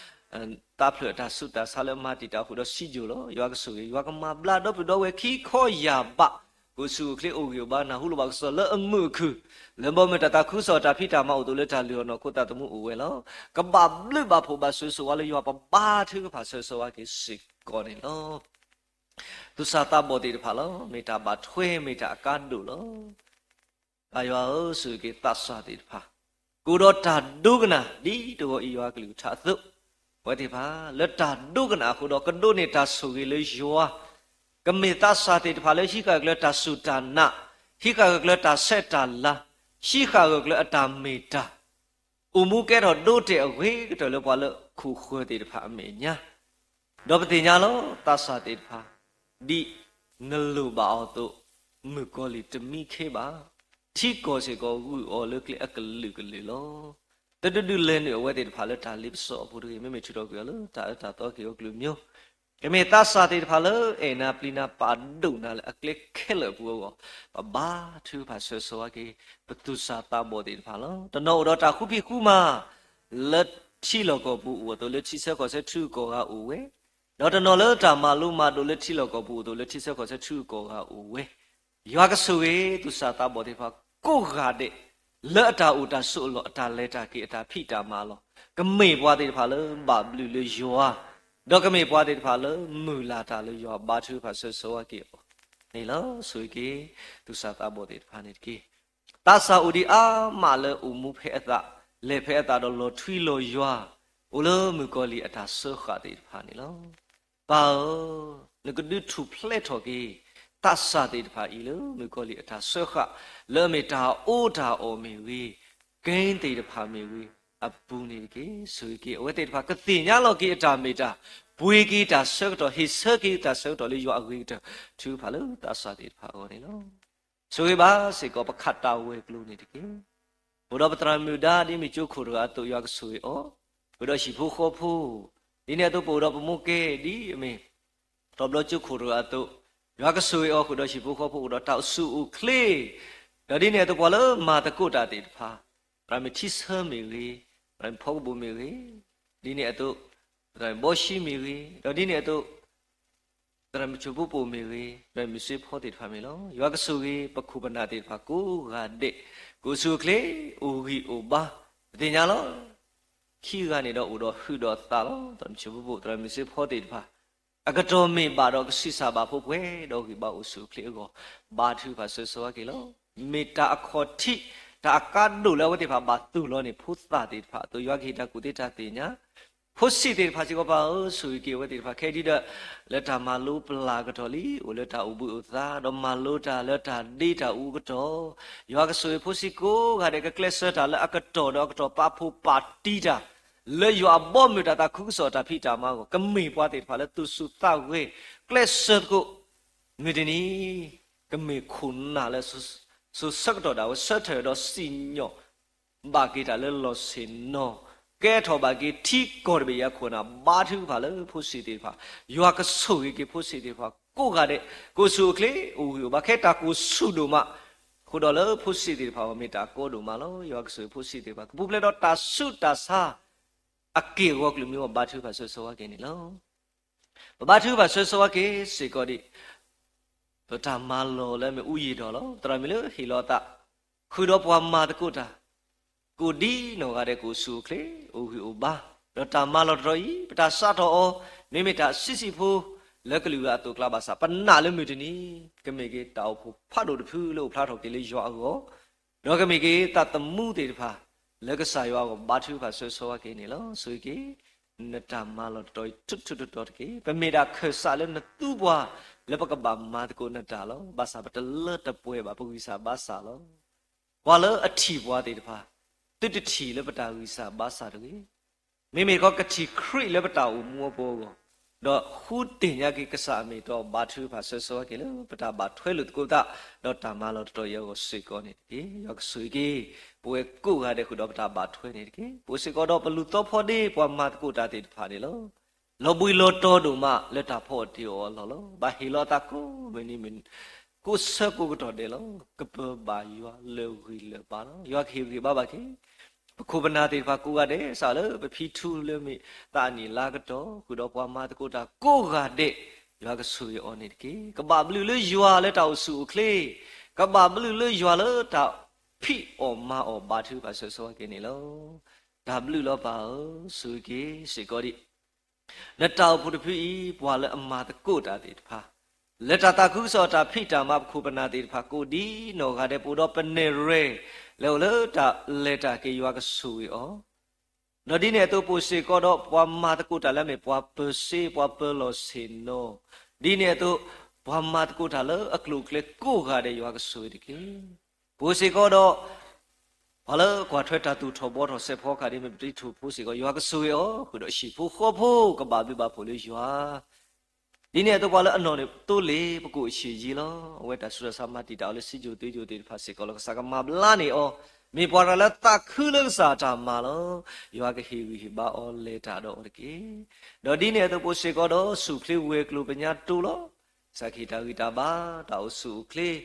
သးဖျၢၣ်အတၢ်ဆူးတၢ်ဆါလၢအမၤတံာ်တာ်ဃုာ်ဒီးစံယိၣ်လီၤ. ယွၤကဆိၣ်ဂ့ၤ ယွၤကမၤဘျါဒီပုၢ်ဒီဝဲၢ်ခံခီယၢ်ဘး ကအိၣ်ဆူၣ်အိၣ်ချ့အိၣ်ဂံၢ်အိၣ်ဘါ နၢ်ဟူလိာ်ဘၣ်ကစီၣ်လၢအမုာ်အခုၣ် လၢဘီမုၢ်တၢ်သးခုကစီၣ်တၢ်ဖံးတၢ်မၤအိၣ်သိးလၢတၢ်လုၢ်အီၣ်နီၢ်ခိသးသမူအိၣ်ဝဲလီၤ. ကဘၣ်ဘျုးဘၣ်ဖှိၣ်ဘၣ်ဆိၣ်ဂ့ၤဆိၣ်ဝါလၢယွၤ ပဘါထုကဖၣ်ဆၢဂ့ၤဆၢဝါက့ၤစ့ၢ်ကီးန့ၣ်လီၤ. သူၣ်စၢ်သးဘီၣ်သ့ၣ်တဖၣ်လီၤ. မ့ၢ်တၢ်ဘၣ်ထွဲမ့ၢ်တၢ်အကါဒိၣ်လီၤ. ပၢ်ယွၤဧၢ, ဆိၣ်ဂ့ၤက့ၤသးစၢ်သ့ၣ်တဖၣ် ကအိၣ်ဒီးတၢ်ဒိကနၣ် ဒ်တဂီၤအံၤယွၤကလုၢ်ကထါအသိး, အဝဲသ့ၣ်တဖၣ် လၢတၢ်ဒိကနၣ်အဃိဒီး ကဒိးန့ၢ်တၢ်ဆိၣ်ဂ့ၤလၢယွၤ, ကမ့ၢ်သးစၢ်သ့ၣ်တဖၣ်လၢဟံးဃာ်ကျၢၤတၢ်စူၢ်တၢ်နာ်, ဟံးဃာ်ကျၢၤတၢ်ဆဲးတၢ်လၤ, ဟံးဃာ်ကျၢၤအတၢ်မ့ၢ်တၢ် အိၣ်မူကဲထီၣ်ဒိတဲာ်အဂ့ၤကတၢၢ်လၢပှၤလၢခိၣ်ဃၢၤသ့ၣ်တဖၣ်အမဲာ်ညါ, ဒီးပသ့ၣ်ညါလီၤ သးစၢ်သ့ၣ်တဖၣ် ဒ်နလိၣ်ဘၣ်အီၤအသိး မုၣ်ကီၤလံၢ်တမံခ့ဘၣ်, ထံကီၢ်စ့ၢ်ကီးဂုာ်အီၤလၢကျဲအကလုာ်ကလုာ်လီၤ. တဒုးဒုးလဲၤနုာ်အဝဲသ့ၣ်တဖၣ်လၢတၢ်လ့ပစီအပူၤတဂ့ၤ, မ့မ့ၢ်ထုးထီၣ်ကွံာ်အီၤလၢတၢ်အၢတၢ်သီက့ၤအိၣ်ကျၢၢ်မၠိ ကမ့ၢ်သးစၢ်သ့ၣ်တဖၣ်လၢအဲၣ်နၤပျံၤနၤပာ်ဒိၣ်နၤလၢအကျဲခဲလၢာ်အပူၤအဂီၢ်, ပဘါထုကဖၣ်ဆၢဂ့ၤဆၢဝါက့ၤ ပသူၣ်စၢ်သးဘီၣ်သ့ၣ်တဖၣ်လီၤ. တနီၤအိၣ်ဒီးတၢ်ဃုဖံးဃုမၤ လၢထံလီၢ်ကီၢ်ပူၤအိၣ်အသိး လၢထံဆၢကီၢ်ဆၢထံဂုၤကီၢ်ဂၤအိၣ်ဝဲ, ဒီးတနီၤလၢတၢ်မၤလိမၤဒိးလၢထံလီၢ်ကီၢ်ပူၤအိၣ်အသိး လၢထံဆၢကီၢ်ဆၢထံဂုၤကီၢ်ဂၤအိၣ်ဝဲ, ယွၤကဆိၣ်ဂ့ၤသူၣ်စၢ်သးဘီၣ်သ့ၣ်တဖၣ်ကိးဂၤဒဲး လၢအတၢ်အိၣ်တၢ်ဆိးအလီၢ် အတၢ်လဲၤတၢ်က့ၤ အတၢ်ဖံးတၢ်မၤအလီၢ်, ကမ့ၢ်ပှၤသ့ၣ်တဖၣ်လၢဘၣ်ဘျုးလၢယွၤ, ဒီးကမ့ၢ်ပှၤသ့ၣ်တဖၣ်လၢမုၢ်လၢ်တၢ်လၢယွၤ ဘါထုကဖၣ်ဆၢဂ့ၤဆၢဝါက့ၤအီၤန့ၣ်လီၤ. ဆိၣ်ဂ့ၤက့ၤသူၣ်စၢ်သးဘီၣ်သ့ၣ်တဖၣ်န့ၣ်တက့ၢ်. သးစၢ်အိၣ်ဒံးအါမးလၢအိၣ်မူဖဲအသး, လဲၤဖဲအသးဒီးလီၤထွံလီၤယွၤ, အိၣ်လၢမုၣ်ကီၤလံၢ်အတၢ်စၢဃာ်သ့ၣ်တဖၣ်န့ၣ်လီၤ. ပၢ်ဧၢ, နကဒုးထူၣ်ဖျဲးထီၣ်က့ၤ သးစၢ်သ့ၣ်တဖၣ်အံၤလၢမုၣ်ကီၤလံၢ်အတၢ်စၢဃာ် လၢအမ့ၢ်တၢ်အီၣ်တၢ်အီမ့ၢ်ဂ့ၤ, ကဲသ့ၣ်တဖၣ်မ့ၢ်ဂ့ၤ, အပူၤန့ၣ်တက့ၢ်. ဆိၣ်ဂ့ၤက့ၤ အဝဲသ့ၣ်တဖၣ်ကသ့ၣ်ညါလီၤက့ၤအတၢ်မ့ၢ်တၢ်, ပှ့ၤက့ၤတၢ်ဆၢကတီၢ်, ဟ့ၣ်ဆၢက့ၤတၢ်ဆၢကတီၢ်လၢယွၤအဂ့ၤကတၢၢ် ထုကဖၣ်လၢသးစၢ်သ့ၣ်တဖၣ်အဂီၢ်န့ၣ်လီၤ. ဆိၣ်ဂ့ၤဘၣ်စ့ၢ်ကီး ပခးတၢ်ဝဲၤကျိၤန့ၣ်တက့ၢ်. ပအိၣ်ဒီးပသရၣ်မုၣ်ဒါ ဒ်အမ့ၢ်ကၠိခိၣ်တဂၤအသိး ယွၤကဆိၣ်ဂ့ၤအီၤ, ဃုာ်ဒီးဟံၣ်ဖိဃီဖိ, ဒ်န့ၣ်အသိး ပအိၣ်ဒီးပမိၢ်ကဲ ဒ်အမ့ၢ် ထီၣ်ဘျီကၠိခိၣ်တဂၤအသိး, ယွၤကဆိၣ်ဂ့ၤအီၤ ဃုာ်ဒီးဟံၣ်ဖိဃီဖိ အိၣ်ဒီးတၢ်အိၣ်ဆူၣ်အိၣ်ချ့, ဒီးဒ်န့ၣ်အသိး ပှၤလၢမၤသကိးတၢ်သ့ၣ်တဖၣ်, သရၣ်မုၣ်ထံဆၢမ့ၢ်ဂ့ၤ, သရၣ်မုၣ်ဖီကဘိၣ်မ့ၢ်ဂ့ၤ, ဒ်န့ၣ်အသိး သရၣ်မုၣ်ဘီၡံမ့ၢ်ဂ့ၤ, ဒီးဒ်န့ၣ်အသိး သရၣ်မုၣ်ဆိၣ်ဖိပိာ်မ့ၢ်ဂ့ၤ, သရၣ်မုၣ်စ့ဖီသ့ၣ်တဖၣ်မ့ၢ်လီၤ. ယွၤကဆိၣ်ဂ့ၤ ပခိၣ်ပနၢ်သ့ၣ်တဖၣ်ကိးဂၤဒဲး, ကအိၣ်ဆူၣ်အိၣ်ချ့, အိၣ်ဂံၢ်အိၣ်ဘါ, ပသ့ၣ်ညါလီၤ. ခံဂၤန့ၣ်ဒီးအိၣ်ဒီးဟုးဒီးသးလီၤ. သရၣ်မုၣ်ဆိၣ်ဖိပိာ်, သရၣ်မုၣ်စ့ဖီသ့ၣ်တဖၣ်, အကတီၢ်မ့ၢ်ဘၣ်ဒီးကဆံးစၢ်ဘၣ်ဖိပှဲၤ ဒီးဂံၢ်ဘါအိၣ်ဆူၣ်အိၣ်ချ့အဂီၢ်, ဘါထုကဖၣ်ဆၢဂ့ၤဆၢဝါက့ၤလီၤ. မ့ၢ်တၢ်အခီၣ်ထံး, တၢ်အကါဒိၣ်လၢအဝဲသ့ၣ်တဖၣ်ဘၣ်သူၣ်လီၤန့ၣ် ဖိသၣ်သ့ၣ်တဖၣ်အသိး ယွၤကဟ့ၣ်တၢ်ကူၣ်သ့တၢ်သ့ၣ်ညါ ဖိဆံးသ့ၣ်တဖၣ်စ့ၢ်ကီး ပၢ်ဧၢ, ဆိၣ်ဂ့ၤက့ၤအဝဲသ့ၣ်တဖၣ်ခဲအံၤဒ်ဒီး လၢတၢ်မၤလိပျၢ်အကတီၢ်လံ, အိၣ်လၢတၢ်အိၣ်ဘှံးအိၣ်သါ, ဒီးမၤလိတၢ်လၢတၢ်ဒ့တၢ်အူအကတီၢ်, ယွၤကဆိၣ်ဂ့ၤဖိဆံးကိးဂၤဒဲး ကကျဲးစၢးတၢ်လၢအကတီၢ်ဒီးအကတီၢ် ပာ်ဖှိၣ်ပာ်တံၢ်တၢ် လၢယွၤအဘီအမုၢ်တၢ်သးခုကစီၣ်တၢ်ဖံးတၢ်မၤအဂီၢ်, ကမ့ၢ်ပှၤသ့ၣ်တဖၣ်လၢသူၣ်ဆူၣ်သးဂဲၤ ကျဲးစၢးသကိး, မုၢ်တနံၤ ကမ့ၢ်ခိၣ်နၢ်လၢ စိၤဆၢကတီၢ်ဒၣ်ဝဲ ဆၢထၢၣ်ဒီးစံၣ်ညီၣ် ဘၣ်က့ၤတၢ်လၢလီၢ်ဆ့ၣ်နီၤ, ကဲထီၣ်ဘၣ်က့ၤထံကီၢ်တဘ့ၣ်အံၤအခိၣ်အနၢ်, ဘါထုကဖၣ်လၢဖိဆံးသ့ၣ်တဖၣ်, ယွၤကဆိၣ်ဂ့ၤက့ၤဖိဆံးသ့ၣ်တဖၣ်ကိးဂၤဒဲး, ကအိၣ်ဆူၣ်အိၣ်ချ့ အိၣ်ဂံၢ်အိၣ်ဘါ ခဲတၢ်ကိၢ်ဆူၣ်ဒိၣ်မး, ဃုာ်ဒီးလၢဖိဆံးသ့ၣ်တဖၣ်အဂီၢ် မ့ၢ်တၢ်ကီဒိၣ်မးလီၤ. ယွၤကဆိၣ်ဂ့ၤဖိဆံးသ့ၣ်တဖၣ် ကပူၤဖျဲးဒီးတၢ်ဆူးတၢ်ဆါ အက့ၢ်အဂီၤကလုာ်မံၤအဂီၢ် ဘါထုကဖၣ်ဆၢဂ့ၤဆၢဝါက့ၤန့ၣ်လီၤ. ပဘါထုကဖၣ်ဆၢဂ့ၤဆၢဝါက့ၤစ့ၢ်ကီးဒံး ပတၢ်မၤလီၢ်လၢအမ့ၢ်အူယံာ်ဒီးလီၤ. သရၣ်မုၣ်လၢဟ့ၣ်လီၤအသး ဃုာ်ဒီးပှၤမၤသကိးတၢ် ကိးဒ်နီၢ်ဂၤဒဲး ကအိၣ်ဆူၣ်အိၣ်ချ့ အိၣ်ဂံၢ်အိၣ်ဘါ, ဒီးတၢ်မၤလီၢ်တတီၤအံၤ ပတၢ်စးထီၣ်အီၤ မ့မ့ၢ်တၢ်ဆံးဆံးဖိ လၢကလုာ်ဂၤအသိးအကျါဘၣ်ဆၣ် ပနာ်လၢမုၢ်တနံၤ ကမ့ၢ်က့ၤတၢ်အိၣ်ဖှိၣ်ဖးဒိၣ်တဖုလၢအိၣ်ဖျါထီၣ်က့ၤလၢယွၤအဂီၢ်, ဒီးကမ့ၢ်က့ၤသးသမူသ့ၣ်တဖၣ် လၢကစၢ်ယွၤအဂီၢ် ဘါထုကဖၣ်ဆၢဂ့ၤဆၢဝါက့ၤန့ၣ်လီၤ. ဆိၣ်ဂ့ၤက့ၤ နတၢ်မၤလီၢ်တတီၤအံၤ ထူထူတီတီတက့ၢ်. ပမ့ၢ်ဒၣ်ခၢၣ်စးလၢနသူပှၤ လၢပကဘၣ်မၤသကိးနတၢ်လီၤ. ဘၣ်ဆၣ်ပတလၢတပှဲၤဘၣ် ပဂံၢ်စၢ်ဘါစၢ်လီၤ. ပှၤလၢအထံၣ်ပှၤသ့ၣ်တဖၣ် သုတထံၣ်လၢပတၢ်ဂံၢ်စၢ်ဘါစၢ်တဂ့ၤ. မ့မ့ၢ်တခီ ကထံၣ်ခရံာ်လၢပတၢ်အိၣ်မူအပူၤအဂီၢ်, ဒီးဃုသ့ၣ်ညါက့ၤကစၢ်အမ့ၢ်အတီ ဘါထုကဖၣ်ဆၢဂ့ၤဆၢဝါက့ၤလၢ ပတၢ်ဘၣ်ထွဲလိာ်သကိးသး ဒီးတၢ်မၤလီၢ်တတီၤအံၤအဂီၢ်စ့ၢ်ကီးန့ၣ်တက့ၢ်. ယွၤကဆိၣ်ဂ့ၤက့ၤ ပဝဲကိးဂၤဒဲးဃုာ်ဒီးပတၢ်ဘၣ်ထွဲန့ၣ်တက့ၢ်. ပအိၣ်စ့ၢ်ကီးဒီးပလူၤသီဖီဒ့ ပှၤမၤသကိးတၢ်သ့ၣ်တဖၣ်န့ၣ်လီၤ. လီၤဘှံးလီၤတီၤဒိၣ်မးလၢတၢ်ဖီအီၣ်တ့ၤအီၣ်အလီၢ်လီၤ. ဘၣ်ဟ့ၣ်လီၤအသးကိးမုၢ်နံၤမုၢ် ကိးဆၢကိးကတီၢ်ဒဲးလီၤ. ကပၢၤဘၣ်ယွၤလၢာ်ဂံၢ်လၢာ်ဘါလီၤ. ယွၤကဟ့ၣ်ဂံၢ်ဘါဘၣ်က့ၤ ပခိၣ်ပနၢ်သ့ၣ်တဖၣ်ကိးဂၤဒဲး စးလၢပဖံထူလၢမ့ၢ်သးနံၣ်လါကတီၢ် ဃုာ်ဒီးပှၤမၤသကိးတၢ်ကိးဂၤဒဲး ယွၤကဆိၣ်ဂ့ၤအီၤန့ၣ်တက့ၢ်. ကဘၣ်ဘျုးလၢယွၤလၢတၢ်အိၣ်ဆူၣ်အိၣ်ချ့, ကဘၣ်ဘျုးလၢယွၤလၢတၢ်ဖံးအီၣ်မၤအီၣ် ဘါထုကဖၣ်ဆၢဂ့ၤဆၢဝါက့ၤန့ၣ်လီၤ. တၢ်ဘျုးလီၤပၢ်ဧၢ, ဆိၣ်ဂ့ၤက့ၤစ့ၢ်ကီးဒံး နတၢ်အိၣ်ဖှိၣ်တဖုအံၤ ပှၤလၢအမၤသကိးတၢ်သ့ၣ်တဖၣ် လၢတၢ်သးခုကစီၣ်တၢ်ဖံးတၢ်မၤ ပခိၣ်ပနၢ်သ့ၣ်တဖၣ်ကိးဒ်နီၢ်ဂၤဒဲး ပအိၣ်ဒီးပနဲၣ်ရွဲၣ် လၢအိၣ်လၢတၢ်လဲၤတၢ်က့ၤ ယွၤကဆိၣ်ဂ့ၤအီၤ, ဒီးဒ်န့ၣ်အသိး ပအိၣ်စ့ၢ်ကီးဒီးပှၤမၤသကိးတၢ်လၢအမ့ၢ်ပှၤပၢၤစ့ ပှၤပၢၤလီၢ်ဆ့ၣ်နီၤ, ဒ်န့ၣ်အသိး ပှၤမၤသကိးတၢ်လၢအကျိၤအကျဲကိးဂၤဒဲး ယွၤကဆိၣ်ဂ့ၤတက့ၢ်. ပအိၣ်စ့ၢ်ကီးဒီး ပှၤလၢကွၢ်ထွဲတၢ်သူၣ်ထီၣ်ဘှီထီၣ် စဲးဖီကဟၣ်ဒ်မ့ၢ်ပတံၤထူၣ်ဖိစ့ၢ်ကီး ယွၤကဆိၣ်ဂ့ၤအီၤ ဃုာ်ဒီးဟံၣ်ဖိဃီဖိ ကဘၣ်ဘျုးဘၣ်ဖှိၣ်လၢယွၤ, ဒ်န့ၣ်အသိးပှၤလၢအနီၢ်န့ၣ်သိလ့ၣ် ပကိၣ်အဆံးယံလီၤ. အဝဲတၢ်ဆူးတၢ်ဆါမၤတံာ်တာ်အီၤလၢစံယိၣ်သုယိၣ်သ့ၣ်တဖၣ်စ့ၢ်ကီးလီၤ. ကစၢ်ကမၤဘျါန့ၢ်အီၤ, မ့ၢ်ပှၤတဂၤလၢသးခုလၢကစၢ်အတၢ်မၤလီၤ. ယွၤကဟ့ၣ်ဂံၢ်ဟ့ၣ်ဘါအီၤ လဲၤတၢ်ဒီးအီၤတက့ၢ်. ဒီးဒ်န့ၣ်အသိးပအိၣ်စ့ၢ်ကီးဒီး ဆူၣ်ချ့ဝဲၤကျိၤပညါတိလီၤ. ကစၢ်ကဟ့ၣ်တၢ်ဂံၢ်တၢ်ဘါ တၢ်အိၣ်ဆူၣ်အိၣ်ချ့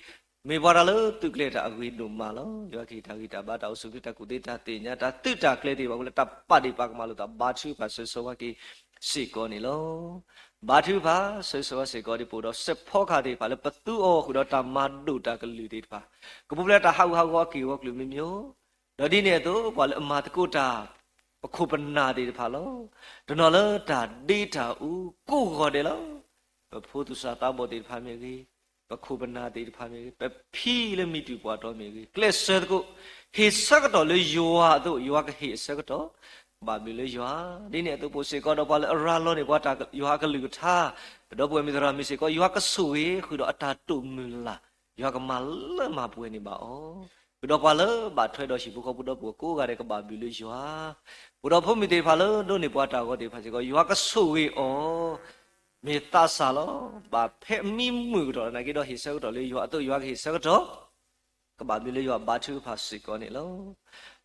မ့ၢ်ပှၤတဂၤလၢသုးကျဲၤတၢ်အဂ့ၤဒိၣ်မးလီၤ. ယွၤကဟ့ၣ်တၢ်ဂံၢ်တၢ်ဘါ တၢ်အိၣ်ဆူၣ်အိၣ်ချ့ တၢ်ကူၣ်သ့တၢ်သ့ၣ်ညါ တၢ်သုးတၢ်ကျဲၤသ့ၣ်တဖၣ် လၢတၢ်ပာ်ဒ့ၣ်ပာ်ကမၣ်လိာ်သး ဘါထုကဖၣ်ဆၢဂ့ၤဆၢဝါက့ၤစ့ၢ်ကီးန့ၣ်လီၤ. ဘါထုကဖၣ်ဆၢဂ့ၤဆၢဝါစ့ၢ်ကီးဒ်ပအိၣ်ဒီးစဲးဖီကဟၣ်သ့ၣ်တဖၣ်လၢပသူအီၤဃုာ်ဒီးတၢ်မၤဒိၣ်တၢ်ကလုၢ်သ့ၣ်တဖၣ် ကပူၤဖျဲးတၢ်ဟးဂူာ်ဟးဂီၤအက့ၢ်အဂီၤကလုာ်မံၤမံၤဧိၤ, ဒီးဒ်န့ၣ်အသိး ပှၤလၢအမၤသကိးတၢ် ပခိၣ်ပနၢ်သ့ၣ်တဖၣ်လီၤ. တနီၤလၢတၢ်ဒ့တၢ်အူကိးဂၤဒဲးလီၤ. ပဖိသူၣ်စၢ်သးဘီၣ်သ့ၣ်တဖၣ်မ့ၢ်ဂ့ၤ, ပခိၣ်ပနၢ်သ့ၣ်တဖၣ်မ့ၢ်ဂ့ၤ, ပဖံလၢမံၤတံာ်ပှၤတီၤမ့ၢ်ဂ့ၤ, ကျဲးစၢးသကိး ဟ့ၣ်ဆၢကတီၢ်လၢယွၤအသိး ယွၤကဟ့ၣ်အဆၢကတီၢ် ကဘၣ်ဘျုးလၢယွၤ, ဒ်န့ၣ်အသိးပအိၣ်စ့ၢ်ကီးဒီးပှၤလၢအရၤလီၤန့ၢ်ပှၤတၢ်ယွၤအကလုၢ်ကထါ, ဒီပုၢ်ဝဲၢ်မ့ၢ်သရၣ်မုၣ်စ့ၢ်ကီး ယွၤကဆိၣ်ဂ့ၤဃုာ်ဒီးအတၢ်တိာ်မုၢ်လၢ်, ယွၤကမၤလၢမၤပှဲၤန့ၢ်ဘၣ်အီၤ, ဃုာ်ဒီးပှၤလၢဘၣ်ထွဲဒီးဟံၣ်ဖိဃီဖိဒီပုၢ်ဝဲၢ်ကိးဂၤဒဲးကဘၣ်ဘျုးလၢယွၤ, ပအိၣ်ဒီးဖိမုၣ်သ့ၣ်တဖၣ်လၢဒိးန့ၢ်ပှၤတၢ်ဂီၤသ့ၣ်တဖၣ်စ့ၢ်ကီး ယွၤကဆိၣ်ဂ့ၤအီၤ မ့ၢ်သးစၢ်လီၤ. ဘၣ်ဖဲမံမုာ်ကတီၢ်နာ်က့ဒီးဟ့ၣ်ဆၢကတီၢ်လၢယွၤအသိး ယွၤကဟ့ၣ်ဆၢကတီၢ် ကဘၣ်ဘျုးလၢယွၤဘါထုကဖၣ်စ့ၢ်ကီးန့ၣ်လီၤ.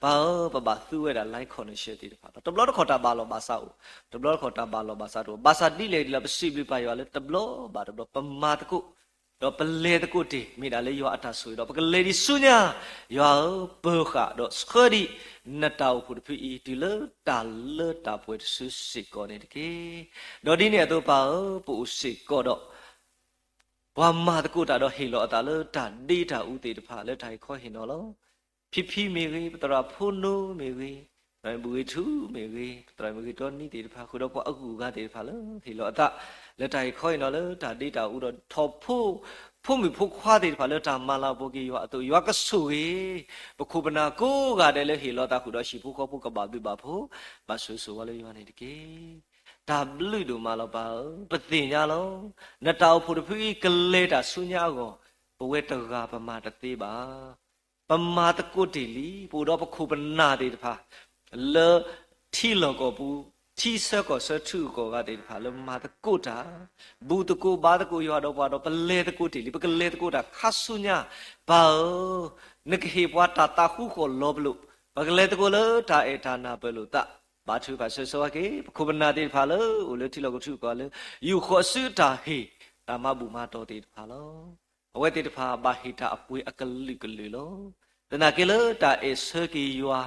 ပၢ်ဧၢ, ပဘၣ်သူဝဲဒၣ် line connection သ့ၣ်တဖၣ်လီၤ. တဘျီတခီၣ်တၢ်ဘၣ်လီၢ်ဘၣ်စးအိၣ်, တဘျီတခီၣ်တၢ်ဘၣ်လီၢ်ဘၣ်စးတအိၣ်, ဘၣ်ဆၣ်ဒ်လဲၣ်ဒ်လဲၣ်ပစံးဘျုးပၢ်ယွၤလၢတဘျီဘၣ်တဘျီ ပမၤသကိး ဒီးပလဲၤသကိးတ့ၢ် မ့ၢ်ဒၣ်လၢယွၤအတၢ်ဆိၣ်ဂ့ၤဒီး ပကလဲၤဒံးဆူညါ, ယွၤဧၢ, ပၢၤဃာ်ဒီးဆှၢဒံး နတၢ်အိၣ်ဖှိၣ်တဖုအံၤ တုၤလၢတၢ်လၢတၢ်ပှဲၤတစုစ့ၢ်ကီးန့ၣ်တက့ၢ်. ဒီးဒ်န့ၣ်အသိးပၢ်ဧၢ, ပအိၣ်စ့ၢ်ကီးဒီး ပှၤမၤသကိးတၢ်ဒီးဟ့ၣ်လီၤအသးလၢတၢ်ဒ့တၢ်အူသ့ၣ်တဖၣ်လၢတၢ်ဟ့ၣ်ခီဟ့ၣ်နီၤလီၤ. ဖံဖံမ့ၢ်ဂ့ၤ, ပသရၣ်ဖိနိမ့ၢ်ဂ့ၤ, ပသရၣ်မုၣ်ဂ့ၤတီနံသ့ၣ်တဖၣ် ဃုာ်ဒီးပှၤအဂုၤအဂၤသ့ၣ်တဖၣ်လၢ ဟ့ၣ်လီၤအသး လၢတၢ်ဟ့ၣ်ခီဟ့ၣ်နီၤလၢတၢ်ဒ့တၢ်အူဒီးထီၣ်ဖိ ဖိမုၣ်ဖိခွါသ့ၣ်တဖၣ်လၢတၢ်မၤလၤကပီၤက့ၤယွၤအသိး ယွၤကဆိၣ်ဂ့ၤ ပခိၣ်ပနၢ်ကိးဂၤဒဲးလၢဟ့ၣ်လီၤသးဃုာ်ဒီးဟံၣ်ဖိဃီဖိ ကဘၣ်ဘျုးဘၣ်ဖှိၣ် ဘၣ်ဆိၣ်ဂ့ၤဆိၣ်ဝါလၢယွၤန့ၣ်တက့ၢ်. တၢ်ဘျုးဒိၣ်မးလီၤပၢ်ဧၢ, ပသ့ၣ်ညါလီၤ. နတၢ်အိၣ်ဖှိၣ်တဖုအံၤကလဲၤတၢ်ဆူညါအဂီၢ် ပဝဲတဂၤပမၤတသ့ဘၣ်. ပမၤသကိးတ့ၢ်လံ, ပအိၣ်ဒီးပခိၣ်ပနၢ်သ့ၣ်တဖၣ် လၢထံလီၢ်ကီၢ်ပူၤ ထံဆၢကီၢ်ဆၢထူကီၢ်ဂၤသ့ၣ်တဖၣ်လၢမၤသကိးတၢ်, ဘူၣ်သကိးဘါသကိးယွၤဒီးပှၤဒီး ပလဲၤသကိးတ့ၢ်လံ, ပကလဲၤသကိးတၢ်ခါဆူညါ, ပၢ်ဧၢ, နကဟ့ၣ်ပှၤတၢ်သးဃူဃီၣ်လီၤပလိာ်, ပကလဲၤသကိးလၢတၢ်အဲၣ်တၢ်နၢ်ပၢၢ်လိာ်သး, ဘါထုကဖၣ်ဆၢဂ့ၤဆၢဝါက့ၤ ပခိၣ်ပနၢ်သ့ၣ်တဖၣ်လၢ အိၣ်လၢထံလီၢ်ကီၢ်ထူကီၢ်ဂၤလၢ ယူာ်ဃီၤအစုတၢ်ဟ့ၣ် တၢ်မၤဘူၣ်မၤတီၢ်သ့ၣ်တဖၣ်လီၤ. အဝဲသ့ၣ်တဖၣ်ဘၣ်ဟ့ၣ်တၢ်အပှ့ၤအကလုာ်ကလုာ်လီၤ. သနာ်က့လၢတၢ်အဲၣ်ဆၢက့ၤယွၤ,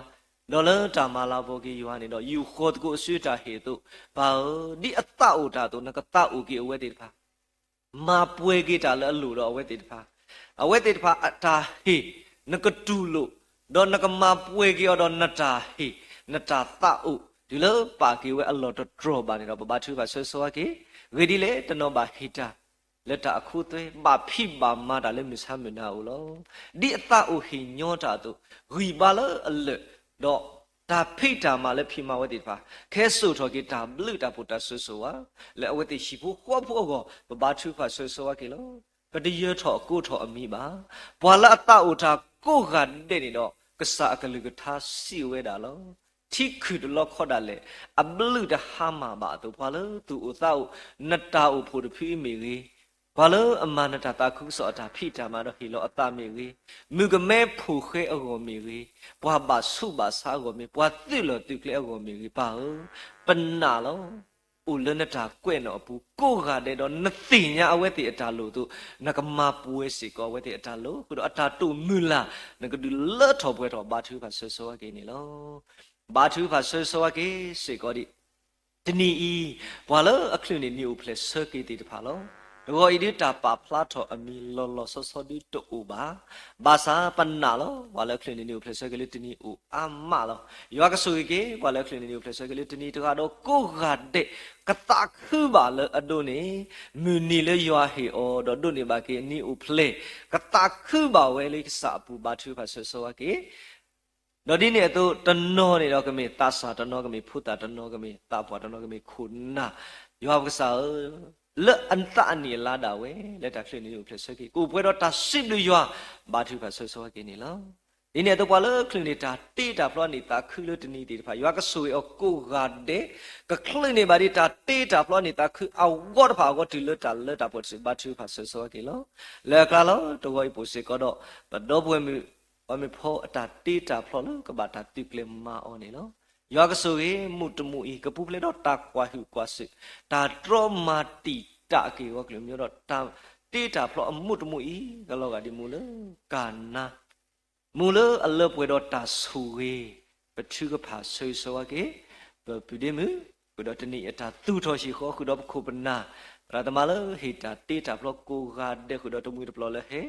ဒီးလၢတၢ်မၤလၤကပီၤက့ၤယွၤန့ၣ်ဒီး ယူာ်ဃီၤသကိးအစုတၢ်ဟ့ၣ်အသိး, ပၢ်ဧၢ, ဒ်အသးအိၣ်တၢ်အသိး နကသးအိၣ်က့ၤအဝဲသ့ၣ်တဖၣ် မၤပှဲၤက့ၤတၢ်လၢအလိၣ်ဒီးအဝဲသ့ၣ်တဖၣ်, အဝဲသ့ၣ်တဖၣ်အတၢ်ဟ့ၣ် နကတူၢ်လိာ်, ဒီးနကမၤပှဲၤက့ၤအီၤဒီးနတၢ်ဟ့ၣ်, နတၢ်သးအိၣ် တုၤလၢပာ်က့ၤဝဲအလီၢ်တတြီၢ်ဘၣ်န့ၣ်ဒီး ပဘါထုကဖၣ်ဆၢဂ့ၤဆၢဝါက့ၤ, အဂ့ၢ်ဒ်လဲၣ် တနီၤဘၣ်ဟ့ၣ်တၢ် လၢတၢ်အခိသွဲ ဘၣ်ဖံးဘၣ်မၤတၢ်လၢမုၢ်ဆါမုၢ်နၤအအိၣ်လီၤ. ဒ်အသးအိၣ်ဟ့ၣ်ညီတၢ်အသိး, ဂံၢ်ဘါလၢအလၢာ်, ဒီးတၢ်ဖံးတၢ်မၤလၢဖံးမၤဝဲသ့ၣ်တဖၣ်, ခဲစိာ်ထီၣ်က့ၤတၢ်ဘျုးတၢ်ဖှိၣ်တၢ်စိၤစိၤဝါ, လၢအဝဲသ့ၣ်ဟံၣ်ဖိဃီဖိအဂီၢ် ပဘါထုကဖၣ်ဆၢဂ့ၤဆၢဝါက့ၤလီၤ. ပတယၢၤထီၣ်ကိးထီၣ်အမံၤဘၣ်. ပှၤလၢအသးအိၣ်တၢ်ကိးဂၤဒဲးန့ၣ်ဒီး ကစၢ်အကလုၢ်ကထါစံးဝဲဒၣ်လီၤ. ထံခုၣ်တလီခီဒၣ်လဲာ်, အဘျုးတဟါမၢ်ဘၣ်အသိး, ပှၤလၢသူၣ်အိၣ်သးအိၣ် နတၢ်အိၣ်ဖှိၣ်တဖုအံၤမ့ၢ်ဂ့ၤ, ပှၤလၢအမၤနၢၤတၢ်သးခုကစီၣ်အတၢ်ဖံးတၢ်မၤဒီးဟ့ၣ်လီၤအသးမ့ၢ်ဂ့ၤ, မုၣ်ကမဲဖိဃဲအဂီၢ်မ့ၢ်ဂ့ၤ, ပှၤဘၣ်ဆူးဘၣ်ဆါအဂီၢ်မ့ၢ်, ပှၤသုးလီၢ်သုးကျဲအဂီၢ်မ့ၢ်ဂ့ၤ, ပၢ်ဧၢ, ပနာ်လီၤ. အိၣ်လၢနတၢ်ကွဲးနီၣ်အပူၤ ကိးဂၤဒဲးဒီး နသ့ၣ်ညါအဝဲသ့ၣ်အတၢ်လိၣ်အသိး, နကမၤပှဲၤစ့ၢ်ကီးအဝဲသ့ၣ်အတၢ်လိၣ်, ဃုာ်ဒီးအတၢ်တိာ်မုၢ်လၢ် နကဒုးလၢထီၣ်ပှဲၤထီၣ် ဘါထုကဖၣ်ဆၢဂ့ၤဆၢဝါက့ၤန့ၣ်လီၤ. ဘါထုကဖၣ်ဆၢဂ့ၤဆၢဝါက့ၤစ့ၢ်ကီးဒံး တနံၤအံၤ, ပှၤလၢအချုးန့ၢ်နံၣ်အိၣ်ဖျဲၣ်ဆၢက့ၤသ့ၣ်တဖၣ်လီၤ. တဂီၤအံၤဒုးတၢ်ပာ်ဖျါထီၣ်အမံၤလီၤလီၤဆီဆီဒုးတအိၣ်ဘၣ်. ဘၣ်ဆၣ်ပနာ်လီၤ, ပှၤလၢအချုးန့ၢ်နံၣ်အိၣ်ဖျဲၣ်ဆၢက့ၤလၢတနံၤအိၣ်အါမးလီၤ. ယွၤကဆိၣ်ဂ့ၤက့ၤ ပှၤလၢအချုးန့ၢ်နံၣ်အိၣ်ဖျဲၣ်ဆၢက့ၤလၢတနံၤတဂၤဒီးကိးဂၤဒဲး ကသးခုဘၣ်လၢအဒိန့ၣ် မုၢ်နံၤလၢယွၤဟ့ၣ်အီၤ ဒီးဒိးန့ၢ်ဘၣ်က့ၤနံၣ်အိၣ်ဖျဲၣ် ကသးခုဘၣ်ဝဲလၢကစၢ်အပူၤ ဘါထုကဖၣ်ဆၢဂ့ၤဆၢဝါက့ၤ ဒီးဒ်န့ၣ်အသိး တနီၤန့ၣ်ဒီးကမ့ၢ်သးစၢ်, တနီၤကမ့ၢ်ဖိသၣ်, တနီၤကမ့ၢ်သးပှၢ်, တနီၤကမ့ၢ်ခိၣ်နၢ်, ယွၤပကစၢ်ဧၢ, လၢအသးအနံၣ်အလါဒၣ်ဝဲ လၢတၢ်ချုးန့ၢ်နံၣ်အိၣ်ဖျဲၣ်ဆၢက့ၤ ကအိၣ်ပှဲၤဒီးတၢ်စံးဘျုးယွၤ ဘါထုကဖၣ်ဆၢဂ့ၤဆၢဝါက့ၤန့ၣ်လီၤ. ဒ်န့ၣ်အသိးပှၤလၢချုးန့ၢ်တၢ်တ့တၢ်ဖျီနံၣ်သးခုလၢတနံၤသ့ၣ်တဖၣ် ယွၤကဆိၣ်ဂ့ၤအီၤကိးဂၤဒဲး, ကချုးန့ၢ်ဘၣ်ဒံးတၢ်တ့တၢ်ဖျီနံၣ်သးခုအဂီၢ်တဖၣ်အဂီၢ် တုၤလၢတၢ်လၢတၢ်ပှဲၤတစု ဘါထုကဖၣ်ဆၢဂ့ၤဆၢဝါက့ၤလီၤ. လၢအကျါလီၤ တဂီၤအံၤပအိၣ်စ့ၢ်ကီးဒီး ပဒီပုၢ်ဝဲၢ်မုၣ် ပှၤမ့ၢ်ဖီအတၢ်တ့တၢ်ဖျီလၢကဘၣ်တၢ်သုးကျဲၤမၤအီၤန့ၣ်လီၤ. ယွၤကဆိၣ်ဂ့ၤမုၣ်တမုၣ်အံၤ ကပူၤဖျဲးဒီးတၢ်ကွၢ်ဟုၣ်ကွၢ်စူၣ်, တၢ်တြီမၤတံာ်တာ်က့ၤအဂီၢ် ကလုာ်ကညီဒီး တၢ်တ့တၢ်ဖျီအမုၣ်တမုၣ်အံၤ ကလီၤဂာ်ဒ်မုၢ်လၢကၤနါ မုၢ်လၢအလၢပှဲၤဒီးတၢ်ဆိၣ်ဂ့ၤ, ပထုကဖၣ်ဆၢဂ့ၤဆၢဝါက့ၤ ပပုၢ်ဒ့မုၣ်, ဃုာ်ဒီးတနံၤအတၢ်သူၣ်ထီၣ်ဟံၣ်ဃီ ဃုာ်ဒီးပခိၣ်ပနၢ်, သရၣ်သမါလၢဟ့ၣ်တၢ်တ့တၢ်ဖျီကိးဂၤဒဲး ဃုာ်ဒီးတမှံၤတပျီၤလၢဟဲ,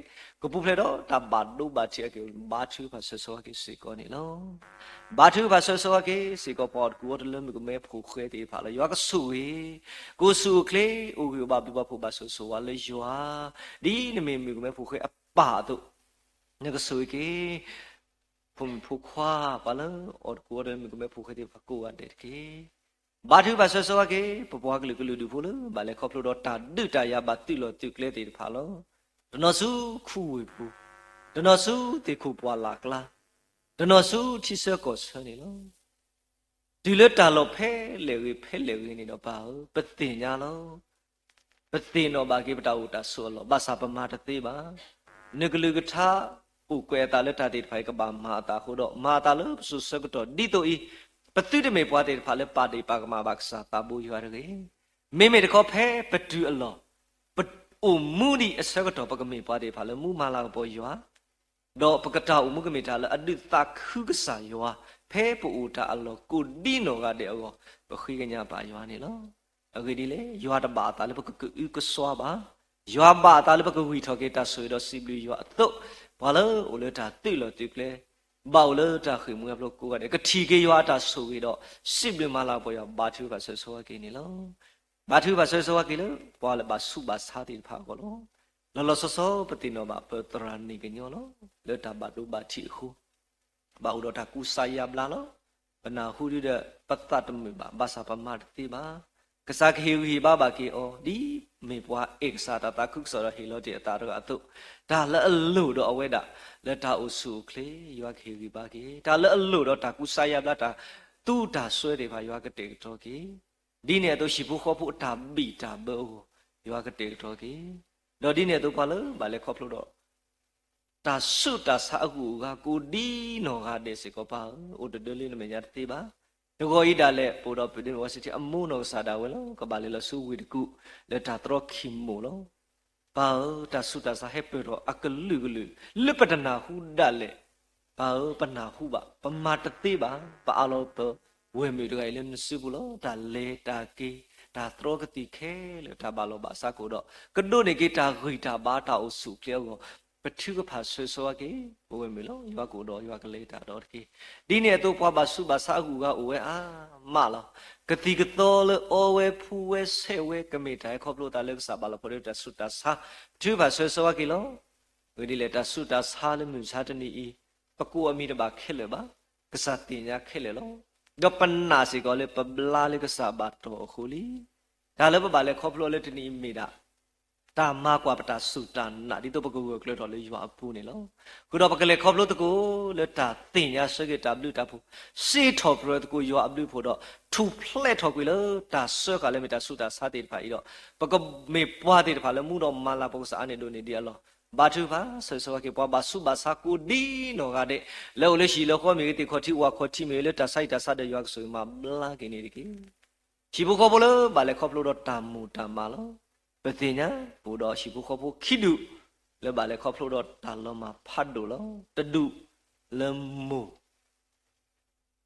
ကပူၤဖျဲးဒီးတၢ်ဘၣ်ဒိဘၣ်ထံးအက့ၢ် ဘါထုကဖၣ်ဆၢဂ့ၤဆၢဝါက့ၤစ့ၢ်ကီးန့ၣ်လီၤ. ဘါထုကဖၣ်ဆၢဂ့ၤဆၢဝါက့ၤစ့ၢ်ကီး ပှၤအိၣ်တကူၣ်အီၤတလၢမုၣ်ကမဲဖိဃဲသ့ၣ်တဖၣ်လၢ ယွၤကဆိၣ်ဂ့ၤ, ကအိၣ်ဆူၣ်အိၣ်ချ့, အိၣ်ဂံၢ်အိၣ်ဘါ ဘျုးဘၣ်ဖှိၣ်ဘၣ်ဆိၣ်ဂ့ၤဆိၣ်ဝါလၢယွၤ, ဒ်နမ့ၢ်မုၣ်ကမဲဖိဃဲအပၢ်အသိး, နကဆိၣ်ဂ့ၤက့ၤ ဖိမုၣ်ဖိခွါ ပှၤလၢအိၣ်တကူၣ်အီၤတလၢမုၣ်ကမဲဖိဃဲသ့ၣ်တဖၣ်ကိးဂၤဒဲးတက့ၢ်. ဘါထုကဖၣ်ဆၢဂ့ၤဆၢဝါက့ၤ ပပှၤကလုာ်ကလုာ်ဒူၣ်ဖိလၢ ဘၣ်လဲၤခီဖျိဒီးတၢ်ဒုးတၢ်ယၤ ဘၣ်သုးလီၢ်သုးကျဲသ့ၣ်တဖၣ်လီၤ. တနီၤဆူခူဝ့ၢ်ပူၤ, တနီၤဆူသ့ၣ်ခိၣ်ပှၢ်လၢ်ကျါ, တနီၤဆူထံဆၢကီၢ်ဆၢန့ၣ်လီၤ. တုၤလၢတၢ်လီၢ်ဖဲလဲၣ်ဂ့ၤဖဲလဲၣ်ဂ့ၤန့ၣ်ဒီး ပၢ်ဧၢ, ပသ့ၣ်ညါလီၤ. ပသ့ၣ်နီၣ်ဘၣ်က့ၤပတၢ်အိၣ်တၢ်ဆိးအလီၢ်, ဘၣ်ဆၣ်ပမၤတသ့ဘၣ်. နကလုၢ်ကထါအိၣ်ကွဲးအသးလၢတၢ်သ့ၣ်တဖၣ်အံၤ ကဘၣ်မၤအသးအဃိဒီး မၤအသးလၢပစိၤဆၢကတီၢ်ဒ်သိးအံၤ, ပသုတမ့ၢ်ပှၤသ့ၣ်တဖၣ်လၢပာ်ဒ့ၣ်ပာ်ကမၣ်ဘၣ်ကစၢ်သးဘိယွၤတဂ့ၤ. မ့မ့ၢ်တခီဖဲပတုၤအလီၢ်, ပအိၣ်မူဒံးအဆၢကတီၢ် ပကမ့ၢ်ပှၤသ့ၣ်တဖၣ်လၢမူမၤလၤကပီၤယွၤ ဒီးပကတၢ်အိၣ်မူကမ့ၢ်တၢ်လၢအဒုးသးခုကစၢ်ယွၤ, ဖဲပအိၣ်တၢ်အလီၢ်ကိးဒ်နီၢ်ဂၤဒဲးအဂီၢ်, ပဃ့ကညးဘၣ်ယွၤန့ၣ်လီၤ. အဂ့ၢ်ဒ်လဲၣ်, ယွၤတဘၣ်အသးလၢပကကအုကစွါဘၣ်. ယွၤဘၣ်အသးလၢပကဂံၢ်ထီၣ်က့ၤတၢ်ဆိၣ်ဂ့ၤဒီးစံးဘျုးယွၤအသိး, ပှၤလၢအိၣ်လၢတၢ်သုးလီၢ်သုးကျဲ, ဘၣ်အိၣ်လၢတၢ်ဃ့ၢ်မှံဟးဖျိးကိးဂၤဒဲး ကထံၣ်က့ၤယွၤအတၢ်ဆိၣ်ဂ့ၤဒီး စံးဘျုးမၤလၤကပီၤယွၤ ဘါထုကဖၣ်ဆၢဂ့ၤဆၢဝါက့ၤန့ၣ်လီၤ. ဘါထုကဖၣ်ဆၢဂ့ၤဆၢဝါက့ၤလၢ ပှၤလၢဘၣ်ဆူးဘၣ်ဆါသ့ၣ်တဖၣ်အဂီၢ်လီၤ. လီၤလီၤဆီဆီပသ့ၣ်နီၣ်ဘၣ်ပသရၣ်န့ၣ်ကညီလီၤ. လၢတၢ်ဘၣ်ဒိဘၣ်ထံးအဃိ ဘၣ်အိၣ်ဒီးတၢ်ကူစါယါဘျါလီၤ. ပနၢ်ဟူဒုဒီး ပသးတမုာ်ဘၣ်, ဘၣ်ဆၣ်ပမၤတသ့ဘၣ်. ကစၢ်ကဟ့ၣ်ဂံၢ်ဟ့ၣ်ဘါဘၣ်က့ၤအီၤ, ဒ်မ့ၢ်ပှၤအဲၣ်ကစၢ်တၢ်သးခုကစီၣ်ဒီးဟ့ၣ်လီၤတ့ၢ်အသးတဂၤအသိး, တၢ်လၢအလိၣ်ဒီးအဝဲဒၣ် လၢတၢ်အိၣ်ဆူၣ်အိၣ်ချ့ ယွၤကဟ့ၣ်ဂံၢ်ဘါက့ၤ, တၢ်လၢအလိၣ်ဒီးတၢ်ကူစါယါဘျါ တၢ်သူတၢ်စွဲသ့ၣ်တဖၣ် ယွၤကတဲာ်ကတီၤက့ၤ ဒ်န့ၣ်အသိးဟံၣ်ဖိဃီဖိအတၢ်ဘံၣ်တၢ်ဘၢအဂီၢ် ယွၤကတဲာ်ကတီၤက့ၤ, ဒီးဒ်န့ၣ်အသိးပှၤလၢဘၣ်လဲၤခီဖျိဒီး တၢ်ဆူးတၢ်ဆါအဂုၤအဂၤ ကိးဒ်နီၢ်ဂၤဒဲးစ့ၢ်ကီးပၢ်ဧၢ, အိၣ်တဒၢလၢနမဲာ်ညါတသ့ဘၣ်. တဂီၤအံၤဒၣ်လဲာ် ပအိၣ်ဒီးပုၢ်ဒ့မုၣ်ဝါစံထံ အမိၢ်နီၢ်ကစၢ်ဒၣ်ဝဲလီၤ. ကဘၣ်လဲၤလီၤဆူဝ့ၢ်တကူၣ် လၢတၢ်တြီခံမိၢ်လီၤ. ပၢ်ဧၢ, တၢ်ဆူးတၢ်ဆါဟဲပၢၢ်ထီၣ်အကလုာ်ကလုာ် လၢပတနၢ်ဟူဒၣ်လဲာ်, ပၢ်ဧၢ, ပနၢ်ဟူဘၣ်, ပမၤတသ့ဘၣ်, ပအးလီၤပဝဲၢ်မုၣ်တဂၤအံၤလၢနစုပူၤလီၤ. တၢ်လဲၤတၢ်က့ၤ တၢ်သရီကသံၣ်ခဲလၢာ် တၢ်ဘၣ်လီၤဘၣ်စးကအိၣ်ဒီး ကဒိးန့ၢ်က့ၤတၢ်ဂံၢ်တၢ်ဘါတၢ်အိၣ်ဆူၣ်အိၣ်ချ့အဂီၢ်, ပထုကဖၣ်ဆၢဂ့ၤဆၢဝါက့ၤ ပဝဲၢ်မုၣ်လီၤ. ယွၤကအိၣ်ဒီးယွၤကလဲၤတၢ်ဒီးတက့ၢ်. ဒ်န့ၣ်အသိး ပှၤဘၣ်ဆူးဘၣ်ဆါအဂုၤအဂၤအိၣ်ဝဲအါမးလီၤ. ကသံၣ်ကသီလၢအီဝဲဖှူဝဲဆဲးဝဲ ကမ့ၢ်တၢ်ဟဲခီဖျိသးလၢကစၢ်ဘၣ်လီၤဖှိၣ်ဒီးတၢ်ဆူးတၢ်ဆါ, ပထုကဖၣ်ဆၢဂ့ၤဆၢဝါက့ၤလီၤ. အဂ့ၢ်ဒ်လဲၣ် တၢ်ဆူးတၢ်ဆါလၢမုၢ်မဆါတနံၤအံၤ ပကိးအမံၤတဘၣ်ခဲလၢာ်ဘၣ်, ကစၢ်သ့ၣ်ညါခဲလၢာ်လီၤ. ဒီးပနာ်စ့ၢ်ကီးလၢပဘျါလၢကစၢ်ဘၣ်တီၢ်အဃိလံ. တၢ်လၢပဘၣ်လဲၤခီဖျိလၢတနံၤအံၤမ့ၢ်ဒၣ် တၢ်မၤကွၢ်ပတၢ်စူၢ်တၢ်နာ် ဒ်သိးပကဂၢၢ်ကျၢၤထီၣ်လၢယွၤအပူၤန့ၣ်လီၤ. ဃုာ်ဒီးပကလဲၤခီဖျိသကိးလၢတၢ်သ့ၣ်ညါဆၢက့ၤတၢ်ဘျုးတၢ်ဖှိၣ်, စံးထီၣ်ပတြၢၤသကိးယွၤအဘျုးအဖှိၣ်ဒီး ထူၣ်ဖျဲးထီၣ်ကွံာ်လၢတၢ်စၢဃာ်လၢမ့ၢ်တၢ်ဆူးတၢ်ဆါသ့ၣ်တဖၣ်အံၤဒီး ပကမ့ၢ်ပှၤသ့ၣ်တဖၣ်လၢမူဒီးမၤလၤပကစၢ်အါန့ၢ်ဒိၣ်န့ၢ်ဒံးအလီၢ်, ဘါထုကဖၣ်ဆၢဂ့ၤဆၢဝါက့ၤ ပှၤဘၣ်ဆူးဘၣ်ဆါကိးဒ်နီၢ်ဂၤဒဲး လၢအိၣ်လၢဟံၣ်လၢဃီမ့ၢ်ဂ့ၤ သ့ၣ်ခီၣ်ထံးဝၣ်ခီၣ်ထံးမ့ၢ်ဂ့ၤ လၢတၢ်ဆါဟံၣ်တၢ်ဆါဒီး ယွၤကဆိၣ်ဂ့ၤမၤဘျါက့ၤန့ၣ်တက့ၢ်. ဟံၣ်ဖိဃီဖိလၢဘၣ်လဲၤခီဖျိဒီးတၢ်မိၢ်တၢ်မးလီၤ. ပသ့ၣ်ညါ ပအိၣ်ဒီးဟံၣ်ဖိဃီဖိခံဒူၣ် လၢဘၣ်လဲၤခီဖျိဒီးတၢ်လီၤမၢ်ဖးဒိၣ်လီၤ. တဒူၣ်လၢမိၢ်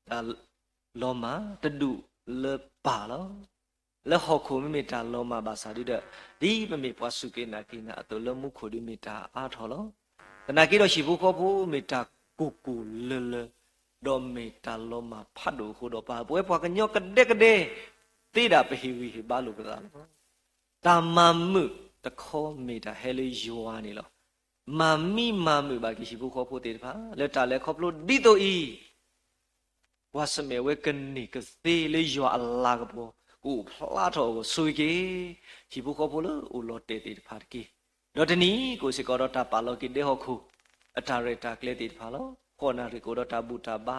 တၢ်လီၤမၢ်, တဒူၣ်လၢပၢ်လီၤ. လၢဟီၣ်ခိၣ်မ့မ့ၢ်တၢ်လီၤမၢ်ဘၣ်ဆၣ်ဒီး ဒ်ပမ့ၢ်ပှၤစူၢ်က့ၤနာ်က့ၤနၤအသိး လၢမူခိၣ်ဒီးမ့ၢ်တၢ်အါထီၣ်လီၤ. သနာ်က့ဒီးဟံၣ်ဖိဃီဖိမ့ၢ်တၢ်ကိၢ်ကိၢ်လၢၤလၢၤ ဒီးမ့ၢ်တၢ်လီၤမၢ်ဖးဒိၣ်အဃိဒီး ပှၤပဝဲပှၤကညီကဒဲကဒဲ သ့ဒၣ်ပဟ့ၣ်ဂံၢ်ဟ့ၣ်ဘါလိာ်ပသးလီၤ. တၢ်မၤမုာ်တခီမ့ၢ်တၢ်ဟဲလၢယွၤန့ၣ်လီၤ. မၤမံမၤမုာ်ဘၣ်က့ၤဟံၣ်ဖိဃီဖိသ့ၣ်တဖၣ် လၢတၢ်လဲၤခီဖျိဒ်သိးအံၤ ပှၤဆၢၣ်မဲာ်ဝဲကန့ၢ်ကသ့လၢယွၤအလၤကပီၤ ကအိၣ်ဖျါထီၣ်အဂီၢ် ဆိၣ်ဂ့ၤက့ၤ ဟံၣ်ဖိဃီဖိလၢအိၣ်လီၤတဲာ်သ့ၣ်တဖၣ်တက့ၢ်. ဒီးတနံၤအံၤ ကအိၣ်စ့ၢ်ကီးဒီးတၢ်ပာ်လီၤက့ၤဒဲဟီၣ်ခိၣ် အတၢ်ရဲၣ်တၢ်ကျဲၤသ့ၣ်တဖၣ်လီၤ. ဃိးနၣ်ရံၣ်ကအိၣ်ဒီးတၢ်ဘူၣ်တၢ်ဘါ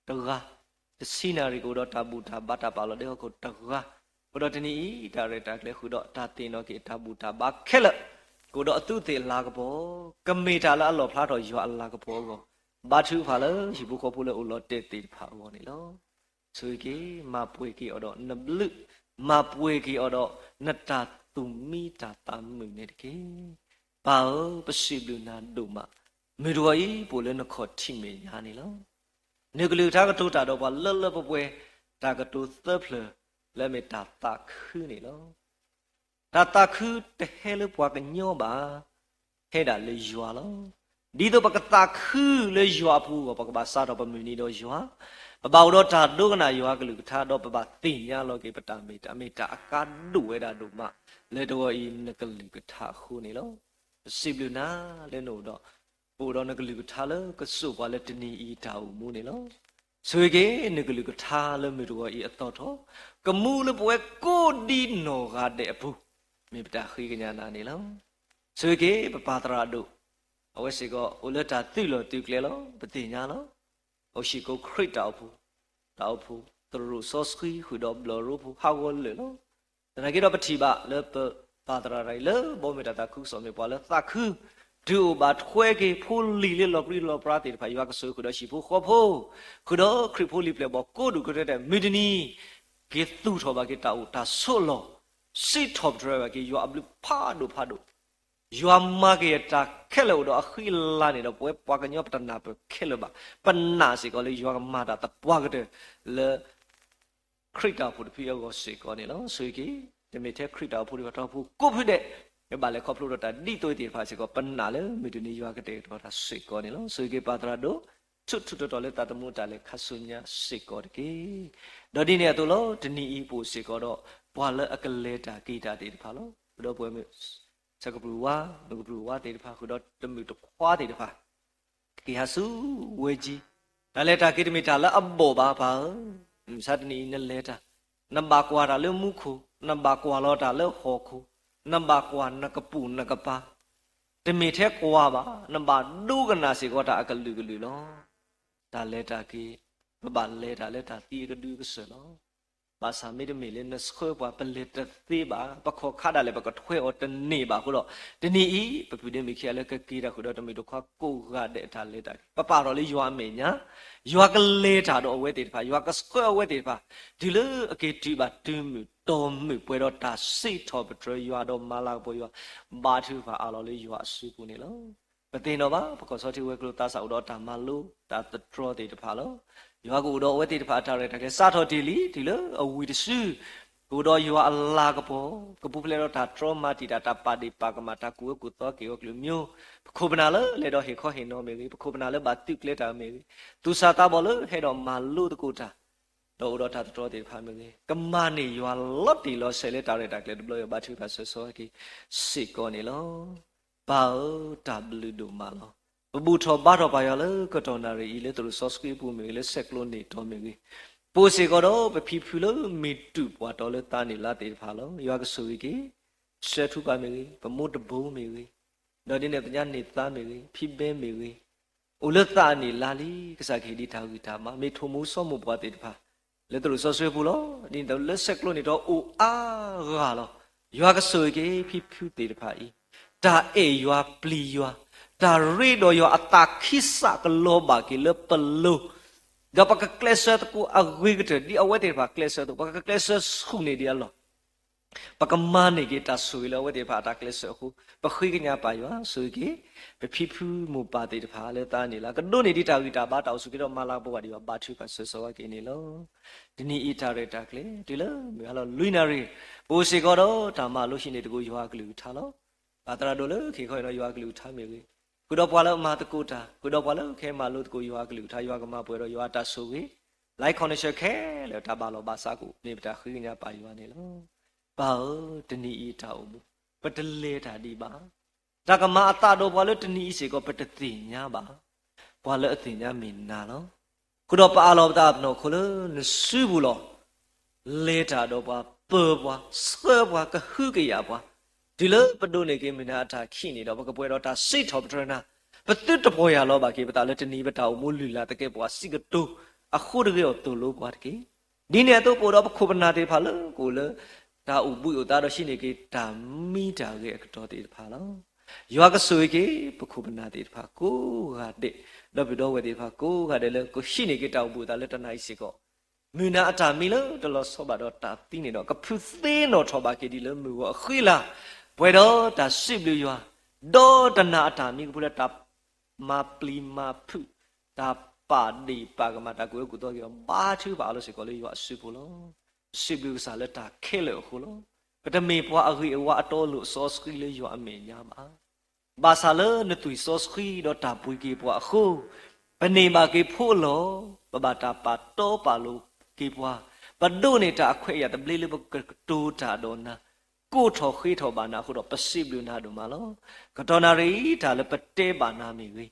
တဂၤ, တဆံနၣ်ရံၣ်ကအိၣ်ဒီးတၢ်ဘူၣ်တၢ်ဘါတၢ်ပာ်လီၤဒဲဟီၣ်ခိၣ်တဂၤ, ဃုာ်ဒီးတနံၤအံၤ တၢ်ရဲၣ်တၢ်ကျဲၤဃုာ်ဒီးတၢ်သ့ၣ်နီၣ်က့ၤအတၢ်ဘူၣ်တၢ်ဘါခဲလၢာ်, ကအိၣ်ဒီးအသူးသ့ၣ်လၤကပီၤ, ကမ့ၢ်တၢ်လၢအလီၣ်ဖျါထီၣ်ယွၤအလၤကပီၤအဂီၢ်, ဘါထုကဖၣ်လၢဟံၣ်ဖိဃီဖိလၢအိၣ်လီၤတဲာ်သ့ၣ်တဖၣ်အဂီၢ်န့ၣ်လီၤ. ဆိၣ်ဂ့ၤက့ၤ မၤပှဲၤက့ၤအီၤဒီးနဘျုး, မၤပှဲၤက့ၤအီၤဒီး နတၢ်သူၣ်မံတၢ်သးမုာ်န့ၣ်တက့ၢ်. ပၢ်ဧၢ, ပစံးဘျုးနၤဒိၣ်မး, မုၢ်တဂီၤအံၤ ပအိၣ်လၢနခီၣ်ထံးမဲာ်ညါန့ၣ်လီၤ. နကလုၢ်ကထါကတိၤတၢ်ဒီးပှၤလၢလၢပှဲၤပှဲၤ တၢ်ကတိၤသၢဖျၢၣ် လၢအမ့ၢ်တၢ်သးခုန့ၣ်လီၤ. တၢ်သးခုတဟဲလၢပှၤကညီဘၣ်, ဟဲဒၣ်လၢယွၤလီၤ. ဒ်သိးပကသးခုလၢယွၤအပူၤအဂီၢ် ပကဘၣ်စးထီၣ်ပမုၢ်နံၤဒီးယွၤ, ပဘၣ်အိၣ်ဒီးတၢ်ဒိကနၣ်ယွၤကလုၢ်ကထါ ဒီးပဘၣ်သ့ၣ်ညါလီၤက့ၤပတၢ်မ့ၢ်တၢ် မ့ၢ်တၢ်အကါဒိၣ်ဝဲဒၣ်ဒိၣ်မး လၢတဂီၤအံၤနကလုၢ်ကထါအဃိန့ၣ်လီၤ. ပစံးဘျုးနၤလၢနအိၣ်ဒီး ပအိၣ်ဒီးနကလုၢ်ကထါလၢကစိာ်ပှၤလၢတနံၤအံၤတၢ်အိၣ်မူန့ၣ်လီၤ. ဆိၣ်ဂ့ၤက့ၤ နကလုၢ်ကထါလၢမုၢ်တဂီၤအံၤအသီထီၣ် ကမူလၢပဝဲကိးဒ်နီၢ်ဂၤဒဲးအပူၤ မ့ၢ်ပတၢ်ဃ့ကညးနၤန့ၣ်လီၤ. ဆိၣ်ဂ့ၤက့ၤ ပပၢ်သရၣ်ဒိၣ်, အဝဲစ့ၢ်ကီးအိၣ်လၢတၢ်သုးလီၢ်သုးကျဲလီၤ. ပသ့ၣ်ညါလီၤ. အိၣ်ဟံၣ်ကိးခရံာ်တၢ်အိၣ်ဖှိၣ်, တၢ်အိၣ်ဖှိၣ်သရူးစီဆှံဃုာ်ဒီးဘျီၣ်ရိဖှိၣ်ဟးဂီၤလၢာ်လီၤ. သနာ်က့ဒီးပထံၣ်ဘၣ်လၢပပၢ်သရၣ်တဂၤအံၤ လၢဘီမုၢ်တၢ်သးခုကစီၣ်မ့ၢ်ပှၤလၢသးခု, တုၤအိၣ်ဘၣ်ထွဲက့ၤဖိလံၤလၢလီၤပြံလီၤပြါသ့ၣ်တဖၣ် ယွၤကဆိၣ်ဂ့ၤဃုာ်ဒီးဟံၣ်ဖိဃီဖိ, ဃုာ်ဒီးခရံာ်ဖိလံၤပျဲၢ်ဘီၣ်ကိးဒူၣ်ကတၢၢ် မုၢ်တနံၤ က့ၤသူၣ်ထီၣ်ဘၣ်က့ၤတၢ်အိၣ်တၢ်ဆိးလီၢ်, စံးထီၣ်ပတြၢၤဘၣ်က့ၤယွၤအဘျုးဖးဒိၣ်ဖးဒိၣ် ယွၤမၤက့ၤအတၢ်ခဲလၢာ်အိၣ်ဒီးအဃံအလၤန့ၣ်ဒီး ပဝဲပှၤကညီပတနၢ်ပၢၢ်ခဲလၢာ်ဘၣ်. ပနာ်စ့ၢ်ကီးလၢယွၤကမၤတၢ်သပှၢ်ကတၢၢ်လၢ ခရံာ်တၢ်အိၣ်ဖှိၣ်တဖုအဂီၢ်စ့ၢ်ကီးန့ၣ်လီၤ. ဆိၣ်ဂ့ၤက့ၤ တမ့ၢ်ထဲခရံာ်တၢ်အိၣ်ဖှိၣ်တဖု တၢ်အိၣ်ဖှိၣ်ကိးဖုဒဲး မ့ၢ်ဘၣ်လဲၤခီဖျိဒီးတၢ်ဒ်သိးသ့ၣ်တဖၣ်စ့ၢ်ကီး ပနာ်လၢမုၢ်တနံၤယွၤကတဲာ်ကတီၤတၢ်စ့ၢ်ကီးန့ၣ်လီၤ. ဆိၣ်ဂ့ၤက့ၤပၢ်သရၣ်ဒိၣ် ထူးထူးတီၤတီၤလၢသးသမူတၢ်လဲၤခါဆူညါစ့ၢ်ကီးတက့ၢ်. ဒီးဒ်န့ၣ်အသိးလီၤ တနံၤအံၤပအိၣ်စ့ၢ်ကီးဒီး ပှၤလၢအကလဲၤတၢ်က့ၤတၢ်သ့ၣ်တဖၣ်လီၤ. ဃုာ်ဒီးပဝဲမုၢ် ဆၢကပြုၢ်ဝါ မုၢ်ကပြုၢ်ဝါသ့ၣ်တဖၣ် ဃုာ်ဒီးတမုၣ်တခွါသ့ၣ်တဖၣ် ကက့ၤဟးဆူဝဲကၠံ, တၢ်လဲၤတၢ်က့ၤတမ့ၢ်တၢ်လၢအဘီၣ်ဘၣ်ပၢ်ဧၢ, မုၢ်မဆါတနံၤအံၤနလဲၤတၢ်, နဘၣ်ကွၢ်တၢ်လၢမူခိၣ်, နဘၣ်ကွၢ်လီၤတၢ်လၢဟီၣ်ခိၣ်, နဘၣ်ကွၢ်နကပုာ်နကပၤ, တမ့ၢ်ထဲကွၢ်ဘၣ်, နဘၣ်ဒိကနၣ်စ့ၢ်ကီးတၢ်အကလုာ်ကလုာ်လီၤ. တၢ်လဲၤတၢ်က့ၤ ပဘၣ်လဲၤတၢ်လၢတၢ်သံအကဒုကစၢၢ်လီၤ. ဘၣ်ဆၣ်မ့တမ့ၢ်လၢနဆှၢပှၤ ပလဲၤတသ့ဘၣ်, ပခီၣ်ခါဒၣ်လဲာ် ပကထွဲအီၤတန့ၢ်ဘၣ်အဃိဒီး, တနံၤအံၤ ပပုၢ်ဒ့မုၣ်ခံဂၤလၢကက့ၤတၢ်ဃုာ်ဒီးတမုၢ်တခွါ ကိးဂၤဒဲးအတၢ်လဲၤတၢ်က့ၤ, ပပာ်ထီၣ်လၢယွၤအမဲာ်ညါ, ယွၤကလဲၤတၢ်ဒီးအဝဲသ့ၣ်တဖၣ်, ယွၤကဆှၢအဝဲသ့ၣ်တဖၣ် တုၤလၢအက့ၤတုၤဘၣ်တုၤမုၢ်တီၢ်မုၢ် ပှဲၤဒီးတၢ်စံးထီၣ်ပတြၢၤယွၤဒီးမၤလၤကပီၤယွၤ, ဘါထုကဖၣ်အးလီၤလၢယွၤအစုပူၤန့ၣ်လီၤ. ပသ့ၣ်နီၣ်ဘၣ် ပကီၢ်စီထံဝဲၤကျိၤသးစၢ်အိၣ်ဒီးတၢ်မၤလိတၢ်သတြီသ့ၣ်တဖၣ်လီၤ. ယွၤကအိၣ်ဒီးအဝဲသ့ၣ်တဖၣ်အတၢ်ရဲၣ်တၢ်ကျဲၤ စးထီၣ်တ့ၢ်လံ တုၤလၢအဝံၤတစု ကအိၣ်ဒီးယွၤအလၤကပီၤ, ကပူၤဖျဲးဒီးတၢ်တြီမၤတံာ်တာ် တၢ်ပာ်ဒ့ၣ်ပာ်ကမၣ် တၢ်ကူၣ်အၢကူၣ်သီက့ၤအီၤကလုာ်မၠိ, ပခိၣ်ပနၢ်လၢလဲၤဒီးဟ့ၣ်ခီဟ့ၣ်နီၤမ့ၢ်ဂ့ၤ, ပခိၣ်ပနၢ်လၢဘၣ်သုးကျဲၤတၢ်မ့ၢ်ဂ့ၤ, သူၣ်စၢ်သးဘီၣ်လၢဟဲဒီးမၤလိသကိးတၢ် ဒီးအိၣ်ဒီးတၢ်သတြီသ့ၣ်တဖၣ်မ့ၢ်ဂ့ၤ, ကမၤန့ၢ်ယွၤလီၤတံၢ်လီၤဆဲးလၢတၢ်ရဲၣ်တၢ်ကျဲၤတဘျီအံၤ ဘါထုကဖၣ်ဆၢဂ့ၤဆၢဝါက့ၤစ့ၢ်ကီးန့ၣ်လီၤ. ပၢ်ဧၢ, တၢ်ဘျုးဒိၣ်မးလီၤ. ပဘူၣ်ထီၣ်ဘါထီၣ်ပၢ်ယွၤလၢကတီၢ်နၣ်ရံၣ်အံၤ လၢသရိာ်စီဆှံအပူၤမ့ၢ်ဂ့ၤ, လၢဆဲးကျိးန့ၢ်တီၤမ့ၢ်ဂ့ၤ, ပအိၣ်စ့ၢ်ကီးဒီးပဖံဖုလၢမ့ၢ်တူၢ်ပှၤတီၤလၢသးန့ၣ်လါသ့ၣ်တဖၣ်လီၤ. ယွၤကဆိၣ်ဂ့ၤက့ၤ ဆှၢထူပၢ်မ့ၢ်ဂ့ၤ, ပမိၢ်တဘိမ့ၢ်ဂ့ၤ, ဒီးဒ်န့ၣ်သ့ၣ်ညါန့ၢ်သါမ့ၢ်ဂ့ၤ, ဖံဘဲမ့ၢ်ဂ့ၤ, အိၣ်လၢသးန့ၣ်လါလံ, ကစၢ်ကဟ့ၣ်ဒံးတၢ်ဂံၢ်တၢ်ဘါ, မ့ၢ်ထိၣ်မူစီမိၢ်ပှၢ်သ့ၣ်တဖၣ် လၢသရိာ်စီဆှံပူၤလီၤ. ဒ်န့ၣ်အသိးလၢဆဲးကျိးန့ၢ်တီၤအိၣ်အါဂၤလီၤ. ယွၤကဆိၣ်ဂ့ၤက့ၤဖံဖုသ့ၣ်တဖၣ်အံၤ, တၢ်အဲၣ်ယွၤပျံၤယွၤ, တၢ်ရ့ဒီးယွၤအသးခံစးကလီၤဘၣ်က့ၤလၢပလိၤ, ဒီးပကကျဲးစၢးသကိးအဂ့ၤကတၢၢ် ဒ်အဝဲသ့ၣ်တဖၣ်ကျဲးစၢးအသိး ပကကျဲးစၢးဆူၣ်န့ၢ်ဒံးအလီၢ် ပကမၤန့ၢ်က့ၤတၢ်ဆိၣ်ဂ့ၤလၢအဝဲသ့ၣ်တဖၣ်အတၢ်ကျဲးစၢးအဃိ, ပဃ့ကညးပၢ်ယွၤဆိၣ်ဂ့ၤက့ၤ ပဖံဖုမိၢ်ပၢ်သ့ၣ်တဖၣ်လၢသးန့ၣ်လါ, ကဒိးန့ၢ်ဒံးတၢ်ဂံၢ်တၢ်ဘါ တၢ်အိၣ်ဆူၣ်အိၣ်ချ့ဒီးမၤလၤကပီၤဘၣ်ဒံးဘၣ် ဘါထုကဖၣ်ဆၢဂ့ၤဆၢဝါက့ၤန့ၣ်လီၤ. တနံၤအံၤတၢ်ရဲၣ်တၢ်ကျဲၤ တုၤလၢမုၢ်ဟါလီၤလွံၢ်နၣ်ရံၣ်, ပအိၣ်စ့ၢ်ကီးဒီးတၢ်မၤလိဟံးန့ၢ်သကိးယွၤအကလုၢ်ကထါလီၤ. ဘၣ်သရၣ်ဒိၣ်လၢကဟ့ၣ်ခီဟ့ၣ်နီၤယွၤအကလုၢ်ကထါမ့ၢ်ဂ့ၤ, ဃုာ်ဒီးပှၤလၢအမၤသကိးတၢ်, ဃုာ်ဒီးပှၤလၢကဟဲမၤလိသကိးယွၤအကလုၢ်ကထါ, ယွၤကမၤပှဲၤဒီးယွၤအတၢ်ဆိၣ်ဂ့ၤ, လၢ connection ခဲလၢာ်တၢ်ဘၣ်လီၤဘၣ်စးကအိၣ် မ့ၢ်ပတၢ်ဃ့ကညးပၢ်ယွၤန့ၣ်လီၤ. ပၢ်ဧၢ, တနံၤအံၤတၢ်အိၣ်မူ ပတလဲၤတၢ်ဒံးဘၣ်. တၢ်ကမၤအသးဒီးပှၤလၢတနံၤအံၤစ့ၢ်ကီး ပတသ့ၣ်ညါဘၣ်. ပှၤလၢအသ့ၣ်ညါမ့ၢ်နၤလီၤ. ဃုာ်ဒီးပအးလီၤပသးပနီၢ်ခိလၢနစုပူၤလီၤ. လဲၤတၢ်ဒီးပှၤ, ပၢၤပှၤ, ဆှၢပှၤ, ကဟုကယာ်ပှၤ, တုၤလၢပဒိးန့ၢ်က့ၤမုၢ်နၤအတၢ်ခံးန့ၣ်ဒီး ပကပှဲၤဒီးတၢ်စံးထီၣ်ပတြၢၤနၤ, ပသုတပီၢ်ယၢ်လီၤဘၣ်က့ၤပသးလၢတနံၤ ပတၢ်အိၣ်မူလုၢ်လၢ်သကဲးပဝးစံးကတိၤအဃိတဂ့ၤအီၤ သိၣ်လိပှၤတက့ၢ်. ဒ်န့ၣ်အသိးပအိၣ်ဒီးပခိၣ်ပနၢ်သ့ၣ်တဖၣ်လၢကအိၣ်လၢ တၢ်အိၣ်ဘှံးအိၣ်သါဒီးဟံးန့ၢ်က့ၤတၢ်မံတၢ်ဂဲၤအကတီၢ်သ့ၣ်တဖၣ်လီၤ. ယွၤကဆိၣ်ဂ့ၤက့ၤပခိၣ်ပနၢ်သ့ၣ်တဖၣ်ကိးဂၤဒဲး, ဒီပုၢ်ဒီဝဲၢ်သ့ၣ်တဖၣ်ကိးဂၤဒဲးလၢကဟံးန့ၢ်က့ၤတၢ်အိၣ်ဘှံးအိၣ်သါလၢတနံၤအံၤစ့ၢ်ကီး, မုၢ်နၤအတၢ်မံလၢတလီၤဆီဘၣ်ဒီးတၢ်သံန့ၣ်ဒီး ကဖုသ့နီၣ်ထီၣ်ဘၣ်က့ၤဒ်လၢမုၢ်ဂီၤအဃံလၤ, ပှဲၤဒီးတၢ်စံးဘျုးယွၤ, ဒီးတနၤအတၢ်မံကဖုလၢတၢ် မၤပျံၤမၤဖုး, တၢ်ပာ်ဒ့ၣ်ပာ်ကမၣ် တၢ်ကူၣ်အၢကူၣ်သီက့ၤအီၤ ဘါထုကဖၣ်အးလီၤစ့ၢ်ကီးလၢယွၤအစုပူၤလီၤ. စံးဘျုးကစၢ်လၢတၢ်ခဲလၢာ်အဃိလီၤ. ပတမ့ၢ်ပှၤအဂ့ၤအဝါအတီအလိၤအစီဆှံလၢယွၤအမဲာ်ညါဘၣ်. ဘၣ်ဆၣ်လၢနသွံၣ်စီဆှံဒီးတၢ်ပှ့ၤက့ၤပှၤအဃိ, ပန့ၢ်ဘၣ်က့ၤဖိအလီၢ်, ပဘၣ်တၢ်ပာ်တီပာ်လိၤက့ၤပှၤ, ပဒိးန့ၢ်တၢ်အခွဲးအယာ်သဘျ့လၢပကကတိၤတၢ်ဒီးနၤ, ကိးထီၣ်ဃ့ထီၣ်ဘၣ်နၤအဃိဒီး ပစံးဘျုးနၤဒိၣ်မးလီၤ. ကတီၢ်နၣ်ရံၣ်အံၤ တၢ်လၢပတဲဘၣ်နၤမ့ၢ်ဂ့ၤ,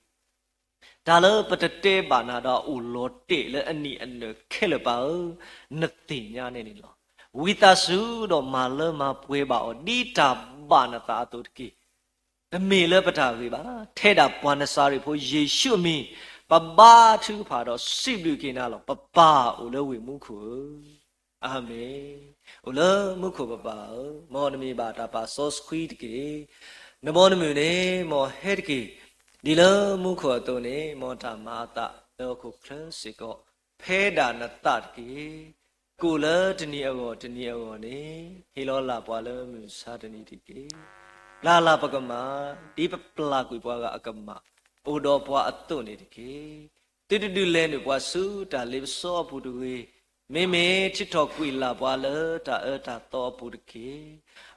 တၢ်လၢပတတဲဘၣ်နၤဒီးအိၣ်လီၤတဲာ်လၢအနံၣ်အနၢၣ်ခဲလၢာ်ပၢ်ဧၢ, နသ့ၣ်ညါန့ၣ်န့ၣ်လီၤ. ဝံသးစူၤဒီးမၤလၢမၤပှဲၤဘၣ်အီၤ ဒ်တၢ်ဘၣ်နသးအသိးတက့ၢ်. တမ့ၢ်လၢပတၢ်ဂ့ၤဘၣ်, ထဲဒၣ်ပှၤနစၤရ့းဖိယ့ၣ်ၡူးအမံၤ, ပဘါထုကဖၣ်ဒီးစံးဘျုးက့ၤနၤလီၤ. ပပၢ်အိၣ်လၢဝ့ၢ်မူခိၣ်ဧၢ, အၤမ့ၣ်. အိၣ်လၢမူခိၣ်ပပၢ်ဧၢ, မ်နမံၤဘၣ်တၢ်ပာ်စီဆှံတက့ၢ်. နဘီနမုၢ်န့ၣ်မ်ဟဲတက့ၢ်. ဒ်လၢမူခိၣ်အသိးန့ၣ် မ်တၢ်မၤအသးလၢဟီၣ်ခိၣ်ချၢစ့ၢ်ကီး ဖဲဒၣ်နသးတက့ၢ်. ကိၣ်လၢတနံၤအဂီၢ်တနံၤအဂီၢ်န့ၣ် ဟ့ၣ်လီၤလၢ်ပှၤလၢမုၢ်မဆါတနံၤတက့ၢ်. ပျၢ်လၢ်ပကမၣ်, ဒ်ပပျၢ်ကွံာ်ပှၤဂၤအကမၣ်, အိၣ်ဒီးပှၤအသိးန့ၣ်တက့ၢ်. သုတဒုးလဲၤနုာ်ပှၤဆူတၢ်လ့ပစီအပူၤတဂ့ၤ, မ့မ့ၢ်ထုးထီၣ်ကွံာ်လၢ်ပှၤလၢတၢ်အၢတၢ်သီအပူၤတက့ၢ်.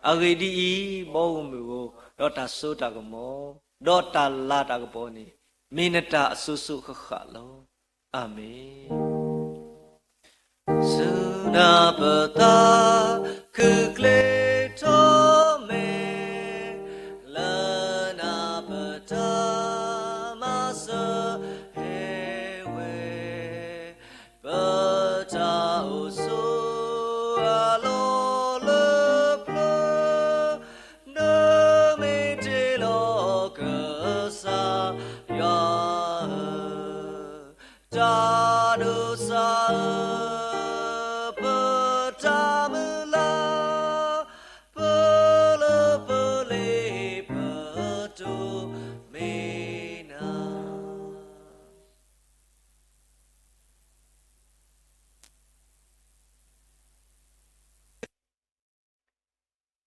အဂ့ၢ်ဒ်အံၤ, ဘီဧိၤမုၢ်ဧိၤ, ဒီးတၢ်စိတၢ်ကမီၤ, ဒီးတၢ်လၤတၢ်ကပီၤန့ၣ် မ့ၢ်နတၢ်အစိၤစိၤဃၣ်ဃၣ်လီၤ. အၤမ့ၣ်. စူၢ်နၤပသးခုၣ်ကျ့ထီၣ်မဲာ်, လၢနၤပတၢ်မၤစၢၤဟဲဝဲ, ပတၢ်အိၣ်ဆိးအလီၢ်လၢပျၢၤ, နမ့ၢ်တ့လီၤကစၢ်ယွၤဧၢ, တၢ်ဒိးစၢ်ဧၢ, ပတၢ်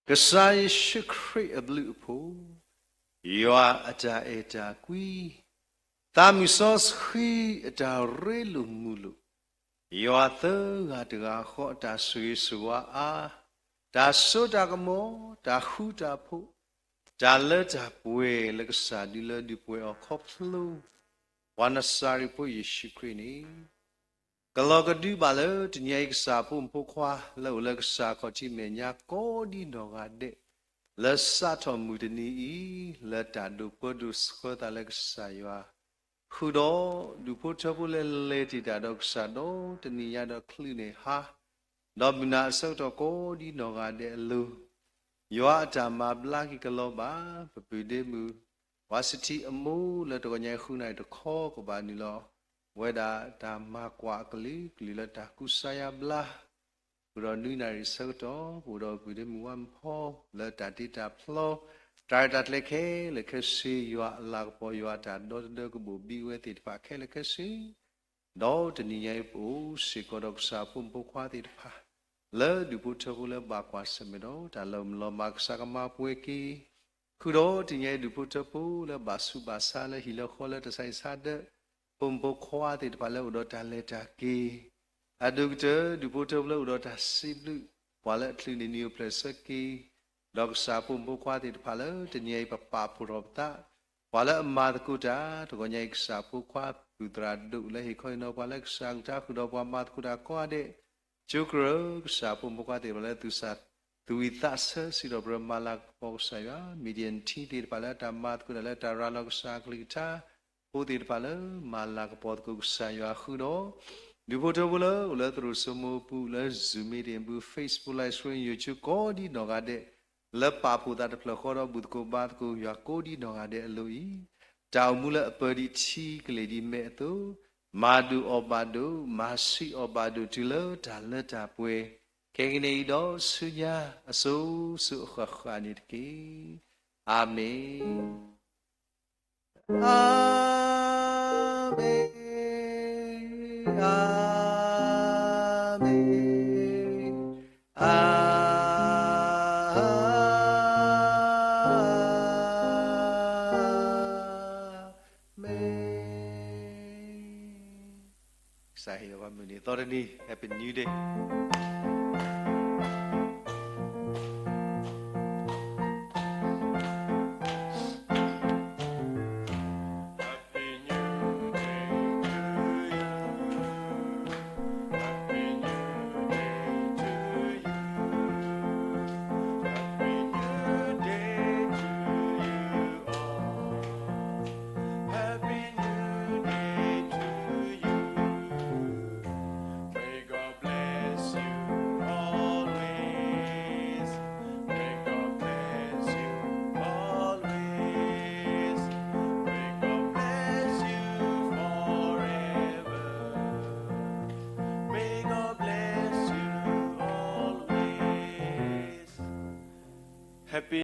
ကစၢ်ယ့ၣ်ၡူးခရံာ်အဘျုးအဖှိၣ်, ယွၤအတၢ်အဲၣ်တၢ်ကွံ, သးမုၢ်စီဆှံအတၢ်ရ့လိာ်မုာ်လိာ်, ယွၤသၢဂၤတဂၤဃီအတၢ်ဆိၣ်ဂ့ၤဆိၣ်ဝါအါ, တၢ်စိတၢ်ကမီၤ, တၢ်ဃူတၢ်ဖိး, တၢ်လၢတၢ်ပှဲၤလၢကစၢ်ဒုလၢဒုးပှဲၤအီၤခီဖျိ ပှၤနစၤရ့းဖိယ့ၣ်ၡူးခရံာ်န့ၣ် ကလီၤကဒုဘၣ်လၢတနံၤအံၤ ကစၢ်ဖိမုၣ်ဖိခွါလၢအိၣ်လၢကစၢ်ခီၣ်ထံးမဲာ်ညါ ကိးဒံနီၢ်ဂၤဒဲး လၢစးထီၣ်မုၢ်တနံၤအံၤ လၢတၢ်ဒိးပၢဒိးဆှၢသးလၢကစၢ်ယွၤ ဃုာ်ဒီးဒူၣ်ဖိထၢဖိလၢလဲၤတ့ၢ်တၢ်ဒီးကစၢ်ဒီတနံၤညါဒီးချုးန့ၢ်ဟါ ဒီးမုၢ်နၤအဆၢကတီၢ်ကိးဒံနီၢ်ဂၤဒဲးအလိၤ ယွၤအတၢ်မၤဘျါက့ၤကလီၤဘၣ် ပပုၢ်ဒ့မုၣ် ပှၤစထံအမိၢ်လၢတဂီၤညါအံၤဃုနၣ်ရံၣ်တခီကဘၣ်နုာ်လီၤ ဝဲဒၣ်တၢ်မၤကွၢ်အကလုာ်ကလုာ်လၢတၢ်ကူစါယါဘျါ ဃုာ်ဒီးနွံနၣ်ရံၣ်အဆၢကတီၢ် ပအိၣ်ဒီးပပုၢ်ဒ့မုၣ်ဝါမုၣ်ဖီ လၢတၢ်တ့တၢ်ဖျီ တၢ်ရဲၣ်တၢ်ကျဲၤခဲလၢာ်ခဲဆ့ ယွၤအလၤကပီၤ ယွၤအတၢ်ဒီသဒၢကဘိၣ်ဘံဝဲသ့ၣ်တဖၣ်ခဲလၢာ်ခဲဆ့ ဒီးတနံၤညါအံၤ ပအိၣ်စ့ၢ်ကီးဒီးကစၢ်ဖိမုၣ်ဖိခွါသ့ၣ်တဖၣ် လၢဒူၣ်ဖိထၢဖိလၢဘၣ်ကွၢ်ဆၢၣ်မဲာ်ဒီး တၢ်လီၤမုၢ်လီၤမၢ် ကစၢ်ကမၤပှဲၤက့ၤ ဃုာ်ဒီးတနံၤညါအံၤဒူၣ်ဖိထၢဖိလၢဘၣ်ဆူးဘၣ်ဆါလၢဟံၣ်လၢဃီလၢတၢ်ဆါဟံၣ်ဆါဒၢး ဖိမုၣ်ဖိခွါသ့ၣ်တဖၣ်လၢအိၣ်ဒီးတၢ်လဲၤတၢ်က့ၤ အဒိၣ်ကတၢၢ် ဒူၣ်ဖိထၢဖိလၢအိၣ်ဒီးတၢ်စံးဘျုး ပှၤလၢအချုးန့ၢ်နံၤအိၣ်ဖျဲၣ်ဆၢက့ၤ ဒီးကစၢ်ဖိမုၣ်ဖိခွါသ့ၣ်တဖၣ်လၢတနံၤအံၤပပာ်ဖှိၣ်ထီၣ်ပသး ပှၤလၢအမၤသကိးတၢ် တဂီၤညါအံၤကစၢ်ဖိခွါ ပုၢ်သရၣ်ဒိၣ်လၢဟ့ၣ်ခီဟ့ၣ်နီၤပှၤလၢကစၢ်အကလုၢ်ကထါဃုာ်ဒီးပှၤမၤသကိးတၢ်ကိးဂၤဒဲး ကၠိကရၢ ကစၢ်ဖိမုၣ်ဖိခွါသ့ၣ်တဖၣ်လၢသူၣ်ဝံၣ်သးဆၢ စံးထီၣ်ပတြၢၤမၤလၤကပီၤကစၢ်ယွၤ Media team သ့ၣ်တဖၣ်လၢတၢ်မၤသကိးတၢ်လၢတၢ်ရၤလီၤကစၢ်အကလုၢ်ကထါ ဖိသ့ၣ်တဖၣ်လၢမၤလၤကပီၤသကိးကစၢ်ယွၤဃုာ်ဒီး ဒူၣ်ဖိထၢဖိလၢအိၣ်လၢသရိာ်စိမိၤပူၤလၢ Zoom meeting ပူၤ Facebook Live Stream YouTube ကိးဒံနီၢ်ဂၤဒဲး လၢပာ်ဖှိၣ်သးတဖျၢၣ်ဃီဒီးဘူၣ်သကိးဘါသကိးယွၤကိးဒံနီၢ်ဂၤဒဲးအလိၤအံၤ တၢ်အိၣ်မူလၢအပၢၤဒံးထံကလဲၤဒံးမဲာ်အသိး မၤဒိၣ်အီၣ်ဘၣ်ဒိၣ် မၤဆံးအီၣ်ဘၣ်ဒိၣ်တုၤလၢတၢ်လၢတၢ်ပှဲၤ ခဲကနံၣ်အံၤဒီးဆူညါအစိၤစိၤအဃၣ်ဃၣ်န့ၣ်တက့ၢ်. အၤမ့ၣ်. အၤမ့ၣ်, အၤမ့ၣ်, အၤမ့ၣ်. ကစၢ်ဟ့ၣ်ဂီၤပှၤမုၢ်နံၤသီတနံၤ Happy New Day.